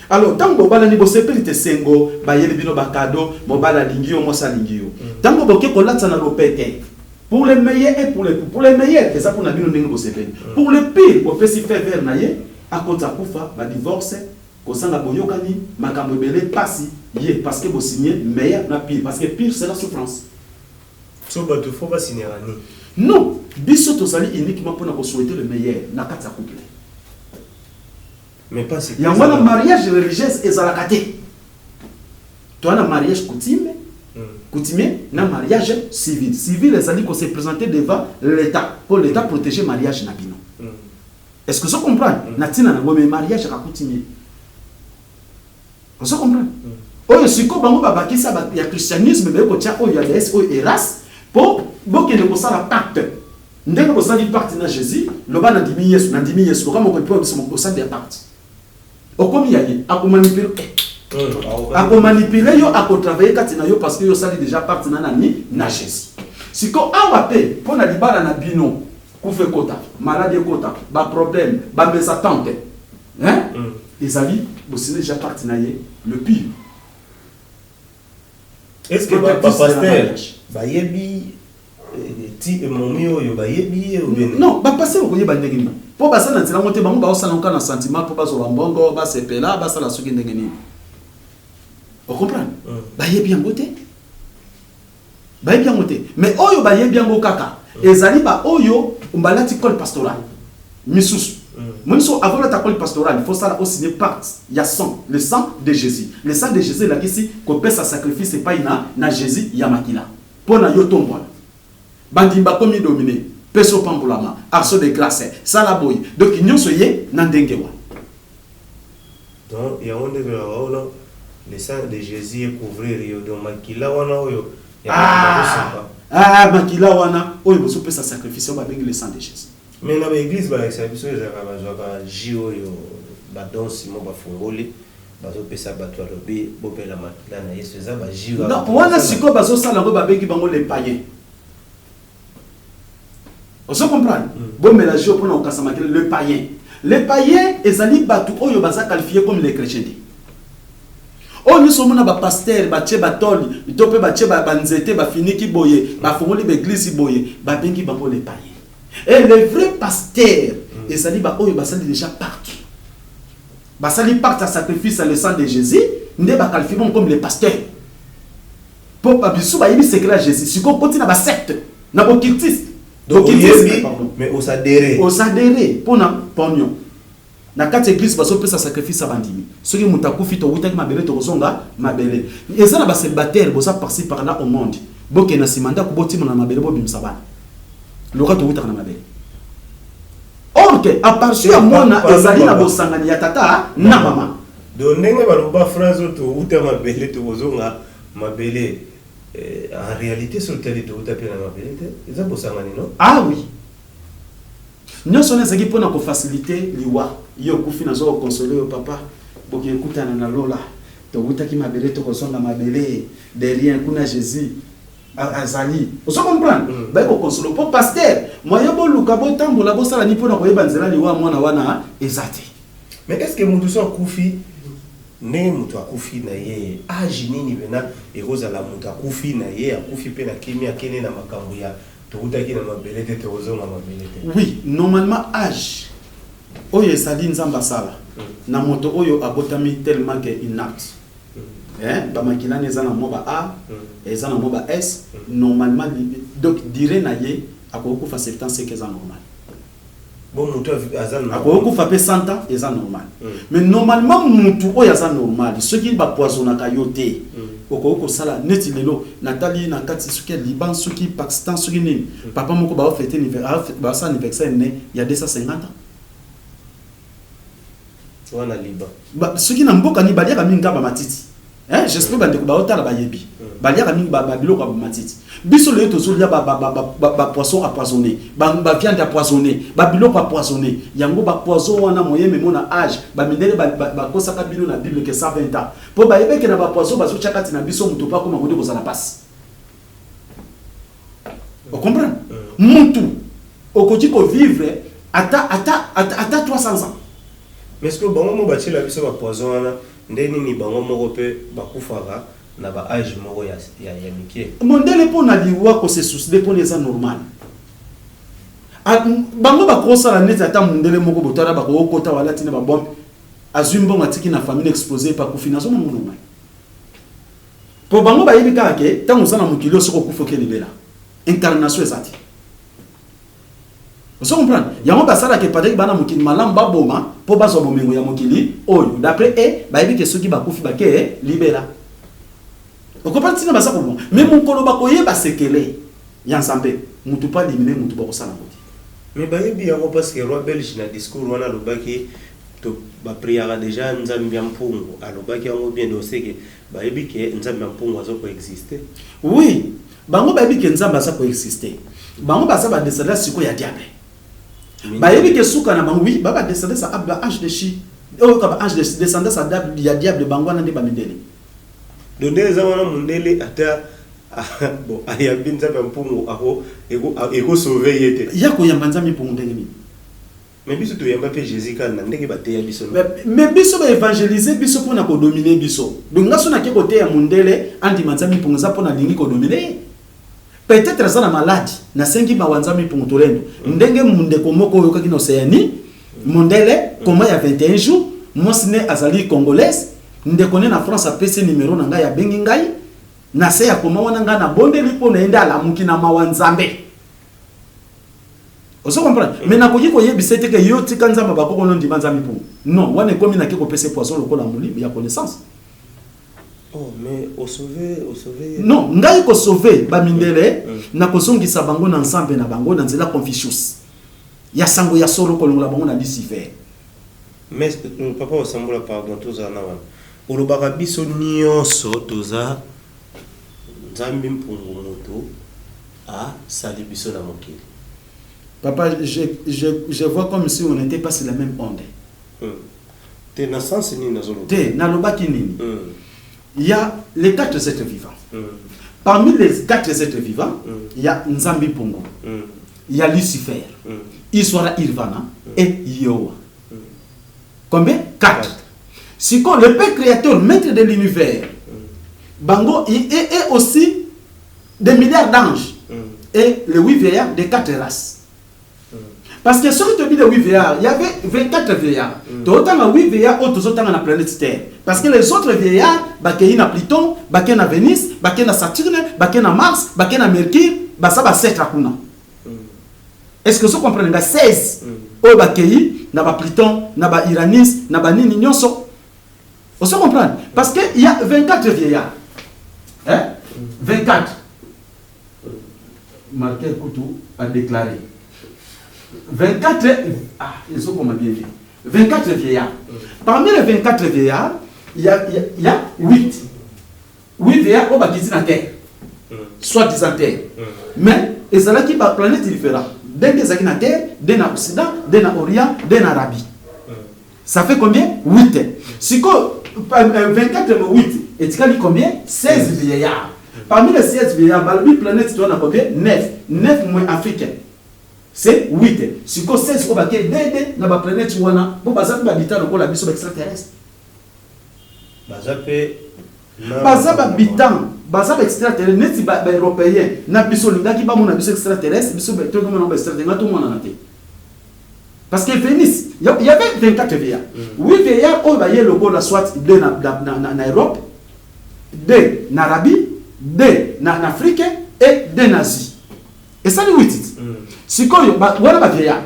E: Alors ntango bobalani, bosepeli te, sengo, bayeli bino bacadeau, mobali alingi yo, mwasi alingi yo. Ntango boke kolatisa na lopete, pour le meilleur et pour le meilleur eza mpona bino ndenge bosepeli, pour le pire bopesi feu vert na ye akota kufa, badivorce, kozanga boyokani, makambo ebele, pasi ye, parce que bosigne meilleur na pire, parce que pire, c'est la souffrance.
D: So bato fo basignaka nini?
E: Non, biso tozali uniquement mpona kosouhaiter le meilleur na kati ya couple.
D: Mais pasi.
E: Yango wana mariage religieuse ezalaka te. Toza na mariage coutume, coutumier na mariage civil. Civil ezali kose présenter devant l'État mpo l'État protéger mariage na bino. Est ce que ozo comprendre? Na ntina nango. Mais mariage yaka coutumier, ozo comprendre? Oyo sikoyo bango babakisa ya christianisme, baye kotia oyo ya déesse oyo Eras, mpo bokende kosala pacte. Ndenge bosali pacte na Jésus, loba: nandimi Yesu, nandimi Yesu. Loka moko mpo biso osali ya pacte, okomi ya ye, akomanipule, akomanipule yo, akotravaille kati na yo, parce que yo osali déjà pacte na nani? Na Jésus. Siko awa mpe mpo na libala na bino, kufa ekota, maladie ekota, baproblème, bamésentente, hein? Ezali bosine déjà pacte na ye, le pire.
D: Est ce que bapasteur bayebi ti emomi oyo, bayebi ye obene?
E: Non, bapasteur okoyeba ndenge nini? Mpo baza na nzela ngo te. Bango baosala ngo kaka na sentiment, mpo bazwa bambongo, basepela, basala soki ndenge nini. Ocomprendre? Bayebi yango te, bayebi yango te. Mais oyo bayebi yango kaka ezali baoyo balati col pastoral misusu. Moni so avant olata col pastoral, il faut sala osigner pacte ya sang, le sang de Jésus. Le sang de Jésus elakisi kopesa sacrifice epai na Jésus ya makila mpo na yo tombwana. Bandimi bakomi domine, pesa, opambolama, action de grâce, sala boye. Donc nyonso ye na ndenge wana.
D: Donc yango nde tolaka wana, le sang de Jésus ecouvrir yo. Donc makila wana oyo ya
E: Ah, ah, makila wana oyo bozopesa sacrifice, oyo babengi le sang de Jésus.
D: Mais na baeglise balakisaka biso ezalaka bazwaka jus oyo badonsi mo bafungoli, bazopesa bato, alobi bopela makila na Yesu. Eza bajus.
E: Non, wana sikoyo bazosala yango, babengi bango les païens. Ozo comprendre? Bomela jus mpona kokasa makila, le païen. Le païen ezali bato oyo baza qualifié comme les chrétiens te. Oyo nyonso omona bapasteur batie batole to mpe batie banzete, bafiniki boye, bafongoli baeglise boye, babengi bango les païens. Et les vrais pasteurs ezali baoyo basali déjà pacte, basali pacte ya sacrifice ya le sang de Jésus, nde baqualifie bango comme les pasteurs, mpo babisu bayebi secret ya Jésus. Sikoyo okoti na basecte, na bocultiste.
D: Donc
E: Occultisme,
D: oyebi,
E: pardon.
D: Mais osadere.
E: Osadere mpona pognon. Na kati ya église bazopesa sacrifice ya bandimi. Soki moto akufi, towutaki mabele, tokozonga mabele. Eza na bacélibataire, boza par-ci par là au monde, bokende na nsima ndako, botima na mabele, bobimisa bana loka towutaka na mabele. Or que apparition ya mwana ezali na bosangani ya tata na mama.
D: Donc ndenge baloba phrase oyo, touta mabele, tokozonga mabele, en réalité soki otali, touta mpe na mabele te, eza bosangani, no?
E: Ah oui, nyonso wana ezalaki mpona kofaciliter liwa. Yo okufi, naza koconsoler yo: "Papa, boki ekutana na lola. Towutaki mabele, tokozonga mabele." Derrière kuna Jésus azali, ozo comprendre? Baye koconsoler mpo pasteur moye, boluka, botambola, bosala ni mpona koyeba nzela liwa mwana wana eza te.
D: Mais est ce que moto so akufi, ndenge moto akufi na ye, age nini mpena ekozala moto akufi na ye, akufi mpe na kimia, akende na makambo ya tokutaki na mabele te, tokozonga mabele te?
E: Oui, normalement age oyo ezali Nzambe asala na moto oyo abotami tellement que inapte, hein, bamakilani eza na mwa ba A, eza na mwa ba S. Normalement donc durée na ye, akoki kufa 75, eza normal.
D: Bon, moto aza na
E: Akoki kufa mpe 100 ans, eza normal. Mais normalement mutu oyo aza normal, soki bapoisonnaka yo te, okoki kosala neti lelo natali na kati, soki ya Liban, soki Pakistan, soki nini, papa moko baofêter, baosala anniversaire ne ya 250 ans.
D: Wana Liban?
E: Soki na mboka nini baliaka mingi kaka bamatiti, hein, j'espère bandeko baotala bayebi. Baliaka mingi babiloko ya bamatiti. Biso lelo tozolia bapoisson empoisonné, baviande empoisonné, babiloko empoisonné. Yango bapoison wana moyeme mona age bamindele bakosaka bino na Bible ke 120 ans, mpo bayebeke na bapoison bazotya kati na biso, moto mpo akoma kodi kozala pasi. Ocomprendre? Mutu okoki kovivre ata 300 ans.
D: Mais ce que bango mo batiela biso bapoison wana, nde nini bango moko mpe bakufaka na baage moko ya mike?
E: Mondele mpo na liwa kose suicider mpona eza normal. Bango bakosala neti ata mondele moko botala, bakokota wala ntina babombe, azwi mbongo, atiki na famille, explose epe akufi. Nazomona normal, mpo bango bayebi kaka ke ntango oza na mokili oyo, soki okufi, oke libela, incarnation eza te. Ozo comprendre? Yango basalaka epataki bana mokili malamu, baboma mpo bazwa bomengo ya mokili oyo. D'après e bayebi ke soki bakufi, bake libela. Okomprendre ntina baza koboma? Mais mokolo bakoyeba sekele ya Nzambe, mutu mpo alimine mutu, bakosala yango te.
D: Mais bayebi yango parce que roi belge na discours wana alobaki to bapriaka déjà Nzambe ya mpungu, alobaki yango bien. Donc c'est que bayebi ke Nzambe ya mpungu aza koexiste.
E: Oui, bango bayebi ke Nzambe aza koexiste. Bango baza badescendance sikoyo ya diable. Bayebi ke suka na bango, oui, ba badescendance ya baange déchu oyo ka baange descendance ya diable, bango wana nde bamindele.
D: Donc nde eza wana, mondele ata bon ayambi Nzambe ya mpungu, ekosauve ye te.
E: Ya koyamba Nzambe mpungu ndenge nini?
D: Mais biso toyamba mpe Jésus kaka na ndenge bateya biso.
E: Mais biso baévangélise biso mpona kodominer biso. Donc nga so nake koteya mondele andima Nzambe mpungu, eza mpona alingi kodominer ye. Peut-être aza na maladi, nasengi mawa Nzambe mpungu tolendo. Ndenge ndeko moko oyokaki na Océanie, mondele koma ya 21 jours, mwasi ne azali congolaise, ndeko ne na France apesi numero na ngai, abengi ngai na se ya koma wana, ngai nabondeli mpo na ye, nde alamuki na mawa Nzambe. Ozo comprendre? Mais nakoki koyebisa ete ke yo tika Nzambe, bakoko no, ndima Nzambe mpungu. Non, wana ekomi nake kopesa poison lokola molimo ya connaissance.
D: Oh, mais osauve, osauve.
E: Non, ngai kosauve bamindele, nakozongisa bango na Nzambe na bango na nzela Confucius ya sango ya solo, kolongola bango na Lucifer.
D: Mais papa Osambola, pardon, tozala na wana, olobaka biso nyonso toza Nzambe mpungu, moto asali biso na mokili.
E: Papa, je vois comme si on n'était pas sur la même onde.
D: Te, na sens nini nazoloba?
E: Te, nalobaki nini? Il y a les quatre êtres vivants. Parmi les quatre êtres vivants, il y a Nzambi Mpungu, il y a Lucifer, Iswara Irvana et Yehowa. Combien? Quatre. Sikoyo le père créateur, maître de l'univers, bango et aussi des milliards d'anges et les huit vieillards de quatre races. Parce que soki toyebi les huit vieillards, il y avait 24 vieillards. Totanga huit vieillards oyo tozotanga na planète Terre. Parce que les autres vieillards bakei na Pluton, bakei na Vénus, bakei na Saturne, bakei na Mars, bakei na Mercure, baza basetre kuna. Est-ce que ozo comprendre nga? 16 oyo bakei na ba Pluton, na ba Uranus, na banini nyonso. Ozo comprendre? Parce que il y a 24 vieillards. Hein? 24. Martin Koutou a déclaré. 24, ah, ils ont comment bien dit. 24 vieillards. Parmi les 24 vieillards, il y a 8. 8 vieillards oyo bakiti na terre. Soit disant terre. Mais ezalaki ba planète différent. Ndenge ezalaki na terre, de na Occident, de na Orient, de na Arabie. Ça fait combien? 8. Siko 24 8 etikali combien? 16 vieillards. Parmi les 16 vieillards, balobi planète toza na combien? 9. 9 moins africain. C'est 8. Siko 16 oyo bake dede na baplanète wana, mpo baza mpe babita lokola biso baextraterrestre.
D: Baza mpe
E: Baza babitant, baza baextraterrestre neti baeuropéen na biso. Olingaki bamona biso extraterrestre, biso tokomona baextraterrestre, nga tomonana te. Parce que Vénus, il y avait 24 vieillards. 8 vieillards oyo baye lokola soit 2 na Europe, 2 na Arabie, 2 na Afrique et 2 na Asie. Esali 8. Sikoyo wana bavieillard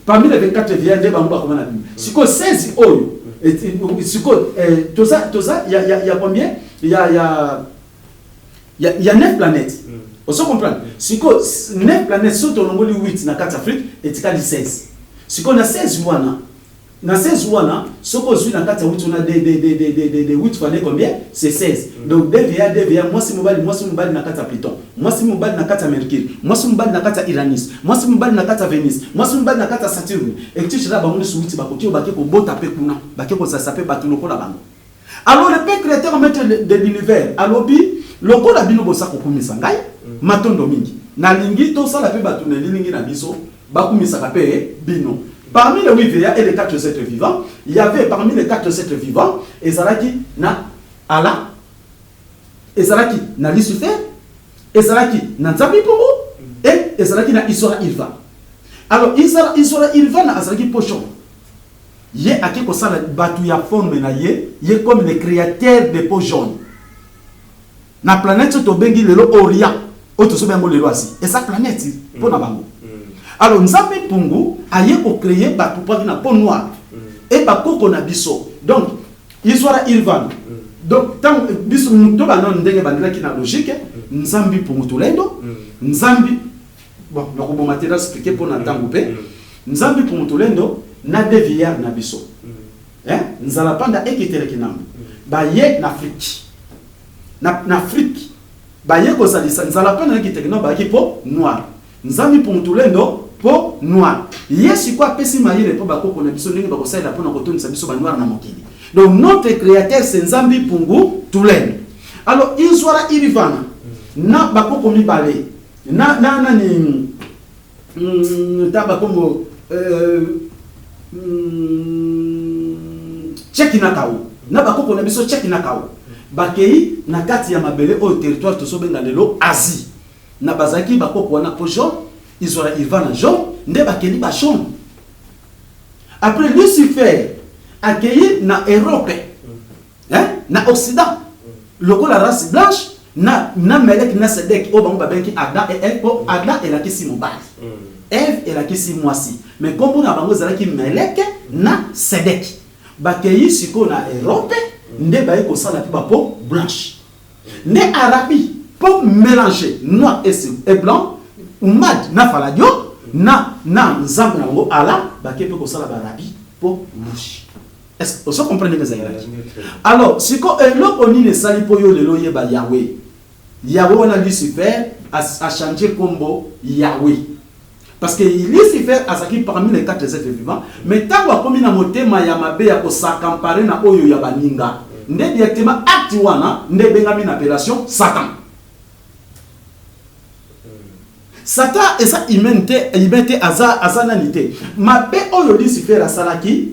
E: parmi les 24 vieillards nde bango bakoma na Bible. Sikoyo 16 oyo, sikoyo toza ya combien? Ya 9 planètes. Ozo comprendre? Sikoyo 9 planètes, soki tolongoli 8 na kati Afrique, etikali 16. Sikoyo na 16 wana, soki ozwi na kati ya 8 wana, de de de de de de de 8 fois 2, combien? C'est 16. Donc deux vieillards, deux vieillards, mwasi mobali, mwasi mobali na kati ya Pluton, mwasi mobali na kati ya Mercure, mwasi mobali na kati ya Uranus, mwasi mobali na kati ya Vénus, mwasi mobali na kati ya Saturne, etc. Bango nyonso 8 bakoki oyo bake kobota mpe kuna, bake kozalisa mpe bato lokola bango. Alors le père créateur, maître de l'univers, alobi: lokola bino boza kokumisa ngai, matondo mingi, nalingi tosala mpe bato na elilingi na biso, bakumisaka mpe bino. Parmi les huit vieillards et les quatre êtres vivants, il y avait, parmi les quatre êtres vivants, ezalaki na Allah, ezalaki na Lucifer, ezalaki na Nzambe Mpongo et ezalaki na Isora Ilva. Alors Isora Ilvana azalaki pochon. Ye ake kosala bato ya forme na ye, ye comme le créateur de peau jaune na planète oyo tobengi lelo Orient, oyo tozobenga yango lelo Asie, eza planète mpo na bango. Alors Nzambe Mpungu aye kocréer bato mpaki na peau noire e bakoko na biso. Donc Iswara Irvan, donc ntango biso to bana ndenge bandelaki na logique, Nzambi Mpungu Tolendo, Nzambi, bon, nakoboma te, naexpliquer mpo na ntango mpe. Nzambi Mpungu Tolendo na deux vieillards na biso, hein? Nzala Panda eketeleki nambo baye na Afrique, na Afrique baye kozalisa Nzala Panda ekiteleki nambo, bayaki peau noire, Nzambi Mpungu Tulendo peau noire. Ye sikoyo apesi mayele mpo bakoko na biso ndenge bakosalela mpona kotondisa biso banoir na mokili. Donc notre créateur, c'est Nzambi Mpungu Tulendo. Alors Izwara Irivana na bakoko mibale na nani, ta bakombo Cheki na Kao, na bakoko na biso Cheki na Kao, bakei na kati ya mabele oyo territoire tozobenga lelo Asie. Na bazalaki bakoko wana peau jaune, Izwala Ivana jaune, nde bakeli ba jaune. Après, Lucifer akei na Europe, hein? Na Occident lokola race blanche, na Melek na Sedek, oyo bango babengi Adam et Eve, mpo Adam elakisi mobali, Eve elakisi mwasi, mais nkombo na bango ezalaki Melek na Sedek. Bakei sikoyo na Europe, nde baye kosala mpe bapeau blanche. Nde Arabie, mpo mélanger noir et blanc, Umad na Faladio na Nzambe na bango Ala, bake mpe kosala baarabie peau rouge. Est-ce que ozo comprendre ndenge ezalaki? Alors siko eloko nini esali mpo yo lelo oyeba Yahweh? Yahweh wana, Lucifer achanger nkombo Yahweh, parce que Lucifer azalaki parmi les quatre êtres vivants, mais ntango akomi na motema ya mabe ya kos'accaparer na oyo ya baninga, nde directement acte wana nde ebengami na appellation Satan. Satan eza humain te, humain te, aza nani te. Mabe oyo Lucifer asalaki.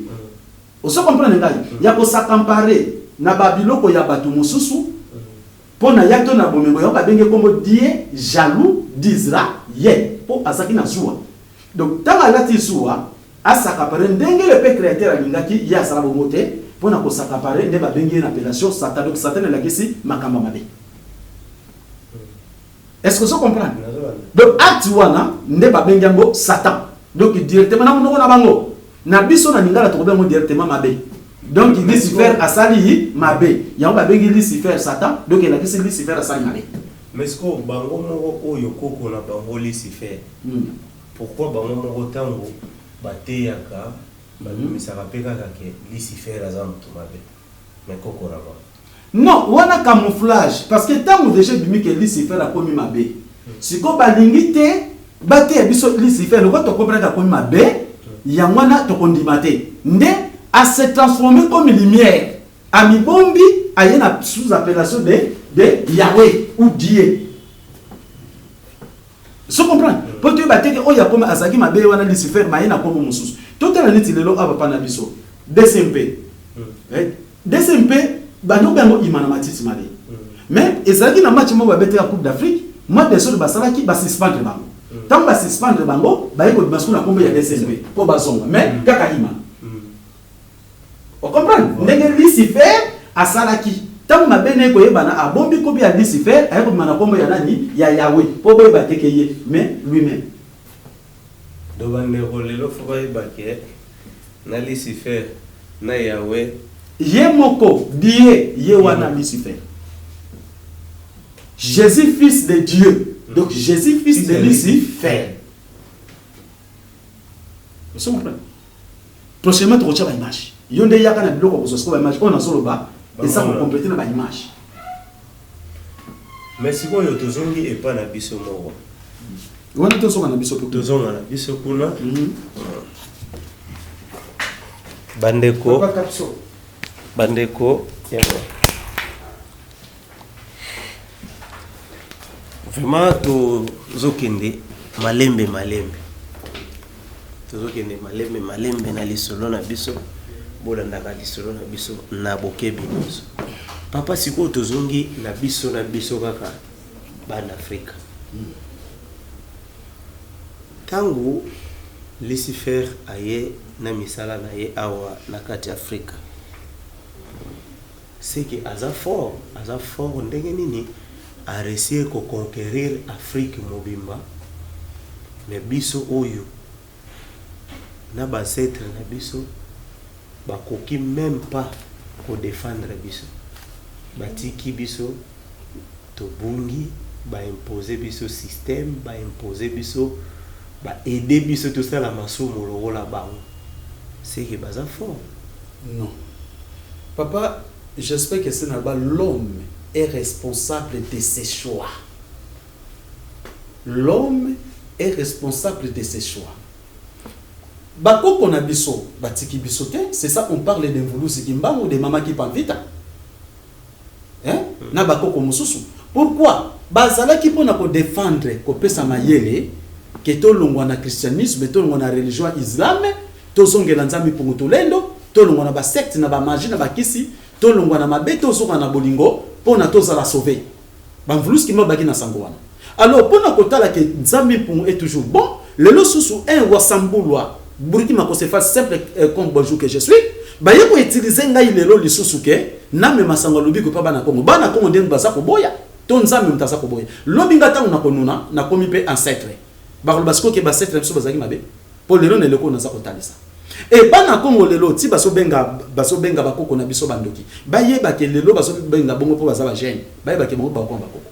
E: Ozo comprendre ngai? Ya kos'accaparer na babiloko ya bato mosusu mpo na ya to na bomengo. Yango babenge nkombo Dieu jaloux d'Israël, mpo azalaki na zuwa. Donc ntango alati zuwa, as'accaparer ndenge le père créateur alingaki ye asala bongo te. Mpo na kos'accaparer nde babengi ye na appellation Satan. Donc Satan elakisi makambo ya mabe. Est ce que ozo comprendre? Donc acte wana nde babengi yango Satan. Donc directement na monoko na bango, na biso na lingala tokobenga yango directement mabe. Donc Lucifer asali mabe, yango babengi Lucifer Satan. Donc elakisi Lucifer asali mabe.
D: Mais sikoyo bango moko oyo koko na bango Lucifer, pourquoi bango moko ntango bateyaka babimisaka mpe kaka ke Lucifer aza moto mabe, mais koko na bango?
E: Non, wana camouflage, parce que ntango déjà ebimi ke Lucifer akomi mabe, sikoyo balingi te bateya biso Lucifer lokola tocomprendre akomi mabe. Yango wana tokondima te nde ase transforme comme lumière, amibombi, aye na sous appellation de Yahweh ou Dieu. So comprendre mpo toyeba te ke oyo akomi azalaki mabe wana Lucifer, maye na nkombo mosusu. Totala neti lelo awa papa na biso DCMP. DCMP bando yango ima na matiti mabe, mais ezalaki na match moko babetaka Coupe d'Afrique, mwa desordre basalaki, basuspendre bango. Ntango basuspendre bango, baye kobima sikoyo na nkombo ya DCMP mpo bazonga, mais kaka ima. Ocomprendre ndenge Lucifer asalaki? Ntango mabe na ye koyebana, abombi nkombo ya Lucifer, aye kobima na nkombo ya nani? Ya Yahweh, mpo boyeba te ke ye, mais lui-même.
D: Do bandeko lelo fo bayeba ke na Lucifer na Yahweh
E: ye moko Dieu, ye wana Lucifer. Jésus fils de Dieu, donc Jésus fils de Lucifer. Ozo comprendre? Prochainement tokotia baimage. Yo nde yaka na biloko kozwa sikoyo baimage oyo nazoloba, eza kocompléter na baimage.
D: Mais sikoyo tozongi epa na biso moko.
E: Wana tozonga na biso mpe.
D: Tozonga na biso kuna. Bandeko,
E: Papa Kapso.
D: bandeko yango vraiment tozokende malembe malembe, tozokende malembe malembe na lisolo na biso. Bolandaka lisolo na biso na bokebi nyonso. Papa, sikoyo tozongi na biso kaka bana Afrika. Ntango Lucifer aye na misala na ye awa na kati ya Afrika, seke aza fort. Aza fort ndenge nini aréussir koconquérir Afrique mobimba, mais biso oyo na baancêtre na biso bakoki même pas kodéfendre biso? Batiki biso tobungi, baimpose biso système, baimpose biso, baaider biso tosala masumu lokola bango. Seke baza fort?
E: Non. Papa, j'espère que c'est là-bas, l'homme est responsable de ses choix. L'homme est responsable de ses choix. Bakoko na biso, batiki biso te, c'est ça, on parle de Mvuluzi Kimbangu, de Mama Kipamvita. Hein? Na bakoko mosusu. Pourquoi? Bazalaki mpona kodéfendre, kopesa mayele ke tolongwa na christianisme, tolongwa na religion ya islam, tozongela Nzambe mpongo tolendo, tolongwa na basecte, na bamagie, na bakisi, tolongwa na mabe, tozoka na bolingo mpona tozala sauvé. Bamvulusi Kimbangu baki na sango wana. Alors mpona kotala ke Nzambe mpungu est toujours bon, lelo susu un wasambulwa buriki makosefa simple, comme bonjour que je suis, baye koutiliser ngai lelo lisusu ke namema sango alobi kopa bana Kongo. Bana Kongo ndenge baza koboya to Nzambe moto aza koboya. Lobi nga ntango nakonuna, nakomi mpe ancêtre, bakoloba sikoyo ke baancêtre na biso bazalaki mabe, mpo lelo na eleko oyo naza kotalisa e bana Kongo lelo ti bazobenga bakoko na biso bandoki, bayebake lelo bazobenga bongo mpo baza bajeune, bayebake bango bakoma bakoko.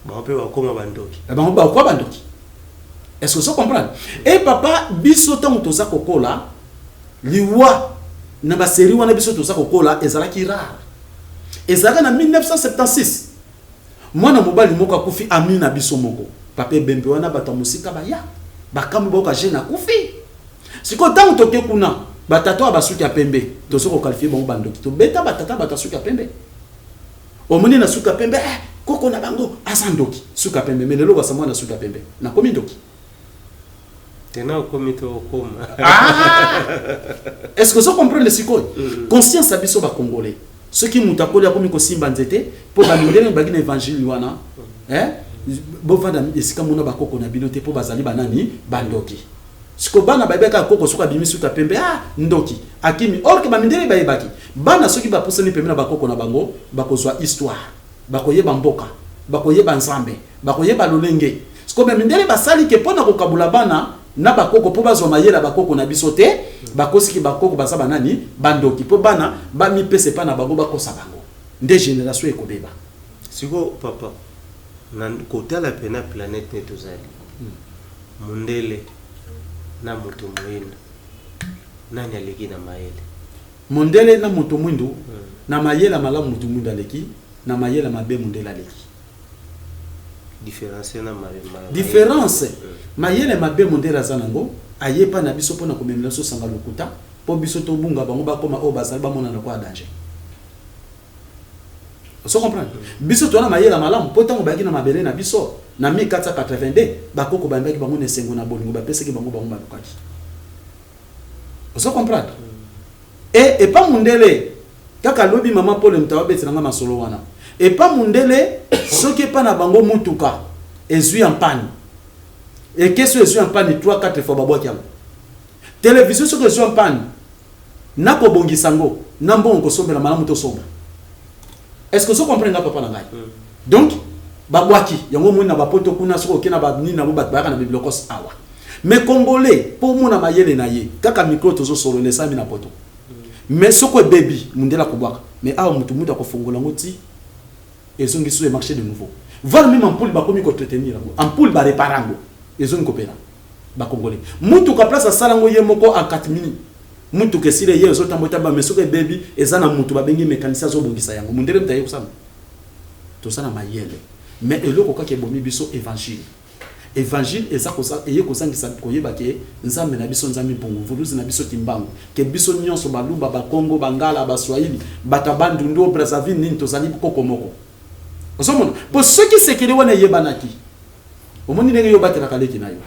D: Bango mpe bakoma bandoki.
E: Bango bakoma bandoki. Est ce que ozo comprendre? E papa, biso ntango toza kokola, liwa na basérie wana biso toza kokola ezalaki rare. Ezalaka na 1976, mwana mobali moko akufi, ami na biso moko, papa ebembe wana, bato ya mosika baya, bakambi, bayoka jeune akufi. Sikoyo ntango toke kuna, batata oyo basuki ya pembe, tozo koqualifier bango bandoki. Tobeta batata, bato ya suki ya pembe, omoni na suki ya pembe, eh, koko na bango aza ndoki, suki ya pembe. Mais lelo basa mwana suki ya pembe, nakomi ndoki.
D: Tena okomi to okoma.
E: Ah! Est-ce que ozo comprendre sikoyo? Conscience ya biso ba congolais. Soki moto akoli akomi kosimba nzete mpo bamindele baki na évangile wana, eh? Bovanda esika mona bakoko na bino te mpo bazali banani? Bandoki. Siko bana bayebaki kaka koko soki abimi suka pembe, ah, ndoki akimi. Or que bamindele bayebaki bana soki bapusani pembe na bakoko na bango, bakozwa histoire, bakoyeba mboka, bakoyeba Nzambe, bakoyeba lolenge. Siko bamindele basali ke mpo na kokabula bana na bakoko mpo bazwa mayele ya bakoko na biso te, bakosiki bakoko baza banani? Bandoki, mpo bana bamipesa epai na bango, bakosa bango, nde génération ekobeba.
D: Sikoyo papa, na kotala pena planète nde tozali, mundele na moto moyindo, nani aleki na mayele?
E: Mondele na moto mwindu, na mayele malamu moto mwindu aleki, na mayele mabe mondele aleki.
D: Différence na
E: Différence, mayele mabe mondele aza nango, aye epai na biso mpona komemela biso sanga lokuta mpo biso tobunga, bango bakóma oyo bazali bamonana kwa danger. Ozo comprendre? Biso toza na mayele malamu mpo ntango bayaki na mabele na biso na 1482, bakoko bayambaki bango na esengo, na bolingo, bapesaki bango bango balukaki. Ozo comprendre? E epa mundele kaka lobi, mama Paul moto aobetelanga masolo wana, epa mundele soki epa na bango mutuka ezwi ya mpani, ekeso ezwi ya mpani 3 4 fois, babwaki yango. Télévision soki ezwi ya mpani, nakobongisa yango na mbongo kosombela malamu tosomba. Est ce que ozo comprendre nga, papa na ngai? Donc babwaki yango. Omoni na bapoto kuna, soki oke na banini nango, bato bayaka na bibilokos awa. Mais congolais, mpo omona mayele na ye, kaka micro tozosolola esami na poto, mais soki ebebi, mundele akobwaka. Mais awa mutu akofongola yango ti ezongi so emarché de nouveau, voire même ampoule bakomi koentretenir yango, ampoule barépare yango, ezongi kopela. Bacongolais, mutuka place asala yango ye moko en 4 minutes, mutuka esili, ye ezotambola tamba. Mais soki ebebi, eza na mutu babengi mécanicien, azobongisa yango. Mundele mutu aye kosala. Toza na mayele, mais eloko kaka ebomi biso, évangile. Évangile eza eye kozangisa koyeba ke Nzambe na biso, Nzambe mpungu, mvuluzi na biso Kimbangu, ke biso nyonso, Baluba, Bakongo, Bangala, Baswahili, bato ya Bandundu, Brazzaville, nini, tozali koko moko. Ozomona, mpo soki sekele wana eyebanaki, omoni ndenge yo obatelaka leki na yo.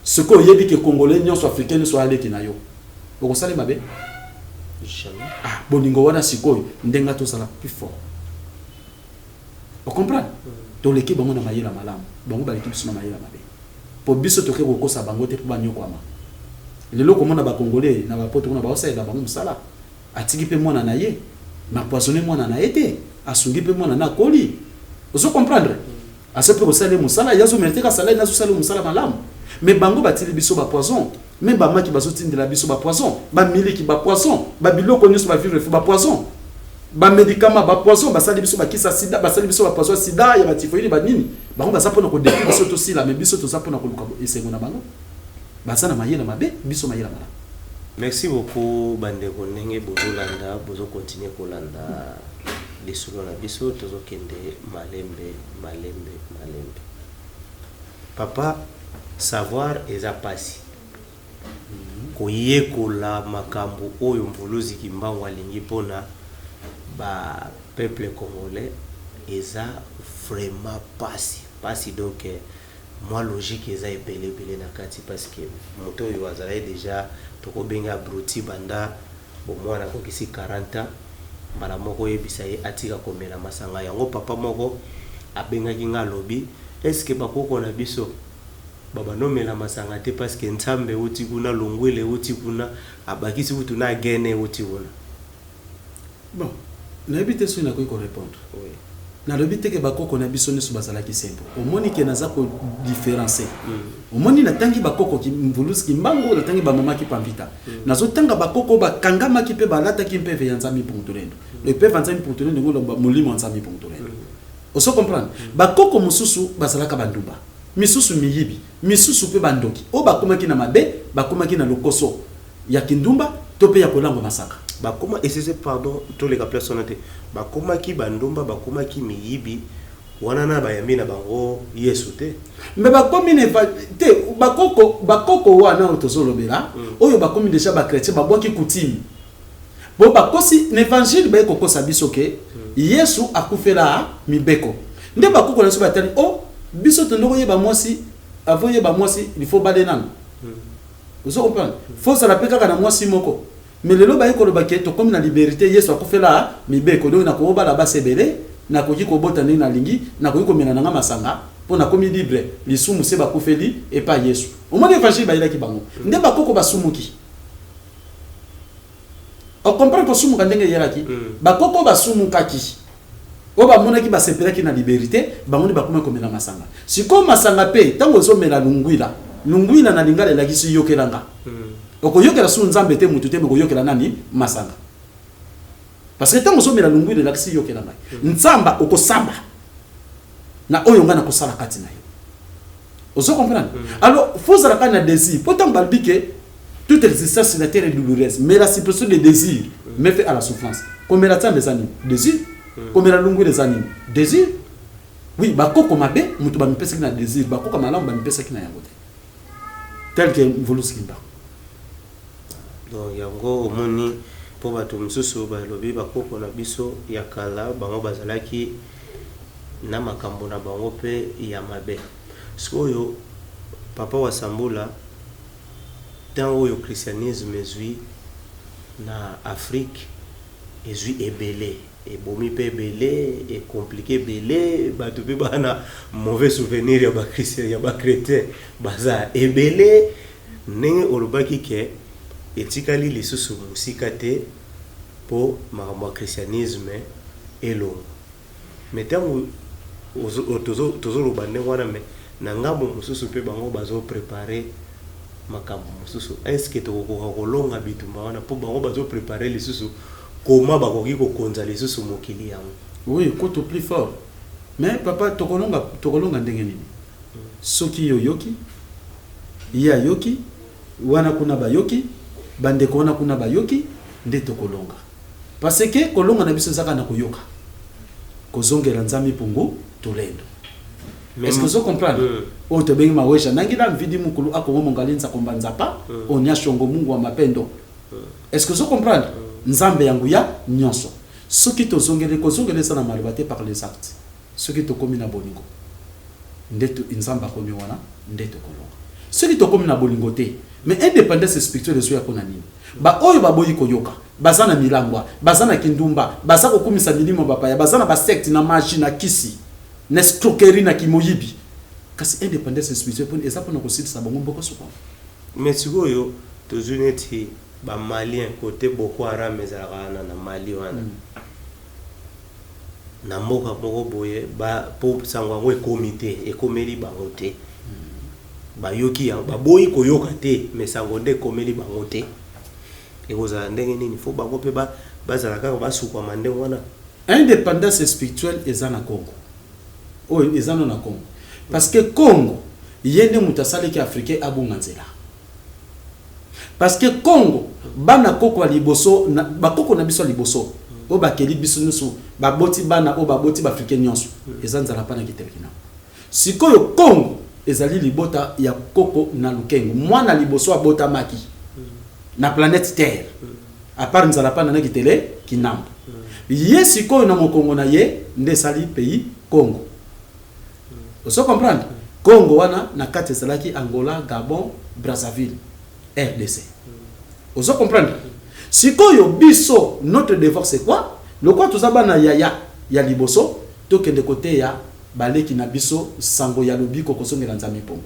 E: Soki oyebi ke congolais nyonso, africain nyonso aleki na yo, okosala mabe?
D: Jamais.
E: Ah, bolingo wana sikoyo ndenge tozala plus fort. Ocomprendre? Toleki bango na mayele malamu, bango baleki biso na mayele mabe, mpo biso toke kokosa bango te mpo banyokwama. Lelo komona bacongolais na bapoto kuna, baosalela bango mosala, atiki mpe mwana na ye, bapoisonne mwana na ye te, asungi mpe mwana na akoli. Ozo comprendre? Aza mpe kosala ye mosala, ye azomérite ka salaire, nazosala ye mosala malamu. Mais bango batili biso bapoison, me bamaki bazotindela biso bapoison, bamiliki bapoison, babiloko nyonso, bavivre fo bapoison, bamédicament bapoison, basali biso bakisa sida, basali biso bapoison ya sida, ya batyphoïde, banini. Bango baza mpona kodétruire biso tosila, mais biso toza mpona koluka esengo na bango. Baza na mayele mabe, biso mayele malamu.
D: Merci beaucoup bandeko, ndenge bozolanda, bozokontinue kolanda lisolo na biso. Tozokende malembe malembe malembe. Papa, savoir eza pasi, koyekola makambo oyo mvuluzi Kimbangu alingi mpona bapeuple congolais eza vraiment pasi pasi. Donc mwa logique eza ebele ebele na kati, parce que moto oyo azalaki déjà, tokobenga abruti banda bomwana, akokisi 40 ans, mbala moko oyebisa ye atika komela masanga. Yango papa moko abengaki nga, alobi: "Est-ce bakoko na biso babanomela masanga te? Parce que Nzambe euti kuna, longwele euti kuna, abakisi kutu na agene euti kuna."
E: Bon, nayebi te soki nakoki korépondre.
D: Oui.
E: Nalobi te ke bakoko na biso nyonso bazalaki sembo. Omoni ke naza kodifférencier. Omoni, natangi bakoko mvuluzi Kimbangu, natangi bamama Kipamvita, nazotanga bakoko bakangamaki mpe balataki mpeve ya Nzambe Mpungu-Tulendo. Mpeve ya Nzambe Mpungu-Tulendo ngo molimo ya Nzambe Mpungu-Tulendo. Ozo comprendre? Bakoko mosusu bazalaka bandumba, misusu miyibi, misusu mpe bandoki, oyo bakomaki na mabe, bakomaki na lokoso ya kindumba to mpe ya kolangwa masaka.
D: Bakoma esese, pardon, toleka place wana te. Bakomaki bandumba, bakomaki miyibi wana na bayambi na bango Yesu te.
E: Me bakomi na te. Bakoko wana oyo tozolobela, oyo bakomi déjà bachrétien, babwaki coutume bo bakosi na évangile, baye kokosa biso ke Yesu akufela mibeko. Nde bakoko na biso batali o biso tondo koyeba mwasi, avant oyeba mwasi il faut bale nano. Ozo comprendre? Faut ozala mpe kaka na mwasi moko. Mais lelo baye koloba ke tokomi na liberté, Yesu akufela mibeko, donc nakobala basi ebele, nakoki kobota ndenge nalingi, nakoki komela nanga masanga mpo nakomi libre. Lisumu se bakufeli epai Yesu. Omoni évangile bayelaki bango nde bakoko basumuki. Ocomprendre kosumuka ndenge eyelaki? Bakoko basumukaki, oyo bamonaki basepelaki na liberté, bango nde bakomi komela masanga. Sikoyo masanga mpe, ntango ozomela lungwila, lungwila na lingala elakisi yokelanga. Okoyokela su Nzambe te, mutu te, me koyokela nani? Masanga. Parce que ntango ozomela lungwila, elakisi yokela ngai nzamba, okosamba na oyo ngai nakosala kati na yo. Ozo comprendre? Alors faut ozala kaka na désir, mpo ntango balobi ke toute existence sur la terre est douloureuse, mais la suppression des désirs met fin à la souffrance. Komela nzambe eza nini? Désir. Komela lungwila eza nini? Désir. Oui, bakoko mabe moto bamipesaki na désir, bakoko malamu bamipesaki na yango te, tel que Mvuluzi Kimbangu.
D: Donc yango omoni, mpo bato mosusu balobi bakoko na biso ya kala, bango bazalaki na makambo na bango mpe ya mabe. Sikoyo, papa wa Sambula, ntango oyo christianisme ezwi na Afrique, ezwi ebele, ebomi mpe ebele, ecompliquer ebele bato, mpe bana mauvais souvenir ya bachrétien, ya bachrétien baza ebele. Ndenge olobaki ke etikali lisusu mosika te mpo makambo ya christianisme elongwa, mais ntango tozoloba ndenge wana, mais na ngambo mosusu mpe bango bazoprépare makambo mosusu. Est-ce tokokoka kolonga bitumba wana, mpo bango bazoprépare lisusu koma bakoki kokonza lisusu mokili yango?
E: Oui, kutu plus fort. Mais papa, tokolonga, tokolonga ndenge nini soki yo oyoki, ye ayoki, wana kuna bayoki, bandeko wana kuna bayoki nde tokolonga? Parce que kolonga na biso ezaka na koyoka, kozongela Nzambe mpungu tolendo. Est-ce que ozo comprendre? Oyo tobengi Maweja Nangila Mvidi Mukulu akongo mongali nzakomba nzapa onya shongo Mungu wa mapendo. Est-ce que ozo comprendre? Nzambe ya nguya nyonso. Soki tozongeli, kozongela eza na maloba te, par les actes. Soki tokomi na bolingo nde Nzambe akomi wana, nde tokolonga. Soki tokomi na bolingo te, mais indépendance spirituelle ezoya mpona nini? Baoyo baboyi koyoka, baza na milangwa, baza na kindumba, baza kokumisa milimo bapaya, baza na basecte, na magie, na kisi, na escroquerie, na kimoyibi. Kasi indépendance spirituelle mpona eza mpona kosilisa bango mboka sukwa.
D: Mais sikoyo tozwi neti bamalien, kote Boko Haram ezalaka wana na Mali wana, na mboka moko boye, mpo sango yango ekomi te, ekomeli bango te. Bayoki yango, baboyi koyoka te, mais sango nde ekomeli bango te. Ekozala ndenge nini? Fo bango mpe bazala kaka basukwama ndenge wana?
E: Indépendance spirituelle eza na Congo, oyo eza no na Congo, parce que Congo ye nde moto asalaki africain abunga nzela. Parce que Congo, bana koko ya liboso, bakoko na biso ya liboso oyo bakeli biso nyonso, baboti bana oyo baboti baafricain nyonso, eza nzala mpa na kiteleki nango. Sikoyo Congo ezali libota ya koko na lukengo, mwana liboso abotamaki na planète Terre à part nzala mpa na kitele kinambo. Ye sikoyo na mokongo na ye nde esali pays Congo. Ozo comprendre? Congo wana na kati ezalaki Angola, Gabon, Brazzaville, RDC. Ozo comprendre? Sikoyo biso, notre devoir c'est quoi? Lokola toza bana yaya ya liboso, tokende koteya baleki na biso sango ya lobiko, kozongela Nzambe mpongo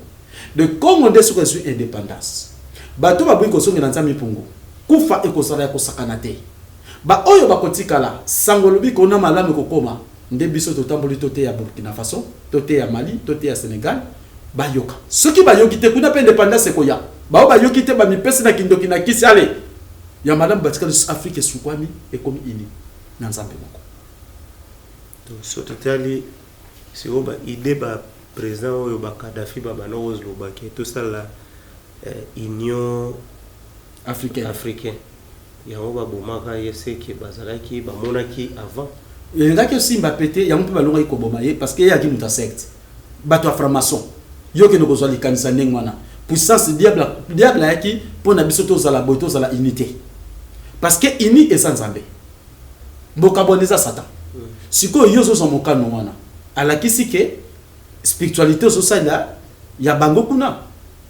E: de Congo. Nde soki ezwi indépendance, bato baboyi kozongela Nzambe mpongo, kufa ekozala ya kosakana te. Baoyo bakotikala, sango lobiko na malamu ekokoma. Nde biso totamboli, toteya Burkina Faso, toteya Mali, toteya Sénégal, bayoka. Soki bayoki te, kuna mpe indépendance ekoya. Bao bayoki te, bamipesi na kindoki, na kisi, ale ya malamu batikali. Afrique esukwami, ekomi ini na Nzambe moko.
D: Donc so totali sikoyo baidée baprésident oyo bakadafi babanda kozolobaki tosala Union
E: africaine.
D: Africain yango, babomaka ye, seke bazalaki bamonaki avant.
E: Elingaki osimba pe te. Yango mpe balongaki koboma ye, parce que ye ayaki moto ya secte, bato ya franc-maçon. Yo okende kozwa likanisa ndenge wana, puissance diable. Diable ayaki mpo na biso tozala boye, tozala unité, parce que uni eza Nzambe, bokabwana eza Satan. Sikoyo yo ozozwa mokano wana, alakisi ke spiritualité ozosalela ya bango kuna.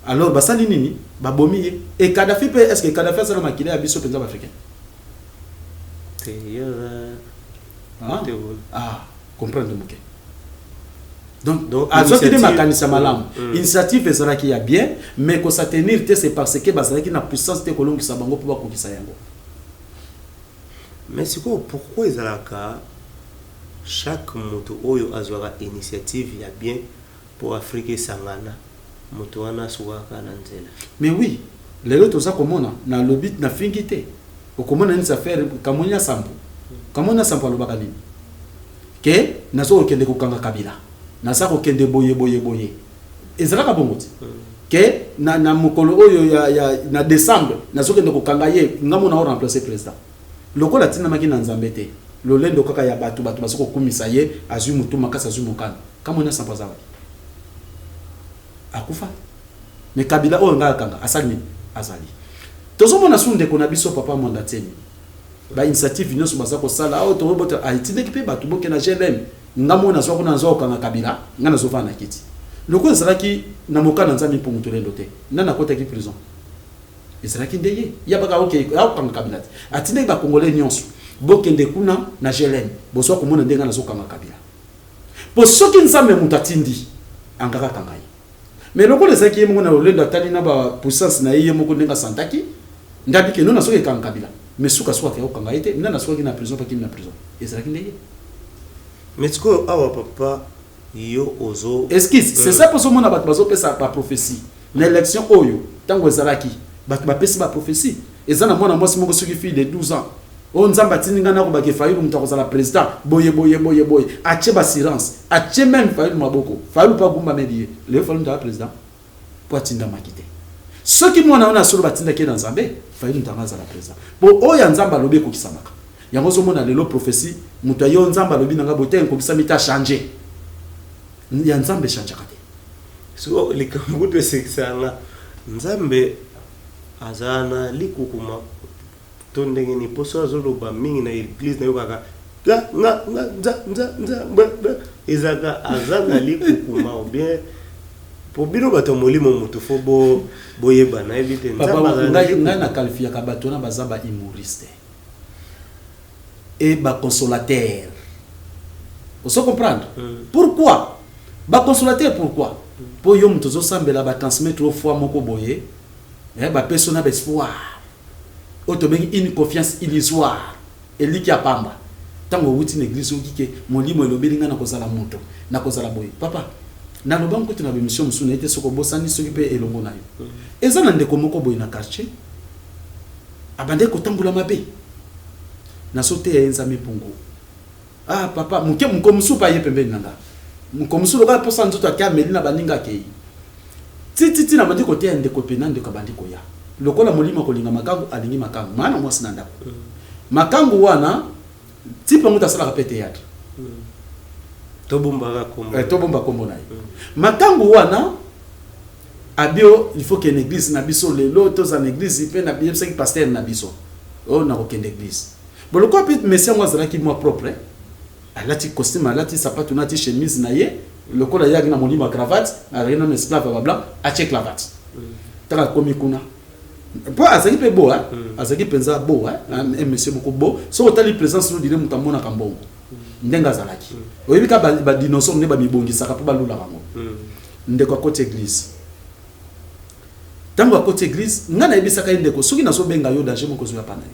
E: Alors basali nini? Babomi ye. E Kadhafi mpe, est ce que Kadhafi asala makila ya biso mpenza baafricain?
D: Te, ye aza
E: Ah.
D: te oyo.
E: Ah, comprendre moke. Donc,
D: Donc,
E: azwaki nde
D: initiative-
E: makanisi ya malamu. Initiative ezalaki ya bien, mais kosatenir te, c'est parce que bazalaki na puissance te kolongisa bango mpo bakokisa yango.
D: Mais sikoyo, pourquoi ezalaka chaque moto oyo azwaka initiative ya bien mpo Afrique esangana, moto wana asukaka na nzela?
E: Mais oui, lelo toza komona, nalobi nafingi te, okomona nini, affaire Kamuina Nsapu. Kamuina Nsapu alobaka nini? Ke naza kokende kokanga Kabila, naza kokende boye boye boye. Ezalaka bongo te ke na mokolo oyo ya na décembre nazokende kokanga ye, nga mona o remplacer président. Lokola atindamaki na Nzambe te, lolendo kaka ya bato, bato baza kokumisa ye, azwi motu makasi, azwi mokano. Kamuina Nsapu aza wapi? Akufa. Mais Kabila oyo ngai akanga asali nini? Azali. Tozomona su ndeko na biso papa Mwanda Nsemi, bainitiative nyonso baza kosala oyo tokobota, atindaki mpe bato boke na GLM, nga moko nazwa kuna, nazwa kokanga Kabila, nga nazovanda na kiti. Lokola ezalaki na mokanda Nzambe mpo moto lendo te, nani akotaki prison? Ezalaki nde ye ya baka oke akokanga Kabila te. Atindaki bakongolais nyonso, bokende kuna na GLM, bozwa komona ndenge nazokanga Kabila. Po soki Nzambe moto atindi, angaka kanga ye. Mais lokola ezalaki ye moko na lolendo, atali na bapuissance na ye, ye moko ndenge asantaki ndabi ke no nasoki ekanga Kabila, mais sukasuka akeka kokanga ye te. Nani asukaki na prison? Pakimi na prison, ezalaki nde ye.
D: Mais sikoyo awa, papa, yo ozo
E: Excuse, c'est ça, mpo ozomona bato bazopesa baprophétie na élection oyo. Ntango ezalaki, bato bapesi baprophétie. Eza na mwana mwasi moko, soki fille de 12 ans, oyo Nzambe atindi ngai nakobaki Fayulu moto akozala président, boye boye boye boye. Atie baassurance, atie même Fayulu maboko, Fayulu mpo agumbameli ye. Lelo Fayulu moto aza président mpo atindamaki te. Soki mwana wana asolo batindaki ye na Nzambe, Fayulu moto anga azala président, po oyo ya Nzambe alobi ekokisamaka. Yango ozomona lelo prophétie, moto ayo Nzambe alobi na ngai boye te, ekokisami te, achange. Ya Nzambe echangeaka te.
D: Sikoyo likambo kutu esekisaka nga, Nzambe azala na likukuma to ndenge nini? Mposo azoloba mingi na église, nayokaka nga nga nga nza nza nza bwa, bwa. Ezalaka aza na likukuma ou bien po bino bato ya molimo motu fo boyeba, nayebi te. Nzambe
E: Papa,
D: azala na
E: ngai
D: likukuma.
E: Ngai naqualifiaka bato wana baza bahumoriste et baconsolateur. Ozo comprendre? Pourquoi baconsolateur? Pourquoi? Mpo yo moto ozosambela, batransmettre yo foi moko boye, bapesi yo na baespoir oyo tobengi une confiance illusoire, eliki ya pamba. Ntango owuti na église, oyoki ke molimo elobeli ngai nakozala moto, nakozala boye. Papa, naloba nkutu na bémission mosusu na ye te, soki obosani, soki mpe elongo na yo. Eza na ndeko moko boye na quartier, abandaki kotambola mabe. Nazoteya ye Nzambe mpungu. Ah papa, moke moko mosusu mpe aye pembeni na nga, moko mosusu lokola mposa nzoto, ake ameli na baninga, akei tititi. Na bandi koteya ndeko pena, ndeko abandi koya lokola molimo akolinga makangu, alingi makangu mana mwasi na ndako. Makangu wana ti mpe moto asalaka mpe théâtre.
D: Tobombaka kombo.
E: Tobomba kombo na ye. Makangu wana abio, il faut que na église na biso lelo toza na église mpe na yebisaki pasteur na biso oyo nakokende église. Bon, lokola mpe monsieur yango azalaki mwa propre, alati costume, alati sapatu na ati chemise na ye, lokola ye aki na molimo ya cravate, azalaki nano esclave ya bablanc, atie cravate. Ntango akomi kuna, mpo azalaki mpe beau, azalaki mpenza beau, un monsieur moko beau. Soki otali présence no, dire moto amonaka mbongo ndenge azalaki. Oyebi ka badinosaure nde bamibongisaka mpo balulaka yango. Ndeko akoti église. Ntango akoti église, ngai nayebisaka ye: ndeko, soki nazobenga yo, danger moko ozoya pa na yo,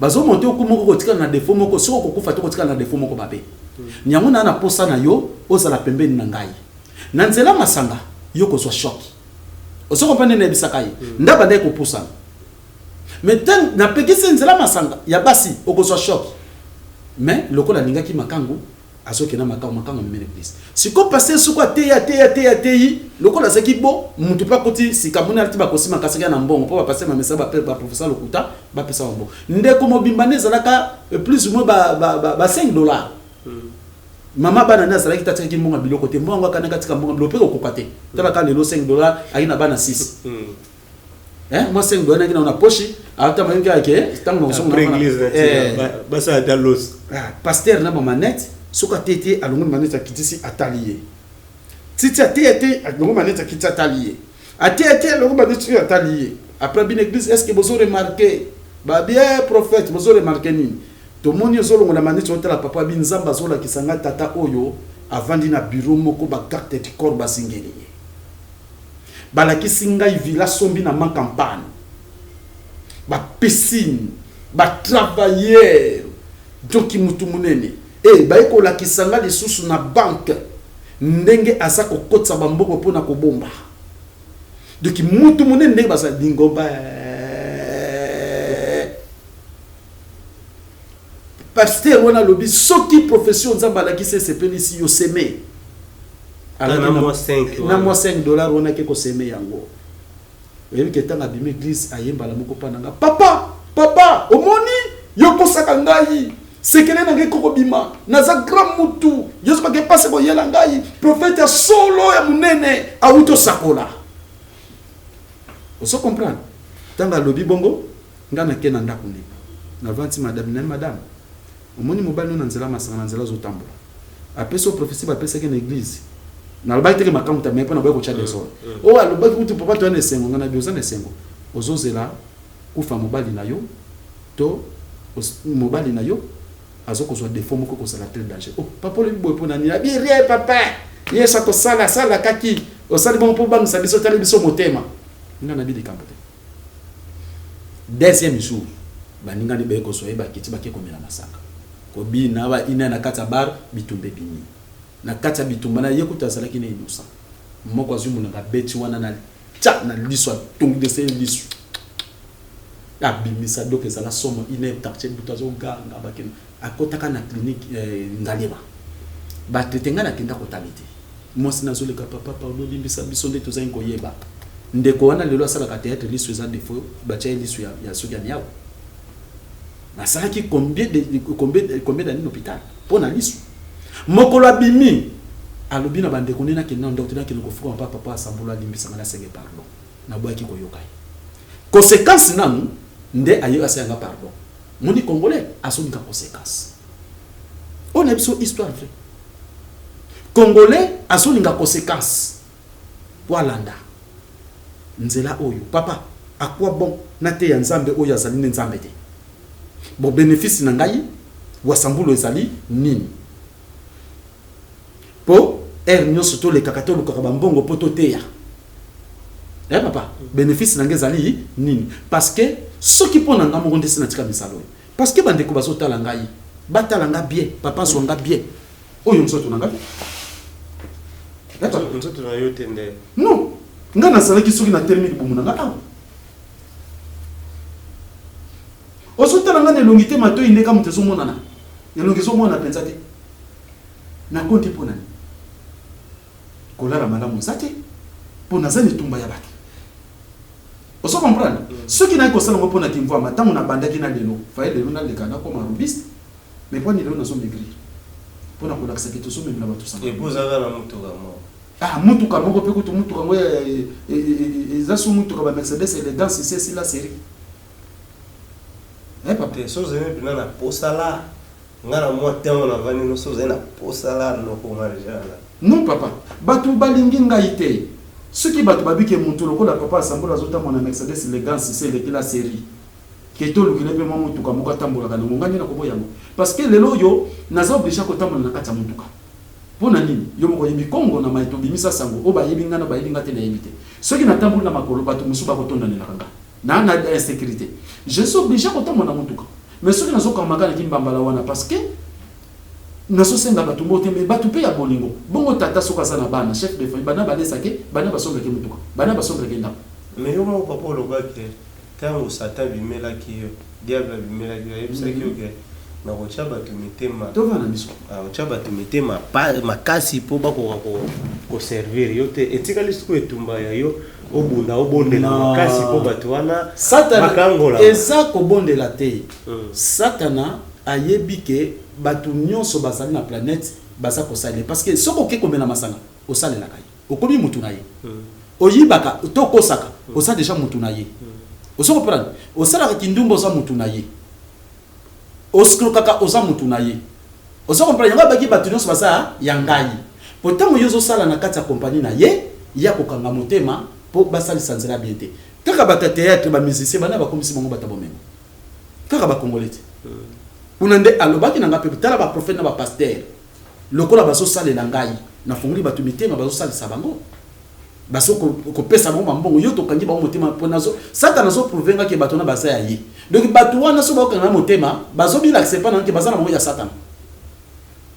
E: bazomonte oku moko, kotikala na défaut moko, soki okokufa te, kotikala na défaut moko mabe. Yango naa na posa na yo ozala pembeni na ngai na nzela masanga, yo kozwa choc. Ozo comprendre? Nayebisaka ye nde abandaki kopusana, mais ntango napekisi nzela masanga ya basi, okozwa choc. Mais lokola alingaki makangu, azokenda makangu, makangu amemene église. Sikoyo pasteur soko ateyi, ateyi, ateyi, ateyi, lokola azalaki bo mutu mpe akoti sika, moni alati bakosima, kasaki na mbongo mpo bapasteur bamesa baprofesseur lokuta, bapesa bango. Ndeko mobimba nde ezalaka plus ou moins ba 5 $. Mama bana nde azalaki te, atikaki mbongo ya biloko te. Mbongo yango akanaki atika mbongo ya biloko mpe kokoka te. Talaka lelo 5 $, ayaki na bana 6. Moi 5 $ naki na poche, atama yoki ake ntango
D: Après église na tina, basala ata los.
E: Ah, pasteur na bamanete, soki atei te, alongoli manete, akitisi, atali ye. Titi atei te, alongoli manete, akitisi, atali ye. Atie atie eloko babeti atali ye. Après bino église, est-ce que bozo remarquer? Ba bien prophète, bozo remarquer nini? Tomoni ozolongola maneti otala papa bi Nzambe azolakisa nga tata oyo avandi na bureau moko ba garde du corps bazingeli ye. Balakisi ngai villa sombi na ma campagne. Ba piscine, ba travailleurs, donc mutu munene. Eh baye kolakisa nga lisusu na banque ndenge aza kokotisa ba mbongo pona kobomba. Donc mutu munene ndenge baza lingomba Pasteur wana alobi soki prophetie oyo Nzambe alakisi esepelisi yo seme.
D: Na mwa 5
E: na mwa 5 dollars wana ke koseme yango. Oyebi ke ntango abimi eglise aye mbala moko mpa na nga papa papa omoni yo okosaka ngai sekele na ngai kokobima naza grand mutu yo soki mpasi koyela ngai prophète ya solo ya monene awuti osakola. Ozo comprendre? Ntango alobi bongo Nga na ke na ndaku ne na vandi madame na madame omoni mobali no na nzela masanga na nzela azo tambola apesi yo prophetie ba pesaki na eglise na lobaki te ke makambu ta mais pona boya kotia desordre oyo alobaki kutu papa toya na esengo nga na bi oza na esengo ozo zela kufa mobali na yo to mobali na yo azo kozwa defaut moko ekozala très danger oh papa olobi boye pona nini abi rien papa yesu akosala asala kaki osali bongo po obangisa biso otali biso motema nga na bi likambo te. Deuxième jour, baninga ne baye kozwa ye bakiti bake komela masanga. Kobina ba ina na kati ya bar, bitumba ebimi. Na kati ya bitumba na ye kutu azalaki na innocent. Moko azwi monanga abeti wana na tcha na liso atongisa ye liso. Abimisa donc ezala somo ina quartier butu azoganga bakende. Akotaka na clinique eh, Ngaliema. Ba traite nga nakenda kotala te. Mwasi nazoleka papa pardon limbisa biso nde tozangi koyeba. Ndeko wana lelo asalaka theatre lisu eza defaut batia ye lisu ya, ya soki ya niawu. Asalaki combien de combien combien d'années na hôpital mpo na lisu. Mokolo abimi alobi na bandeko nde nakende na ndako te nakende kofuka papa papa asambolo alimbisa nga nasenge pardon. Naboyaki koyoka ye. Consequence nanu nde aye asala nga pardon. Moni congolais azolinga consequence. Oyo na biso histoire vraie. Congolais azolinga consequence po alanda nzela oyo. Papa, à quoi bon nateya Nzambe oyo azali nde Nzambe te? Bon benefice na ngai Wasambulo ezali nini? Po heure nionso tolekaka tolukaka ba mbongo po toteya. Eh papa, benefice na ngai ezali nini? Parce que soki po na ngai moko nde si natika misala oyo. Parce que bandeko bazotala ngai, batala nga bien, papa azwa nga bien. Oyo nzoto na ngai te. Eh papa.
D: Nzoto na yo te nde.
E: Non, ngai nazalaki soki natelemi libumu na ngai awa. Ozotala ngai na elongi te, matoyi nde ka moto ezomonana. Elongi ezomonana mpenza te. Nakondi mpo na nini? Kolala malamu eza te mpo naza na etumba ya bato. Ozo comprendre? Soki nayaki kosala yango mpo na kimvuama, ntango nabandaki na lelo, faye lelo naleka nakoma robuste, mais mpo nini lelo nazo maigrir? Mpo na kolakisa ke tozomemela bato sango.
D: Et puis oza kaka na mutuka moko.
E: Ah, mutuka moko mpe kutu mutuka yango eza su mutuka ba Mercedes elegance esi esila serie. Eh papa.
D: Te, soki ozali mpenza na posa la, nga na mwa tango navandi no, soki ozali na posa la noko nga deja na.
E: Non papa, batu balingi ngai te. Soki batu babi ke mutu lokola papa Asambola azotambola na Mercedes Elegance esi eleki la serie, ke tolukela ye pe mwa mutuka moko atambolaka nango, ngai nde nakoboya yango? Parce que lelo oyo naza oblige ya kotambola na kati ya mutuka. Pona nini? Yo moko oyebi Congo na mayi tobimisa sango, oyo bayebi ngai na bayebi ngai te nayebi te. Soki natamboli na makolo, batu mosusu bakotondanelaka ngai. Na na insecurite. Je suis oblige kotambola na mutuka. Mais soki nazokanga kaka na kimbambala wana parce que nazosenga bato mbote te mais bato mpe ya bolingo. Bongo tata soki aza na bana, chef de famille, bana balesake, bana basombelake mutuka, bana basombelake ndako.
D: Mais yo moko papa oloba ke tango satan abimelaki yo, diable abimelaki yo, ayebisaki yo ke nakotia bato mitema,
E: Tova na biso.
D: Nakotia bato mitema makasi po bakoka ko servir yo te. Etikali sikoyo etumba ya yo obunda obondela makasi po bato wana
E: Satana
D: bakangola.
E: Eza kobondela te. Satana ayebi ke bato nyonso bazali na planète baza kosalela ye. Parce que soki oke komela masanga, osalelaka ye. Okomi mutu na ye. Oyibaka to okosaka, oza dejà mutu na ye. Ozo comprendre? Osalaka kindumba oza mutu na ye. Oscrokaka oza mutu na ye. Ozo comprendre? Yango abaki bato nyonso baza ya ngai. Po tango yo ozosala na kati ya compagnie na ye, ye akokanga motema. Mpo basalisa nzela bien te. Kaka bato ya théâtre, bamusicien, bana bakomisi bango bato ya bomengo, kaka bakongole te. Kuna nde alobaki na nga mpe: tala, baprophète na bapasteur lokola bazosalela ngai, nafungoli bato mitema, bazosalisa bango, bazo kopesa bango bambongo. Yo tokangi bango motema mpo nazo Satana azoprouver nga ke bato wana baza ya ye. Donc bato wana so bakokanga na motema, bazobilakisa epa na ke baza na bango ya Satana.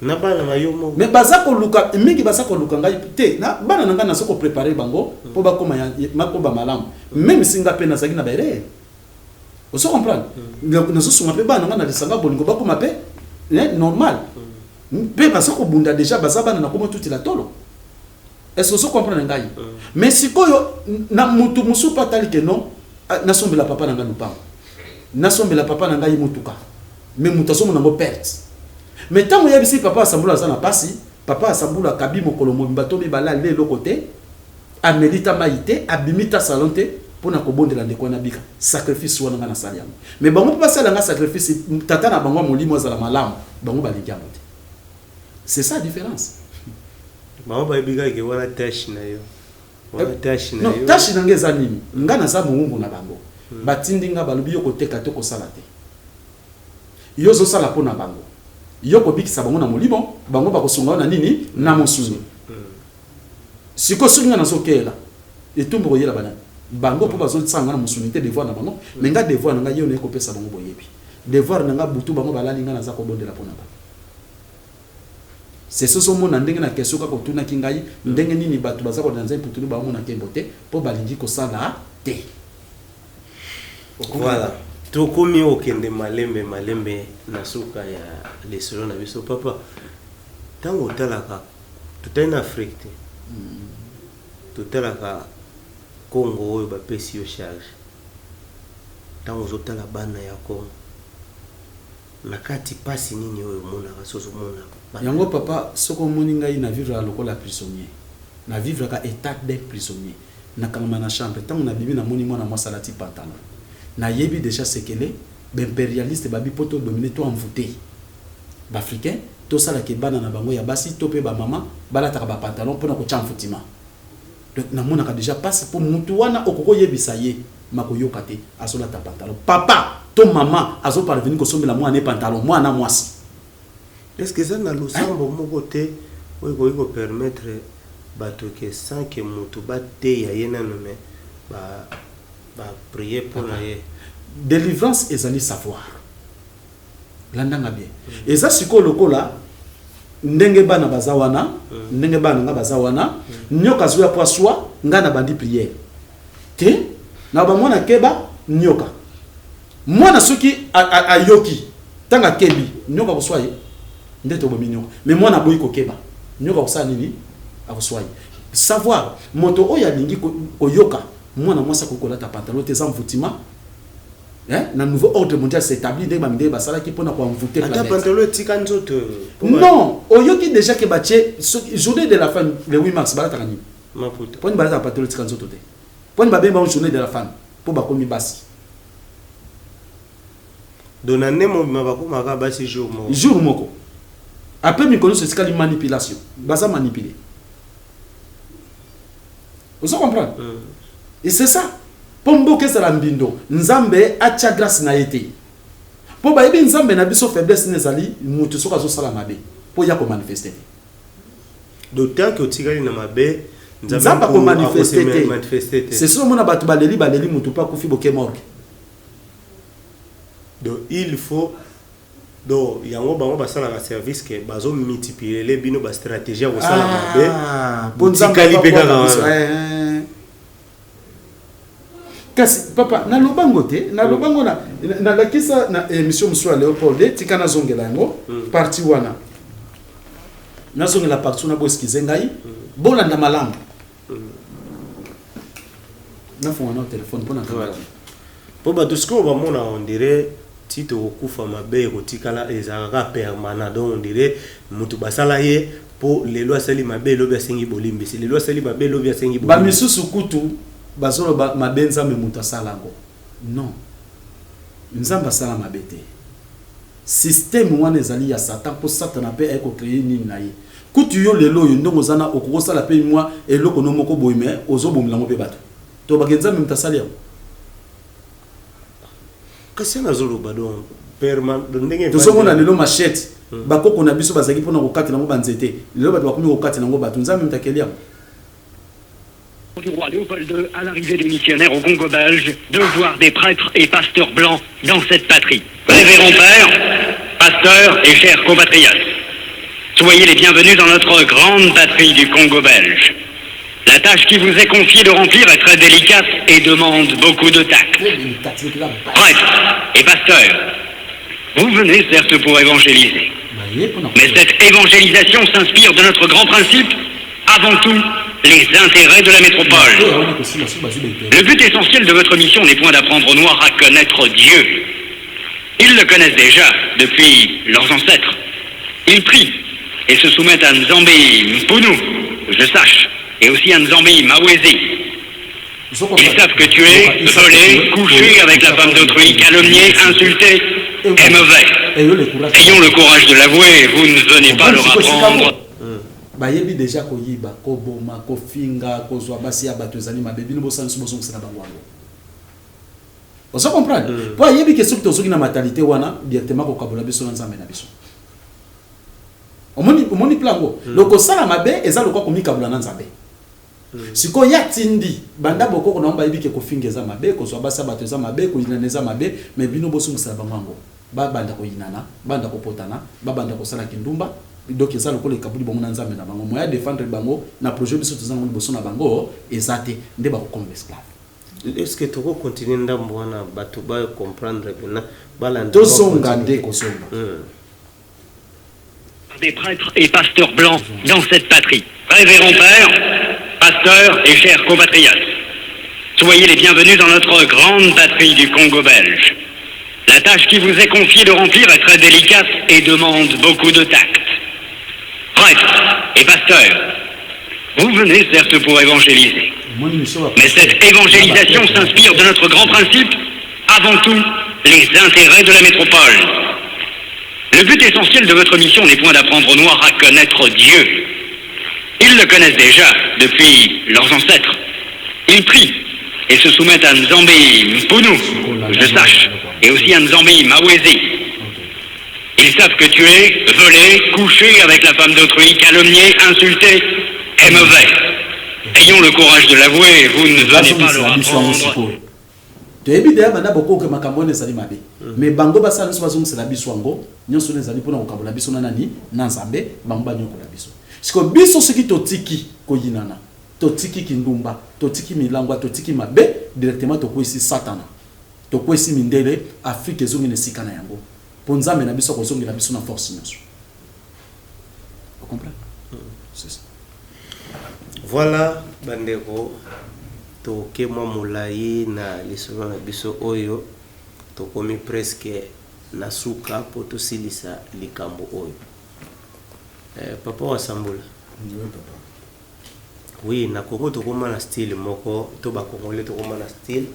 D: Na bana na yo moko?
E: Mais baza koluka mingi, baza koluka ngai te. Na bana na ngai, naza kopréparer bango mpo bakóma makoma malamu, même si nga mpe nazalaki na baerreur. Ozo comprendre? Nazosunga mpe bana na ngai na lisanga bolingo, bakóma mpe normal, mpe baza kobunda déjà, baza bana nakóma tutila tolo. Est ce que ozo comprendre ngai? Mais sikoyo na mutu mosusu mpe atali ke non, ah, nasombela papa na ngai lupango, nasombela papa na ngai motuka, mais moto azomona yango perte. Mais ntango oyebisi papa asambula aza na pasi, papa asambula akabi mokolo mobimba to mibale, ale eloko te, ameli ta mai te, abimi ta salon te mpona kobondela ndeko wana bika. Sacrifice wana ngai nasali yango, mais bango mpe basala nga sacrifice, tata na bango ya molimo azala malamu, bango balingi yango te. C'est ça la différence.
D: Bango bayebi kaka wana tâche na yo, wana tâche na
E: Non.
D: yo.
E: Tâche na ngai eza nini? Nga naza mowumbu na bango. Batindi nga, balobi yo koteka te, kosala te, yo ozosala mpo na bango, yo kobikisa bango na molimo, bango bakosunga yo na nini? Na mosuni. Sikoyo soki nga nazokela etumbu, koyela banani? Bango, mpo bazosala nga na mosuni te. Devoir na bango, mais nga devoir na ngai yo naye kopesa bango boyebi. Devoir na nga, butu bango balali, nga naza kobondela mpo na bango. C'est ce ozomona ndenge na question kaka otunaki ngai, ndenge nini bato baza kolanda Nzambe putulu, baomona nkembo te mpo balingi kosala te.
D: Voilà, tokomi okende malembe malembe na suka ya lisolo na biso. Papa, ntango otalaka, totali na Afrique te, totalaka Congo oyo bapesi yo charge, ntango ozotala bana ya Congo na kati, mpasi nini oyo omonaka so ozomona bana?
E: Yango papa, soki omoni ngai na vivre lokola prisonnier, na vivraka état d'un prisonnier, nakangama na chambre. Ntango nabimi, namoni mwana mwasi alati pantalon, nayebi déjà sekele baimpérialiste babi mpo todominer, to envoûter baafricain, tosalaka bana na bango ya basi to mpe bamama balataka bapantalon mpona kotya envoûtement. Donc namonaka déjà mpasi, mpo mutu wana okoki oyebisa ye, makoyoka te. Azolata pantalon, papa to mama azoparvenir kosombela mwana ye pantalon, mwana mwasi.
D: Est ce que eza na losambo moko te oyo ekoki kopermettre bato ke sans ke moto bateya ye nano, me baprier mpo na ye?
E: Délivrance ezali savoir. Landanga bien. Eza sikoyo lokola ndenge bana baza wana, ndenge bana nga baza wana, nyoka azwi ya po aswa ngai, na bandi prière te na bamwana: keba nyoka. Mwana soki ayoki, ntango akebi, nyoka akoswa ye nde tobomi nyoka. Mais mwana aboyi kokeba, nyoka akosala nini? Akoswa ye. Savoir, moto oyo alingi koyoka, mwana mwasi akoki kolata pantalon te, eza envoûtement, hein? Na nouveau ordre mondial s'établit, ndenge bamindele basalaki mpona koenvoûter
D: Ata
E: planète.
D: Pantalon etika nzoto?
E: Non, oyoki déjà ke batie journée de la femme le 8 mars, balataka nini?
D: Maputa.
E: Mponi balataka pantalon etika nzoto te? Mponi babengi bango journée de la femme? Mpo bakomi basi.
D: Donc na nde mobima bakomaka basi jour moko?
E: Jour moko. Après, mikolo nyonso etikali manipulation, baza manipulé. Ozo comprendre? Et c'est ça, mpo mboka ezala mbindo, Nzambe atia grâce na ye te, mpo bayebi Nzambe na biso faiblesse ne ezali mutu soki azosala mabe mpo ya komanifester te.
D: D'autant que otikali na mabe.
E: Nzambe akomanifester te.
D: Manifeste te.
E: C'est soki omona bato baleli, baleli mutu mpo akufi, boke morgue.
D: Donc il faut, donc yango bango basalaka service ke bazomultiplier bino bastratégie ya kosala mabe.
E: Ah, mpo Nzambe
D: Botikali mpe
E: abwaka
D: kaka
E: biso.
D: wana.
E: Kasi papa, nalobango te, nalobango na nalakisa na émission mosusu ya Léopold de tika nazongela yango. Parti wana, nazongela parti wana, boexcuser ngai, bolanda malamu. Nafunga na telefone mpo na
D: Voilà. Mpo bato sikoyo bamona, on dirait ti tokokufa, mabe ekotikala, ezalaka kaka permanent. Donc on dirait moto basala ye mpo lelo asali mabe, elobi asengi bolimbisi, lelo asali mabe, elobi asengi bolimbisi.
E: Bamisusu kutu bazoloba mabe Nzambe moto asala yango. Non, Nzambe asala mabe te. Système wana ezali ya Satan, mpo Satana mpe aye kocréer nini na ye. Kutu yo lelo oyo ndenge oza na, okoki kosala mpe mwa eloko no moko boye, mais ozobomela yango mpe bato. Tobake Nzambe moto asali yango.
D: Kasi nazoloba donc ndenge
E: tozomona lelo machette, bakoko na biso bazalaki mpona kokatela yango banzete. Lelo bato bakomi kokatela yango bato. Nzambe moto akeli yango.
F: Du roi Léopold II à l'arrivée des missionnaires au Congo belge de voir des prêtres et pasteurs blancs dans cette patrie. Révérend père, pasteurs et chers compatriotes, soyez les bienvenus dans notre grande patrie du Congo belge. La tâche qui vous est confiée de remplir est très délicate et demande beaucoup de tact. Prêtres et pasteurs, vous venez certes pour évangéliser. Mais cette évangélisation s'inspire de notre grand principe, avant tout, les intérêts de la métropole. Le but essentiel de votre mission n'est point d'apprendre aux Noirs à connaître Dieu. Ils le connaissent déjà depuis leurs ancêtres. Ils prient et se soumettent à Nzambi Mpunu, que je sache, et aussi à Nzambi Mawezi. Ils savent que tuer, voler, coucher avec la femme d'autrui, calomnier, insulter est mauvais. Ayons le courage de l'avouer, vous ne venez pas leur apprendre.
E: Bayebi déjà koyiba, koboma, kofinga, kozwa basi ya bato ezali mabe. Bino bosala nyonso, bozongisela bango yango. Ozo comprendre? Mpo ayebi ke soki tozoki na mentalité wana, directement kokabola biso na Nzambe na biso. Omoni, omoni plan yango. Donc kosala mabe eza lokwa komikabola na Nzambe. Sikoyo ya tindi banda bokoko na bango, bayebi ke kofinga eza mabe, kozwa basi ya bato eza mabe, koyinana eza mabe. Mais bino bosongisela bango yango, babanda koyinana, banda kopotana, babanda kosala kindumba. Donc eza lokola ekabuli bango na Nzambe na bango. Moyen ya défendre bango na projet biso toza nango liboso na bango eza te, nde bakokoma esclave.
D: Est ce que tokocontinue ndambo wana, bato bacomprendre mpena, balanda?
E: Tozonga nde kozonga.
F: Des prêtres et pasteurs blancs dans cette patrie. Révérend père, pasteurs et chers compatriotes, soyez les bienvenus dans notre grande patrie du Congo belge. La tâche qui vous est confiée de remplir est très délicate et demande beaucoup de tact. Prêtres et pasteurs, vous venez certes pour évangéliser. Mais cette évangélisation s'inspire de notre grand principe, avant tout, les intérêts de la métropole. Le but essentiel de votre mission n'est point d'apprendre aux Noirs à connaître Dieu. Ils le connaissent déjà depuis leurs ancêtres. Ils prient et se soumettent à Nzambi Mpunu, que je sache, et aussi à Nzambi Mawezi. Ils savent que tuer, voler, coucher avec la femme d'autrui, calomnier, insulter est mauvais. Ayons le courage de l'avouer, vous ne venez pas leur
E: Bazongisela biso yango.
F: apprendre.
E: Sikoyo toyebi deya banda bokoke makambo wana ezali mabe, mais bango basala nyonso, bazongisela biso yango nyonso. Wana ezali mpona kokabola biso na nani? Na Nzambe. Bango banyokola biso. Sikoyo biso soki totiki koyinana, totiki kindumba, totiki milangwa, totiki mabe, directement tokwesi Satana, tokwesi mindele. Afrique ezongi na esika na yango, mpo Nzambe na biso akozongela biso na force nyonso. Ocomprendre? C'est ça.
D: Voilà, bandeko, toke mwa molai na lisolo na biso oyo. Tokomi presque na suka mpo tosilisa likambo oyo. Papa Wasambola.
E: Oui, papa.
D: Oui, na Congo tokóma na style moko to bacongolais tokóma na style,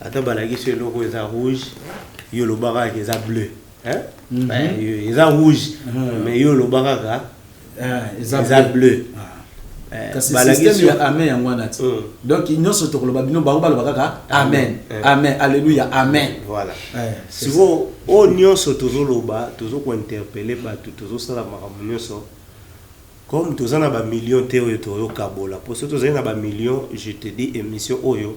D: ata balakisi yo eloko eza rouge, yo oloba kaka eza bleu, hein? Ba- eza rouge, mais yo oloba kaka
E: Ah,
D: eza bleu.
E: Kasi
D: Balakisi
E: système ya amen yango wana ti. Donc nyonso tokoloba, bino bango baloba kaka amen. Amen, alleluya, amen.
D: Voilà.
E: C'est
D: Sikoyo oyo nyonso tozoloba, tozokointerpeller bato, tozosala makambo nyonso, comme toza na bamillion te oyo toyokabola, po soki tozali na bamillion, je te dis, émission oyo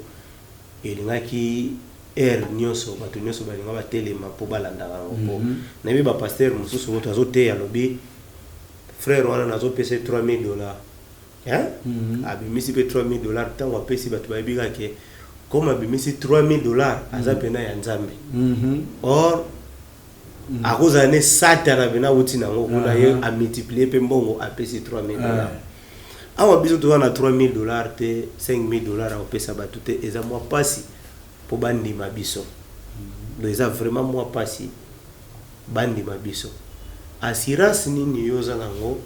D: elingaki heure nyonso, bato nyonso balinga batelema mpo balandaka yango. Po nayebi bapasteur mosusu, moto azoteya, alobi: "Frère wana nazopesa ye 3000 dollars," hein? Abimisi mpe 3000 dollars. Ntango apesi bato, bayebi kaka ke comme abimisi 3000 dollars, aza pena ya Nzambe. Or akozala ne Satana pena awuti nango kuna, ye amultiplie mpe mbongo, apesi 3000 dollars. Awa biso toza na 3000 dollars te, 5000 dollars akopesa bato te. Eza mwa mpasi mpo bandima biso. Donc eza vraiment mwa mpasi bandima biso. Assurance nini yo oza nango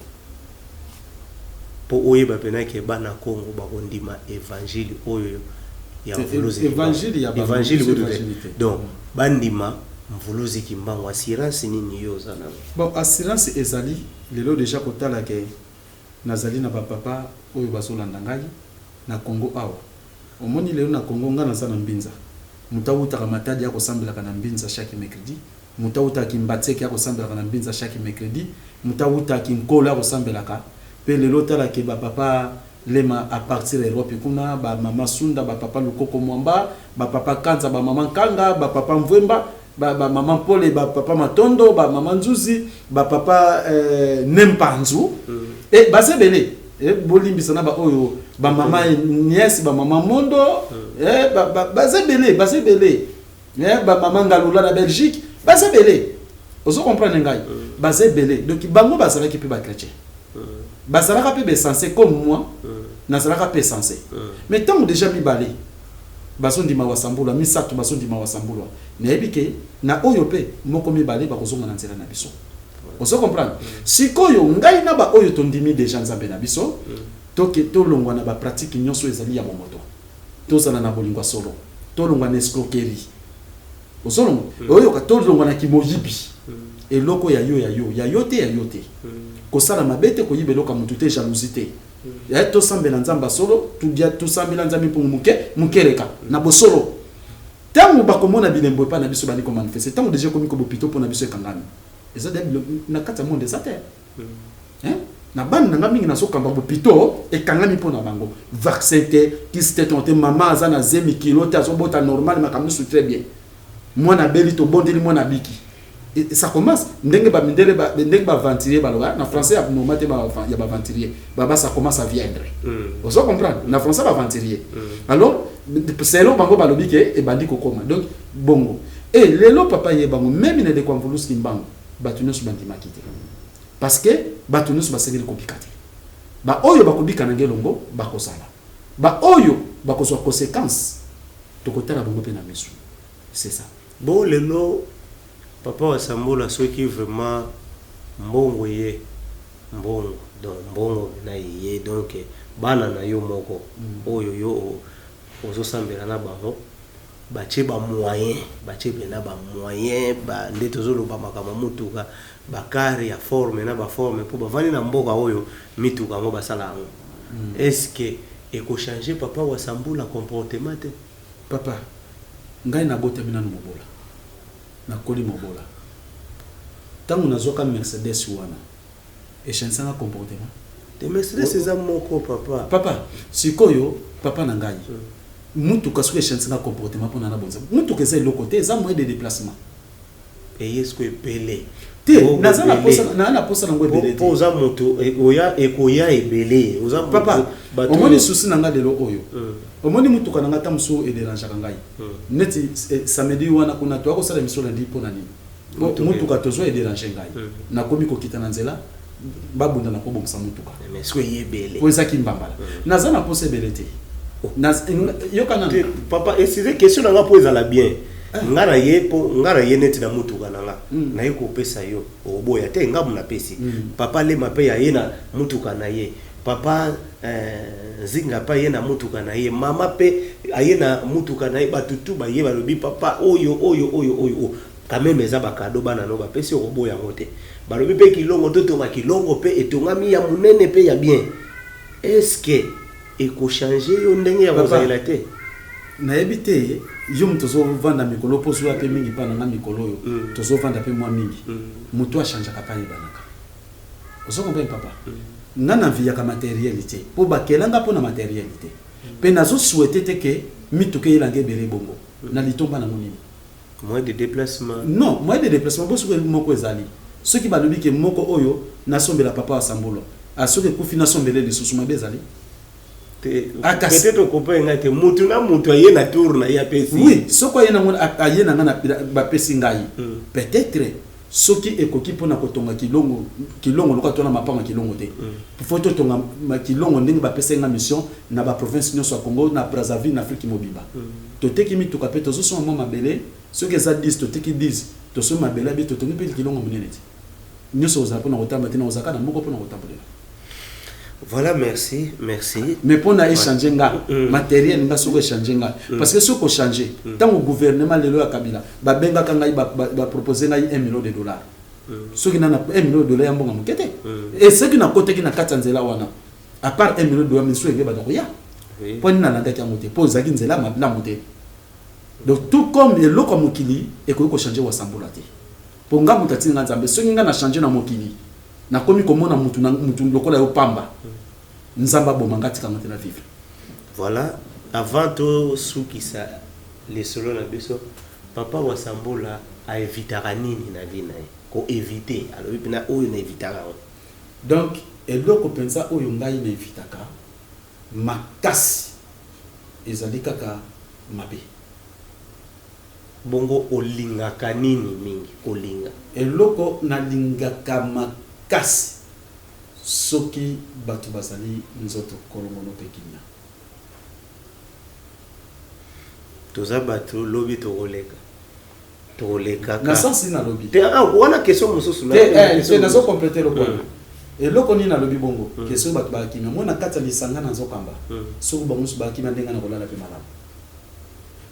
D: mpo oyeba pena ke bana Congo bakondima évangile oyo ya Mvuluzi?
E: Évangile ya bango,
D: évangile
E: biso
D: kutu te.
E: évangile te.
D: Donc bandima Mvuluzi Kimbangu, assurance nini yo oza nango?
E: Bon, assurance ezali lelo déjà kotala ke nazali na bapapa oyo bazolanda ngai na Congo awa. Omoni lelo na Congo, nga naza na Mbinza, moto awutaka Matadi akosambelaka na Mbinza chaque mercredi, moto awutaka Kimbatseke akosambelaka na Mbinza chaque mercredi, moto awutaka Kinkole akosambelaka. Mpe lelo otala ke ba papa Lema à partir ya Europe kuna, ba mama Sunda, ba papa Lukoko Mwamba, ba papa Kanza, ba mama Nkanga, ba papa Mvwemba, ba mama Mpole, ba papa Matondo, ba mama Nzuzi, ba papa Nempanzu, e baza ebele. Bolimbisa na ba oyo ba mama Nièce, ba mama Mondo, baza ebele, baza ebele. Ba mama Ngalula na Belgique, baza ebele. Ozo comprendre ngai? Baza ebele. Donc bango bazalaki mpe ba chrétien, bazalaka mpe baessence comme moi, nazalaka mpe essence. Mais ntango déjà mibale bazondima Wasambulwa, misato bazondima Wasambulwa, nayebi ke na oyo mpe moko mibale bakozonga na nzela na biso. Ozo comprendre? Sikoyo ngai na baoyo tondimi déjà Nzambe na biso, toke tolongwa na bapratique nyonso ezali ya bomoto, tozala na bolingo ya solo, tolongwa na escroquerie, ozolongwa oyoka, tolongwa na kimoyibi, eloko ya yo, ya yo, ya yo te, ya yo te, kosala mabe te, koyiba eloko ya motu te, jalousie te. Tosambela Nzambe ya solo, tudia tosambela Nzambe mpungu moke mokeleka na bosolo. Ntango bakomona bilembo epai na biso bandi komanifeste, ntango déjà ekomi kobopito mpo na biso ekangami, eza na kati ya monde, eza te. Hein? Na bana na nga mingi nazokamba bopito ekangami mpo na bango, vaccin te, kisi te, tongo te, mama aza na zemi, kilo te, azobota normal, makambo nyonso très bien, mwana abeli, tobondeli, mwana abiki. Et ça commence ndenge bamindele ndenge baaventurier baloba na français ya normal te, ya baaventurier baba, ça commence à viendre. Ozo comprendre? Na français baaventurier. Alors selon bango balobi ke ebandi kokoma. Donc bongo e lelo papa ye bango même na ndeko ya Mvuluski Mbango, bato nyonso bandimaki te, parce que bato nyonso basengeli kobika te. Baoyo bakobika na ngelongo bakozala, baoyo bakozwa conséquence tokotala bango mpe na miso, c'est ça.
D: Bon, lelo papa Wasambola, soki vraiment mbongo ye mbongo, donc mbongo na ye, donc bana na yo moko oyo yo ozosambela na bango batie bamoyen, batie mpena bamoyen ba, nde tozoloba makambo ya motuka, bacar ya forme na baforme, mpo bavandi na mboka oyo mituka yango basala yango, est ce que ekochange papa Wasambula comportement te?
E: Papa, ngai nabotami nanu mobola, nakoli mobola. Ntango nazwaka Mercedes wana, echangisanga comportement?
D: Te, Mercedes eza moko, papa.
E: Papa, sikoyo papa na ngai, mutuka soki echangisanga comportement mpona na bonza mutuka, eza eloko te, eza moyen de déplacement.
D: Eye siko ebele.
E: Te, naza na posa, naza na posa nango ebele.
D: Mpo oza moto, oya ekoya ebele, oza moto.
E: Papa, omoni souci na nga lelo oyo, omoni mutuka na nga, ta mosusu ederangeaka ngai neti samedi wana kuna toya kosala émission lundi. Mpo na nini? Po mutuka tozwa ederange ngai, nakomi kokita na nzela, babunda na kobongisa mutuka.
D: Mais siko eye ebele.
E: Po ezaki mbambala, naza na posa ebele te. Yoka nanu.
D: Te, papa, excuse, question na nga mpo ezala bien. Nga na ye, mpo nga na ye neti na mutuka na nga naye kopesa yo, oboya te, nga napesi papa Lema mpe aye na mutuka na ye, papa Nzinga mpe aye na mutuka na ye, mama mpe aye na mutuka na ye, bato tu baye, balobi papa oyo oyo oyo oyo oyo quand même eza bacadeau bana no bapesi, okoboya yango te. Balobi mpe kilongo, totonga kilongo mpe etongami ya monene mpe ya bien, est ce que ekochange yo ndenge ya
E: Papa,
D: kozalela te?
E: Nayebi te, yo moto ozovanda mikolo mpo ozwa mpe mingi mpa na nga mikolo oyo tozovanda mpe mwa mingi. Moto achangeaka mpe ayebanaka. Ozo comprendre, papa? Nga na enviaka matériel te, mpo bakelanga mpo na matériel te, mpe nazosouhaite te ke mituka eyelanga ebele bongo na litomba nango nini?
D: Moyen de déplacement.
E: Non, moyen de déplacement bo soki moko ezali, soki balobi ke moko oyo nasombela papa Asambolo, soki ekufi nasombele lisusu, mabe ezali?
D: Te.
E: Ah,
D: peut-être okomprendre ngai te. Mutu na mutu aye na tour na ye, apesi.
E: Oui, soki aye nango, aye na nga bapesi ngai, peut-être soki ekoki mpona kotonga kilongo, kilongo lokola tona mapango ya kilongo te, faut totonga kilongo ndenge bapesaki nga mission na baprovince nyonso ya Congo, na Brazzaville, na Afrique mobimba. Toteki mituka mpe tozosomba mwa mabele. Soki eza 10, toteki 10, tosombi mabele abi, totongi mpe kilongo monene te. Nyonso kozala mpona kotamba te, na kozala kaka na moko mpona kotambolela.
D: Voilà, merci, merci.
E: Mais mpona échange nga matériel nga, soki échange nga, parce que soki ochange, ntango gouvernement lelo ya Kabila babengaka ngai, bapropose ngai 1 million de dollars, soki nana 1 million de dollars ya mbongo moke te. E soki nakotaki na kati ya nzela wana, à part 1 million de dollars, misu enge banda koya. Mpo nini nalandaki yango te? Mpo ezalaki nzela malamu te. Donc tout comme eloko ya mokili ekoki kochanger Wasambula te, mpo nga moto atindi nga Nzambe. Soki nga na change na mokili, nakomi komona mutu na mutu lokola yo pamba, Nzambe aboma nga, atikanga te na vivre.
D: Voilà, avant tosukisa lisolo na biso, papa Wasambula aevitaka nini na vie na ye? Koevite, alobi mpena oyo na evitaka yango.
E: Donc eloko mpenza oyo ngai na evitaka makasi ezali kaka mabe.
D: Bongo olingaka nini mingi kolinga?
E: Eloko nalingaka makasi, soki bato bazali nzoto kolongono mpe kimia.
D: Toza bato, lobi tokoleka, tokolekaka.
E: Na sens nini nalobi?
D: Te, ah, wana question mosusu.
E: Te, te, nazo complète eloko wana. Eloko nini nalobi bongo? Ke soki bato bakimia moi na kati ya lisanga nazokamba, soki bango nyonso bakimia, ndenge na kolala mpe malamu.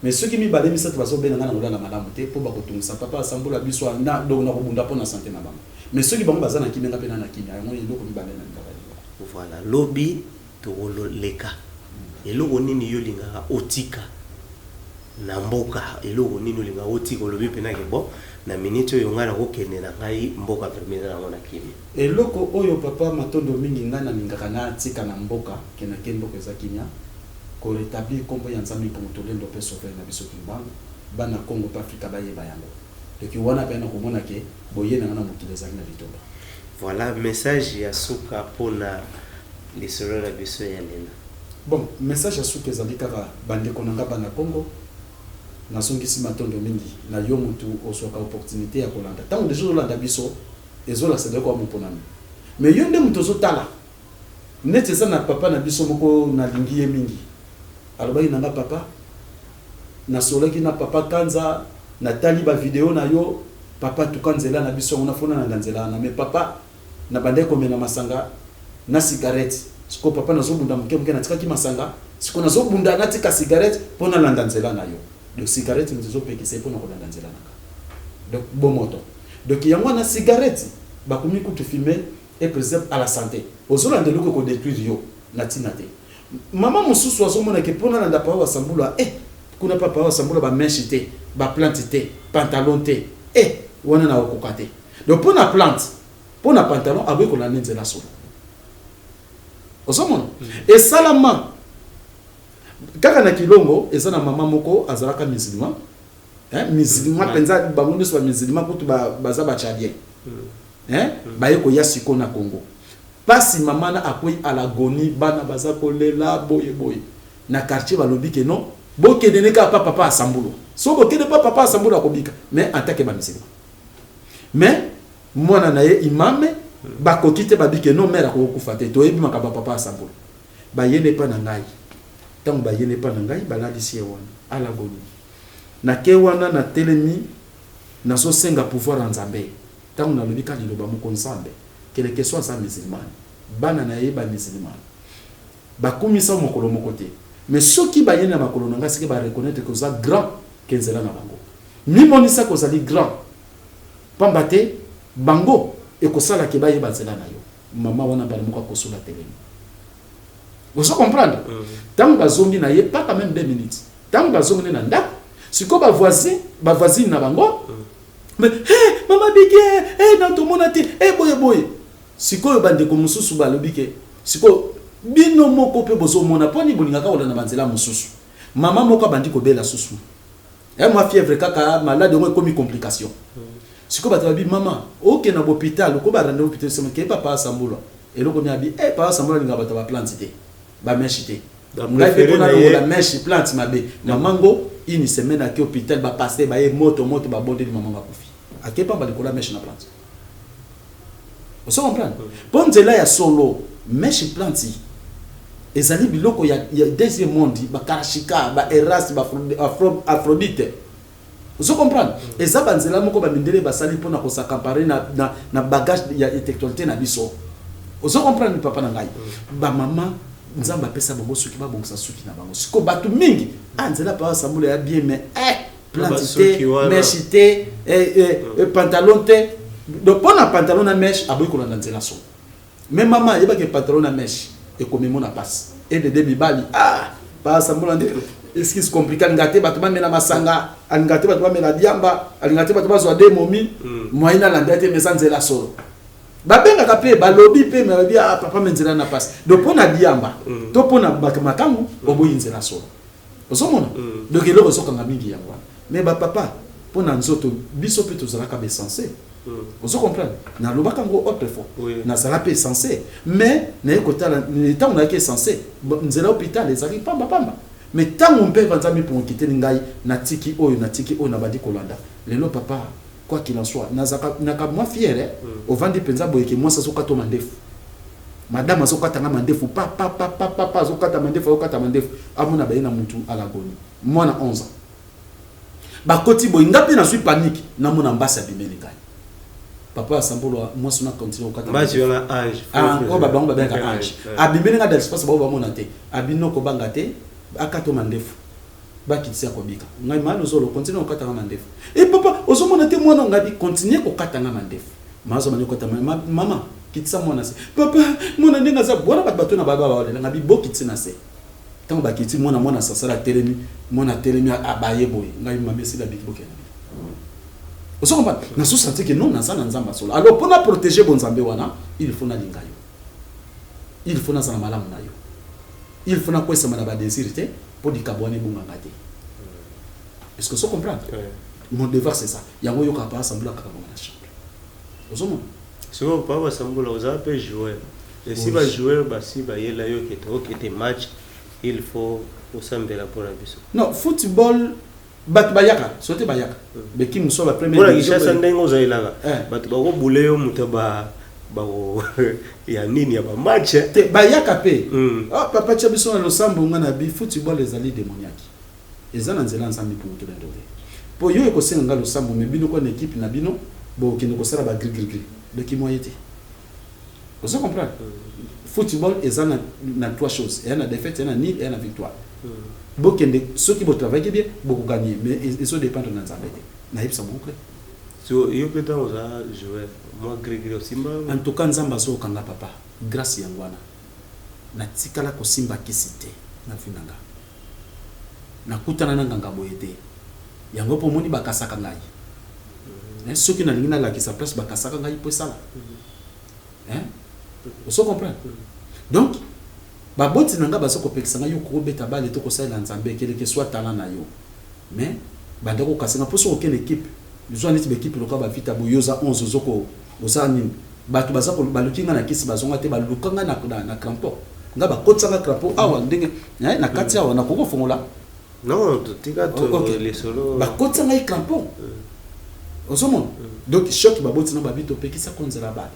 E: Mais soki mibale, misato bazobela, ngai na kolala malamu te, mpo bakotungisa papa Asambola biso na donc nakobunda mpo na santé na bango. Mais soki bango baza na kimia, nga mpe na kimia. Yango eloko mibale nalingaka eloko.
D: Voilà, lobi tokoleka. Eloko nini yo olingaka otika na mboka? Eloko nini olingaka otika, olobi mpena ke bon, na minute oyo ngai nakokende na ngai, mboka vraiment eza nango na kimia?
E: Eloko oyo, papa, matondo mingi, ngai nalingaka natika na mboka, ke nake mboka eza kimia, korétablir nkombo ya Nzambe Mpungu Tolendo mpe sauveur na biso Kimbangu, bana Congo mpe Afrika bayeba yango. Donc wana mpe nakomona ke boye na ngai na mokili ezali na litomba.
D: Voilà, message ya suka mpona lisolo na biso ya lelo.
E: Bon, message ya suka ezali kaka, bandeko na nga bana Congo, nazongisi matondo mingi na yo mutu ozwaka opportunité ya kolanda. Ntango deja ozolanda biso, ezolakisa deja kwa moponami, mais yo nde moto ozotala. Neti eza na papa na biso moko nalingi ye mingi, alobaki na nga: "Papa, nasolaki na papa Kanza, natali bavideo na yo, papa, tuka nzela na biso yango nafona nanda nzela wana. Mais papa, nabandaki komela masanga na cigarette. Sikoyo papa, nazobunda moke moke, natikaki masanga, sikoyo nazobunda natika cigarette mpo nalanda nzela na yo." Donc cigarette moto ezopekisa ye mpo na kolanda nzela na nga. Donc bomoto, donc yango wana cigarette bakomi kutu fumer est préserve à la santé. Ozolanda eloko ekodétruire yo na ntina te. Mama mosusu azomona ke mpo nalanda papa Wasambula, kuna papa Wasambula bamèches te, baplante te, pantalon te, wana na okoka te. Donc mpo na plante, mpo na pantalon, aboyi kolanda nzela solo. Ozomona, esalama kaka na Kilongo, eza na mama moko azalaka musulman, hein, musulman mpenza. Bango nyonso bamusulman, kutu baza batchadien, hein, baye koya sikoyo na Congo. Pasi, mama na akwei à l'agonie, bana baza kolela boye boye na quartier. Balobi ke non, bokende ne kaka pa papa Asambulo, so bokende pa papa Asambulo akobika. Mais en tant que bamusulman, mais mwana na ye imame, bakoki te. Babi ke non, mère akokufa te, toyebi makambo ya papa Asambulo. Bayene epa na ngai. Ntango bayene epa na ngai, balalisi ye wana à l'agonie. Nake wana, natelemi, nazosenga pouvoir ya Nzambe. Ntango nalobi kaka liloba moko Nzambe, quelque soit aza musulmane, bana na ye bamusulmane, bakumisa mokolo moko te. Mais soki bayeni na makolo na ngai, seke bareconnaître ke oza grand, ke nzela na bango mimonisaka ozali grand, pamba te bango ekosalaka bayeba nzela na yo. Mama wana mbala moko akosola, telemi. Ozo comprendre? Ntango bazongi na ye, paka même 2 minutes, ntango bazongi nde na ndako, sikoyo bavoisin, bavoisine na bango, mais hey, mama biki, hey, na tomona te, hey, boye boye. Sikoyo bandeko mosusu balobi ke sikoyo bino moko mpe bozomona mpo nini bolingaka kolanda banzela mosusu. Mama moko abandi kobela susu, mwa fièvre kaka, malade yango ekomi complication. Sikoyo bato babi: "Mama, okende na hôpital, oko barendez hôpital sema ke papa Asambulwa." Eloko nini abi? Papa Asambulwa alingaka bato ya baplante te, bamèches te. Ngai mpe mpona longola mèche, plante mabe. Mama ngo, une semaine, ake hôpital, bapasteur baye moto moto, babondeli, mama ngo akufi. Ake pamba likolo ya mèche na plante. Ozo comprendre? Mpo nzela ya solo, mèche, plante ezali biloko ya deuxième monde, bakarashika, baeras, baaphrodite. Ozo comprendre? Eza banzela moko bamindele basali mpona kos'accaparer na bagage ya intellectualité na biso. Ozo comprendre, papa na ngai? Bamama, Nzambe apesa bango suki, babongisa suki na bango. Siko bato mingi, ah, nzela pa Asambola ya bien, mais plante te, mèche te, pantalon te. Donc mpo na pantalon na mèche, aboyi kolanda nzela solo. Mais mama ayebaki pantalon na mèche ekomemo na pasi. Dd mibali, ah, basambola nde excuse compliqué. Alinga te bato bamela masanga, alinga te bato bamela diamba, alinga te bato bazwa de momi. Moyen alanda te, mais eza nzela solo. Babengaka mpe, balobi mpe, me balobi: "Ah papa, me nzela na pasi." Donc mpo na diamba to mpo na makambo, oboyi nzela solo. Ozomona? Donc eloko ezokanga mingi yango wana. Mais bapapa, mpo na nzoto, biso mpe tozalaka baessence. Ozo comprendre? Nalobaka yango autrefois. Nazala mpe essence, mais naye kotala ntango nayaki essence, nzela hôpital ezalaki pambapamba. Mais ntango mpe Nzambe mpo okiteli ngai, natiki oyo, natiki oyo, nabandi kolanda lelo papa. Quoi qu'il en soit, nazaka naka mwa fier, eh? Ovandi mpenza boyeke, mwasi azokata mandefu, madame azokatanga mandefu, pa pa pa pa pa pa, azokata mandefu, azokata mandefu, amona baye na mutu alagoni mwana 11 ans. Bakoti boye, nga mpe nazwi panique, namona mbasi abimeli ngai. Papa asambolwa, mwasi na continue kokata.
D: Mbasi wana ange.
E: Ah, oyo babango babengaka ange. Abimeli nga dans l'espace, bao bamona te. Abino kobanga te, akata mandefu, bakitisi ya kobika ngai mani. Ozolo continue kokatanga mandefu. E papa, ozomona te mwana ngai bi continue kokatanga mandefu. Mazobandi kokata, mama kitisa mwana se. Papa, mwana ndenge aza wana, bato bato na baba baolela ngai bi bokitisi na se. Ntango bakiti mwana, mwana sasala atelemi, mwana atelemi, abaye boye ngai: "Mama, esila biki, bokende biki." Ozo comprendre? Nazo sentir que non, naza na Nzambe asolo. Alors mpona protéger bonzambe wana, il faut nalinga yo, il faut nazala malamu na yo, il faut nakwesama na badésir te, mpo likambo wana ebunganga te. Est ce que ozo comprendre?
D: Ouais.
E: Mon devoir, c'est ça. Yango oyokaka pa asambula kaka bongo na chambre, ozomona?
D: Sikoyo papa Basambola, oza mpe joueur esi.
E: Oui.
D: Bajoueur basi bayela yo kete okete match, il faut osambela mpona biso.
E: Non, football, bato bayaka so te, bayaka beki mosusu ba première
D: Mpona
E: division.
D: Kinshasa, ndenge ozalelaka,
E: Eh.
D: bato bakobule yo moto ba bako ya nini ya bamatch, eh.
E: Te, bayaka mpe. Ah, papa, tia biso na losambo. Nga na bi football ezali démoniaque, eza na nzela Nzambe mpo moto nando te. Mpo yo ekosenga nga losambo, me bino kwa na équipe na bino bokende kosala ba gris-gris-gris, doki moye te. Ozo comprendre? Football eza na trois choses: eya na défaite, eya na nul, eya na victoire. Bokende, soki botravaillaki bien, bokoganye, mais ezodépendre na Nzambe te. Nayebisa bango clair.
D: So yo mpe, ntango oza joueur, mwa gris-gris osimba?
E: En tout cas, Nzambe azokanga papa, grâce yango wana natikala kosimba kisi te na vie na nga, nakutana na nganga boye te. Yango mpo omoni bakasaka ngai. Eh, soki nalingi nalakisa place bakasaka ngai mpo esala. Hein? Ozo comprendre? Donc baboti na nga baza kopekisa ngai: "Yo kokobeta bale to kosalela Nzambe, ekeleke soit talent na yo." Mais banda kokasa nga mpo soki okende équipe, zwa neti baéquipe lokola bavita boye, yo oza 11, ozoko oza nini, bato baza baluki nga na kisi, bazonga te, baluka nga na crampon, nga bakotisanga crampon awa ndenge eh, na kati awa nakoki kofongola.
D: Non, totika to.
E: Oh, ok.
D: Lisolo.
E: Bakotisa ngai crampon, ozomona? Donc choc, baboti na babi topekisa ko nzela bale,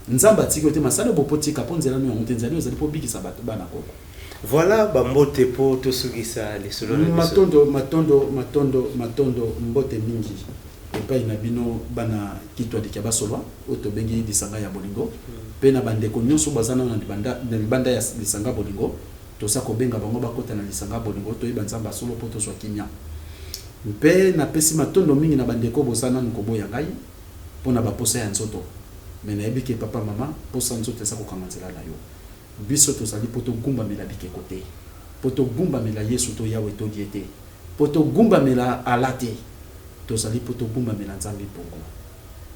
E: Nzambe atiki yo te, masala bopotika mpo nzela no yango te, nzela oyo ezali mpo bikisa bato bana koko.
D: Voilà, bambote mpo tosukisa lisolo na biso.
E: Matondo, matondo, matondo, matondo, mbote mingi epai na bino bana Kitwaliki ya basolwa oyo tobengi lisanga ya bolingo, mpe na bandeko nyonso baza nano na libanda ya lisanga bolingo. Toza kobenga bango bakota na lisanga bolingo, toyeba Nzambe asolo mpo tozwa kimia. Mpe napesi matondo mingi na bandeko boza nanu koboya ngai mpo na baposa ya nzoto. Me nayebi ke papa, mama, posa nzoto eza kokanga nzela na yo. Biso tozali mpo togumbamela bikeko te, mpo togumbamela Yesu to Yawe to Die te, mpo togumbamela Ala te. Tozali mpo togumbamela Nzambe mpongo.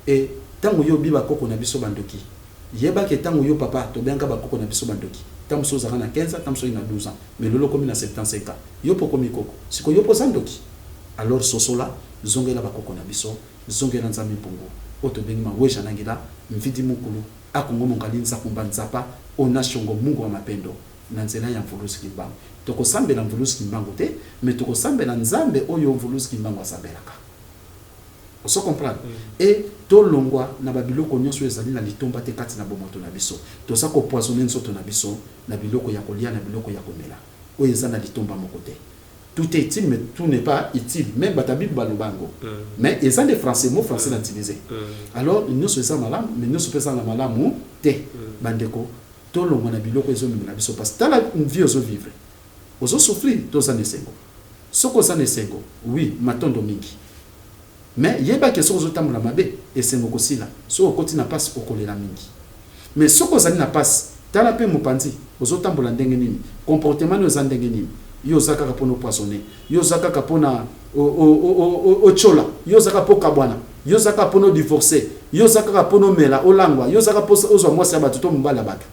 E: E ntango yo obi bakoko na biso bandoki, yebaki ntango yo papa tobengaka bakoko na biso bandoki, ntango mosusu ozalaka na 15 ans, ntango mosusu na 12 ans, mais lelo okomi na 75 ans, yo mpo okomi koko. Sikoyo yo mpo oza ndoki. Alors sosola, zongela bakoko na biso, zongela Nzambe mpongo oyo tobengi Maweja Nangila Mvidi Mukulu Akongo Mongali Nzakumba Nzapa Onashongo Mungu wa mapendo na nzela ya Mvuluzi Kimbangu. Tokosambela Mvuluzi Kimbangu te, mais tokosambela Nzambe oyo Mvuluzi Kimbangu asambelaka. Ozo comprendre? E tolongwa na babiloko nyonso oyo ezali na litomba te kati na bomoto na biso. Toza kopoisonner nzoto na biso na biloko ya kolia, na biloko ya komela oyo eza na litomba moko te. Tout est utile, mais tout n'est pas utile. Même bato ya Bible baloba yango, mais eza nde français, mot français na utilisé. Alors nyonso eza malamu, mais nyonso mpe eza na malamu te. Bandeko, tolongwa na biloko ezomemela biso parce tala vie ozovivre, ozosouffrir. Toza na esengo, soki oza na esengo, oui, matondo mingi, mais yebaki soki ozotambola mabe, esengo kosila. Soki okoti na mpasi, okolela mingi. Mais soki ozali na mpasi Tala mpe mopanzi, ozotambola ndenge nini, comportement no eza ndenge nini. Yo oza kaka mpona opoisonne, yo oza kaka mpona otyola, yo oza kaka mpo okabwana, yo oza kaka mpona odivorce, yo oza kaka mpona omela olangwa, yo oza kaka mpo ozwa mwasi ya bato to mobali ya bato.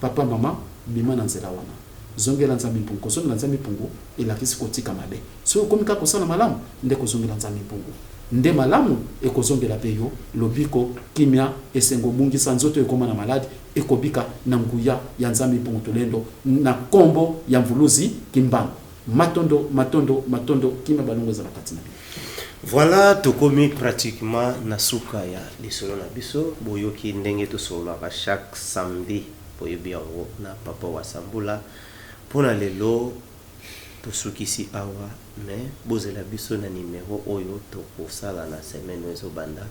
E: Papa, mama, bima na nzela wana, zongela Nzambe mpungu. Kozongela Nzambe mpungu elakisi kotika mabe. Soki okomi kaka kosala malamu, nde kozongela Nzambe mpungu nde malamu ekozongela mpe yo lobiko, kimia, esengo. Obungisa nzoto, ekoma na maladi, ekobika na nguya ya Nzambe mpungu tolendo na nkombo ya Mvuluzi Kimbangu. Matondo, matondo, matondo. Kimia balongo ezala kati na bino.
D: Voilà, tokomi pratiquement na suka ya lisolo na biso. Boyoki ndenge tosololaka chaque samedi, boyebi yango, na papa Wasambula. Mpona lelo tosukisi awa, mais bozela biso na numero oyo tokosala na semaine oyo ezobanda.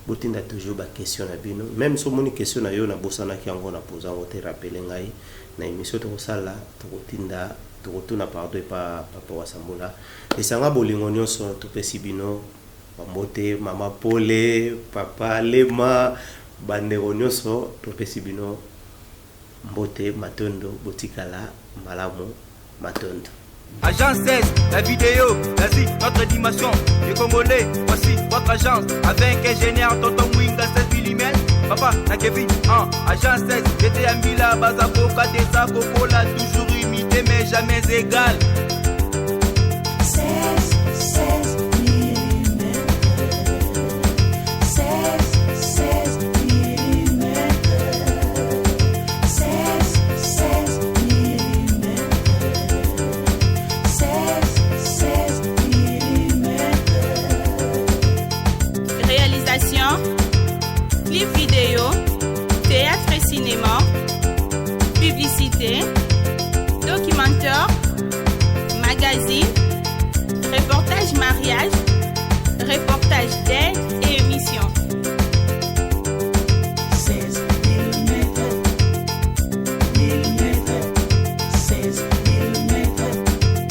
D: Botinda toujours baquestion na bino. Même so omoni question na yo nabosanaki yango, na poza yango te, rappele ngai na émission tokosala, tokotinda, tokotuna pardon epa papa Wasambula. Esanga bolingo nyonso topesi bino bambote, mama Pole, papa Lema, bandeko nyonso, topesi bino mbote, matondo, botikala malamu, matondo.
A: Agence 16, la vidéo, l'Asie, notre dimension. Les Congolais, voici votre agence. Avec ingénieur Tonton Mwinga 16 mm. Papa, na Kevin, 1. Agence 16, j'étais à Mbila, Bazako, Kadesa, Kokola, toujours imité, mais jamais égal.
B: 16, 16 mm. 16, 16 mm. 16, 16 mm. 16, 16 mm.
C: Réalisation, clip vidéo, théâtre et cinéma, publicité, documentaire, magazine, reportage mariage.